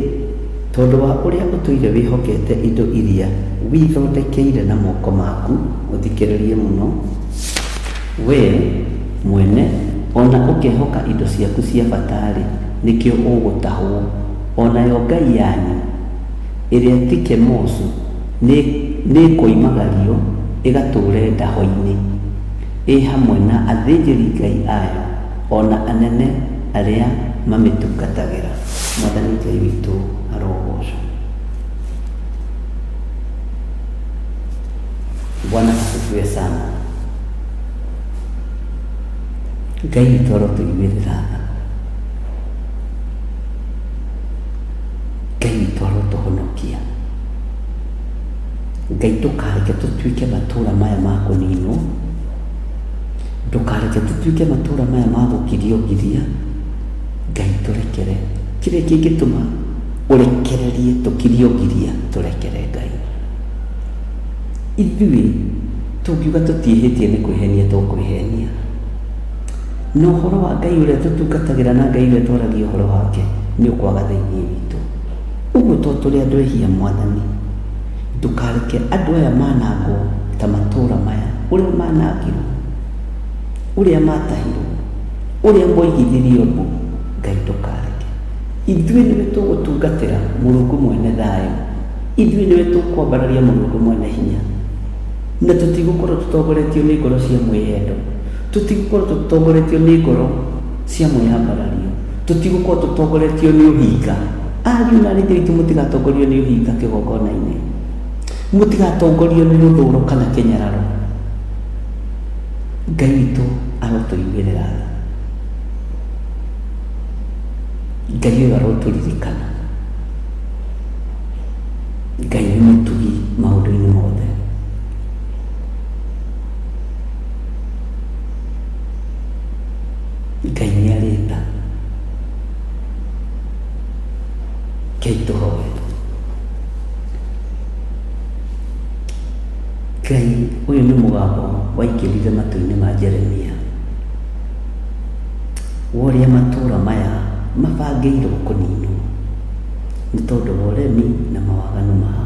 tondũ wa ũrĩa ũtũire wĩhokete indo iria wĩthondekeire na moko maku, ũthikĩrĩrie mũno, wee mwene, o na ũkehoka indo ciaku cia bata-rĩ, nĩkĩo ũgũtahwo, o nayo ngai yanyu, ĩrĩa ti Kemoshu, nĩĩkoimagario ĩgatũũre ndaho-inĩ, ĩ hamwe na athĩnjĩri-ngai ayo, o na anene arĩa mamĩtungatagĩra. Mwathani Ngai witũ arogoocwo. Bwana asifiwe sana. Ngai witũ arotũiguĩrĩra tha. Ngai witũ arotũhonokia. Ngai ndũkareke tũtuĩke matũra maya ma kũninwo, ndũkareke tũtuĩke matũra maya ma gũkirio ngiria. Ngai tũrekere. Kĩrĩa kĩngĩtũma ũrekererie tũkirio ngiria, tũrekere Ngai. Ithuĩ tũngiuga tũtiĩhĩtie nĩ kwĩhenia tũkwĩhenia. Na ũhoro wa Ngai ũrĩa tũtungatagĩra na Ngai ũrĩa twaragia ũhoro wake nĩ ũkwaga thĩinĩ witũ. Ũguo to tũrĩ andũ ehia Mwathani, ndũkareke andũ aya manangwo ta matũũra maya, ũrĩa manangirwo, ũrĩa matahirwo, ũrĩa moigithirio mbu, Ngai ndũkareke. Ithuĩ nĩwe tũgũtungatĩra Mũrungu mwene thayũ, ithuĩ nĩwe tũkwambararia Mũrungu mwene hinya, na tũtigũkorwo tũtongoretio nĩ ngoro cia mwĩyendo, tũtigũkorwo tũtongoretio nĩ ngoro cia mwĩyambarario, tũtigũkorwo tũtongoretio nĩ ũhinga. Ariũ na aarĩ a Ithe witũ mũtigatongorio nĩ ũhinga kĩgongona-inĩ, mũtigatongorio nĩ rũthũũro kana kĩnyararo. Ngai witũ arotũiguĩrĩra tha. Ngai ũyũ arotũririkana. Ngai nĩ mũtugi maũndũ-inĩ mothe. Ngai nĩ arĩ tha. Rekei tũhoe. Ngai, ũyũ nĩ mũgambo waingĩrire matũ-inĩ ma Jeremia, wa ũrĩa matũũra maya mabangĩirwo kũninwo. Nĩ tondũ wa ũremi na mawaganu mao.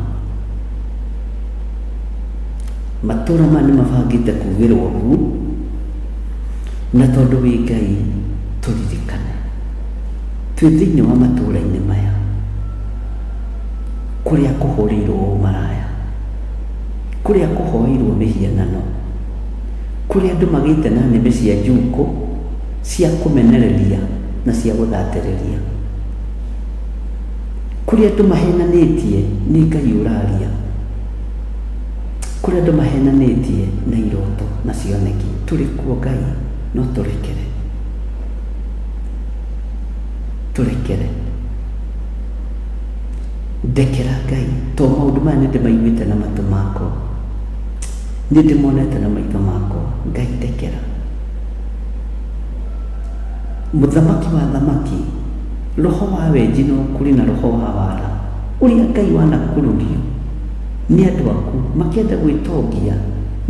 Matũũra maya nĩ mabangĩte kugĩrwo mbu, na tondũ wĩ Ngai tũririkane. Twĩ thĩinĩ wa matũũra-inĩ maya kũrĩa kũhũrĩirwo ũmaraya, kũrĩa kũhoeirwo mĩhianano, kũrĩa andũ magĩte na nĩmĩ cia njukũ cia kũmenereria na cia gũthatĩrĩria, kũrĩa andũ mahenanĩtie nĩ Ngai ũraria, kũrĩa andũ mahenanĩtie na iroto na cioneki, tũrĩ kuo Ngai no tũrekere, tũrekere. Ndekera Ngai, to maũndũ maya nĩ ndĩmaiguĩte na matũ makwa, nĩ ndĩmonete na maitho makwa, Ngai ndekera. Mũthamaki wa athamaki, roho wa wenji na ũkũri na roho wa wara, ũrĩa Ngai wanakururio nĩ andũ aku makĩenda gwĩtongia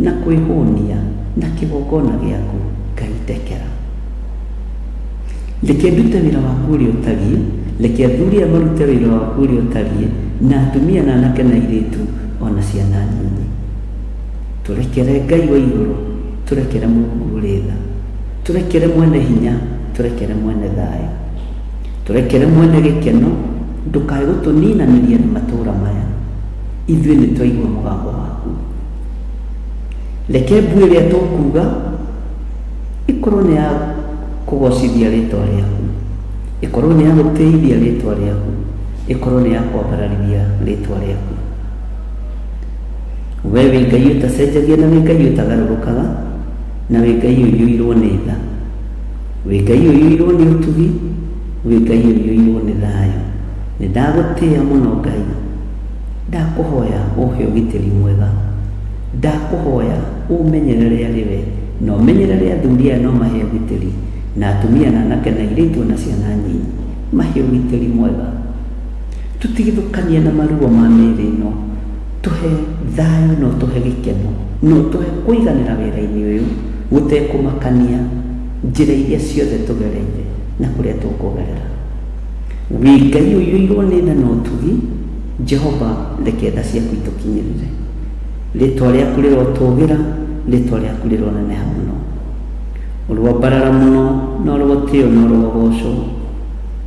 na kwĩhũnia na kĩgongona gĩaku, Ngai ndekera. Reke ndute wĩra waku ũrĩa ũtariĩ, reke athuri aya marute wĩra waku ũrĩa ũtariĩ, na atumia na anake na airĩtu o na ciana nyinyi. Tũrekere Ngai wa igũrũ, tũrekere Mũrungu ũrĩ tha, tũrekere mwene hinya, tũrekere mwene thayũ, tũrekere mwene gĩkeno, ndũkae gũtũninanĩria na matũũra maya. Ithuĩ nĩ twaigua mũgambo waku. Reke mbu ĩrĩa tũkuga ĩkorwo nĩ ya kũgocithia rĩtwa rĩaku, ĩkorwo nĩ ya gũtĩithia rĩtwa rĩaku, ĩkorwo nĩ ya kwambararithia rĩtwa rĩaku. We wĩ Ngai ũtacenjagia na wĩ Ngai ũtagarũrũkaga, na wĩ Ngai ũiyũirwo nĩ tha. Wĩ Ngai ũiyũirwo nĩ ũtugi, wĩ Ngai ũiyũirwo nĩ thayũ. Nĩ ndagũtĩĩa mũno Ngai. Ndakũhoya ũhe ũgitĩri mwega. Ndakũhoya ũmenyerere arĩ we, na ũmenyerere athuri aya na ũmahe ũgitĩri, na atumia na anake na airĩtu o na ciana nyinyi. Mahe ũgitĩri mwega. Tũtigithũkanie na maruo ma mĩĩrĩ ĩno. Tũhe thayũ na ũtũhe gĩkeno na ũtũhe kũiganĩra wĩra-inĩ ũyũ gũtekũmakania njĩra iria ciothe tũgereire na kũrĩa tũkũgerera. Wĩ Ngai ũiyũirwo nĩ tha na ũtugi, Jehova reke tha ciaku itũkinyĩrĩre. Rĩtwa rĩaku rĩrotũgĩra, rĩtwa rĩaku rĩroneneha mũno. Ũrũambarara mũno na ũrotĩo na ũrogocwo.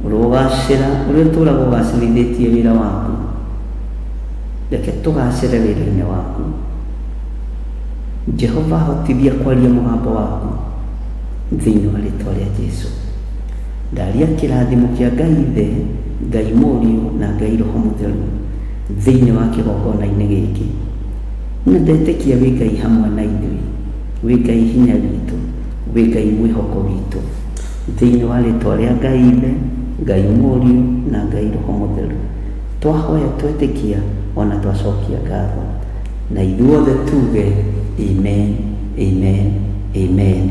Ũrogacĩra ũrĩa ũtũraga ũgacĩrithĩtie wĩra waku. Reke tũgacĩre wĩra-inĩ waku. Jehova hotithia kwaria mũgambo waku thĩinĩ wa rĩtwa rĩa Jesu. Ndaria kĩrathimo kĩa Ngai Ithe, Ngai Mũriũ na Ngai Roho Mũtheru thĩinĩ wa kĩgongona-inĩ gĩkĩ. Na ndetĩkia wĩ Ngai hamwe na ithuĩ, wĩ Ngai hinya witũ, wĩ Ngai mwĩhoko witũ. Thĩinĩ wa rĩtwa rĩa Ngai Ithe, Ngai Mũriũ na Ngai Roho Mũtheru. Twahoya twetĩkia ona twacokia ngatho. Na ithuothe tuge amen, amen, amen.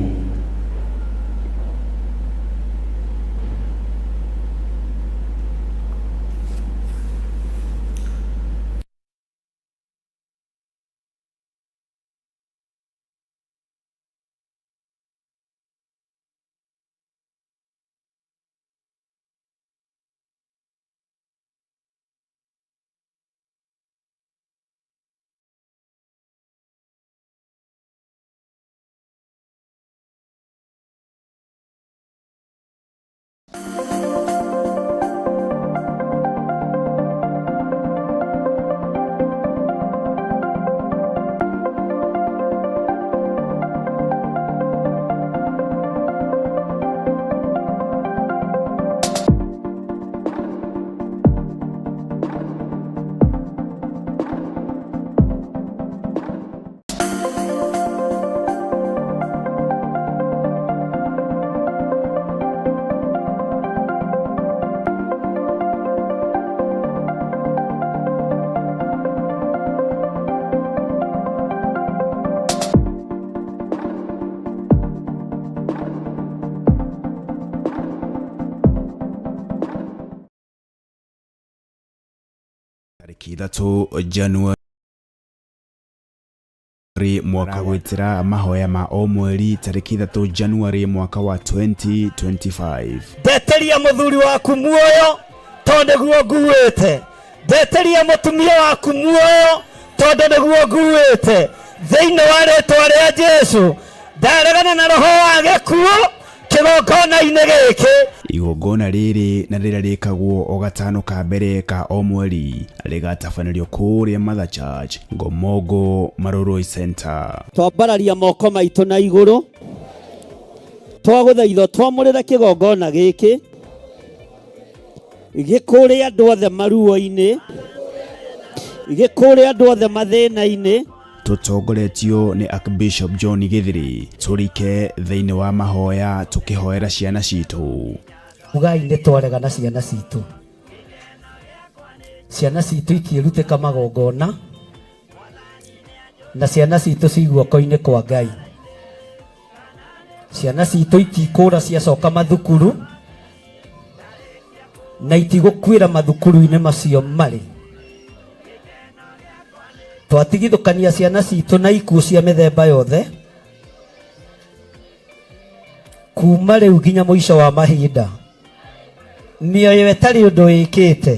Tarĩki ithatũ Januari mwaka gwĩtĩra mahoya ma o mweri tarĩki ithatũ Januari mwaka wa 2025. Ndeteria mũthuri waku muoyo. Tondũ nĩguo nguĩte. Ndetĩria mũtumia waku muoyo tondũ nĩguo nguĩte. Thĩinĩ wa rĩtwa rĩa Jesu, ndaregana na roho wa gĩkuũ kĩgongona-inĩ gĩkĩ. Igongona rĩrĩ na rĩrĩa rĩkagwo o gatano ka mbere ka o mweri rĩgatabanĩrio kũrĩa Mother Church, Ngomongo, Marurui Center. Twambararia moko maitũ na igũrũ, twagũthaitha twamũrĩre kĩgongona gĩkĩ gĩkũrĩ andũ othe maruo-inĩ, gĩkũrĩ andũ othe mathĩna-inĩ. Tũtongoretio nĩ Archbishop John Githiri, tũrike thĩinĩ wa mahoya tũkĩhoera ciana citũ. Ugai nĩ twarega na ciana citũ. Ciana citũ itiĩrutĩka magongona, na ciana citũ ci guoko-inĩ kwa Ngai. Ciana citũ itikũra ciacoka mathukuru, na itigũkuĩra mathukuru-inĩ macio marĩ. Twatigithũkania ciana citũ na ikuũ cia mĩthemba yothe, kuma rĩu nginya mũico wa mahinda. Mĩoyo ĩtarĩ ũndũ ĩkĩte,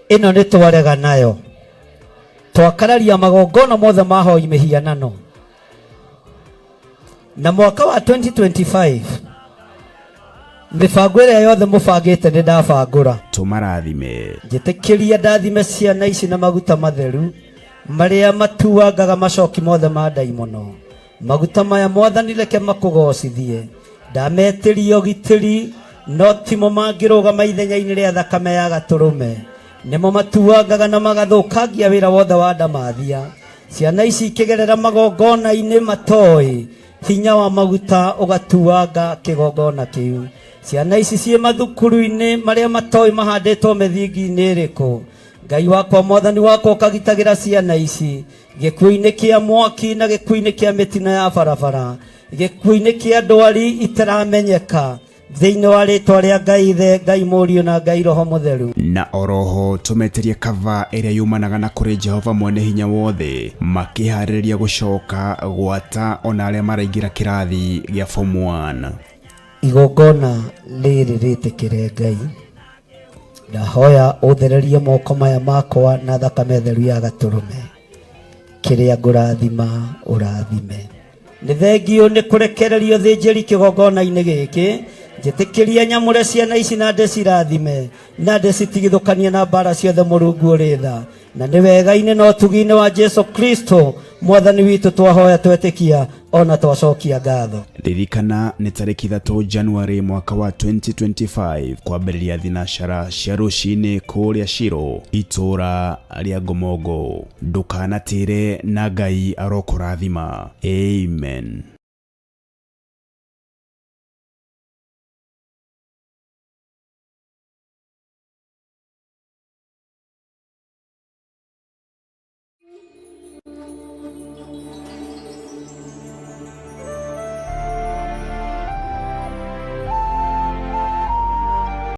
ĩno nĩ twarega nayo. Twakararia magongona mothe ma hoi mĩhianano. Na mwaka wa 2025, mĩbango ĩrĩa yothe mũbangĩte nĩ ndabangũra. Tũmarathime. Njĩtĩkĩria ndathime ciana ici na maguta matheru marĩa matuangaga macoki mothe ma ndaimono. Maguta maya Mwathani reke makũgocithie. Ndametĩria ũgitĩri, no timo mangĩrũgama ithenya-inĩ rĩa thakame ya gatũrũme. Nĩmo matuangaga na magathũkangia wĩra wothe wa ndamathia. Ciana ici ikĩgerera magongona-inĩ matoĩ, hinya wa maguta ũgatuanga kĩgongona kĩu. Ciana ici ciĩ mathukuru-inĩ marĩa matoĩ mahandĩtwo mĩthingi-inĩ ĩrĩkũ. Ngai wakwa, Mwathani wakwa, ũkagitagĩra ciana ici gĩkuũ-inĩ kĩa mwaki na gĩkuũ-inĩ kĩa mĩtino ya barabara, gĩkuũ-inĩ kĩa ndwari itaramenyeka, thĩinĩ wa rĩtwa rĩa Ngai Ithe, Ngai Mũriũ na Ngai Roho Mũtheru. Na oroho tũmetĩrie kava ĩrĩa yumanaga na kũrĩ Jehova mwene hinya wothe, makĩharĩrĩria gũcoka gwata ona arĩa maraingĩra kĩrathi gĩa form 1. Igongona rĩrĩ rĩtĩkĩre Ngai, ndahoya ũthererie moko maya makwa na thakame theru ya gatũrũme, kĩrĩa ngũrathima ũrathime. Nĩ thengio nĩ kũrekererio thĩnjĩri kĩgongona-inĩ gĩkĩ, njĩtĩkĩrie nyamũre ciana ici na ndĩcirathime, na ndĩcitigithũkanie na mbara ciothe Mũrungu ũrĩ tha. Na nĩ wega-inĩ na ũtugi-inĩ wa Jesu Kristo Mwathani witũ twahoya twetĩkia ona twacokia ngatho. Ririkana nĩ tarĩki 3 January mwaka wa 2025 kwambĩrĩria thinacara cia rũcinĩ kũrĩa Shiro itũra rĩa Ngomongo. Ndũkanatĩre na Ngai arokũrathima. Amen.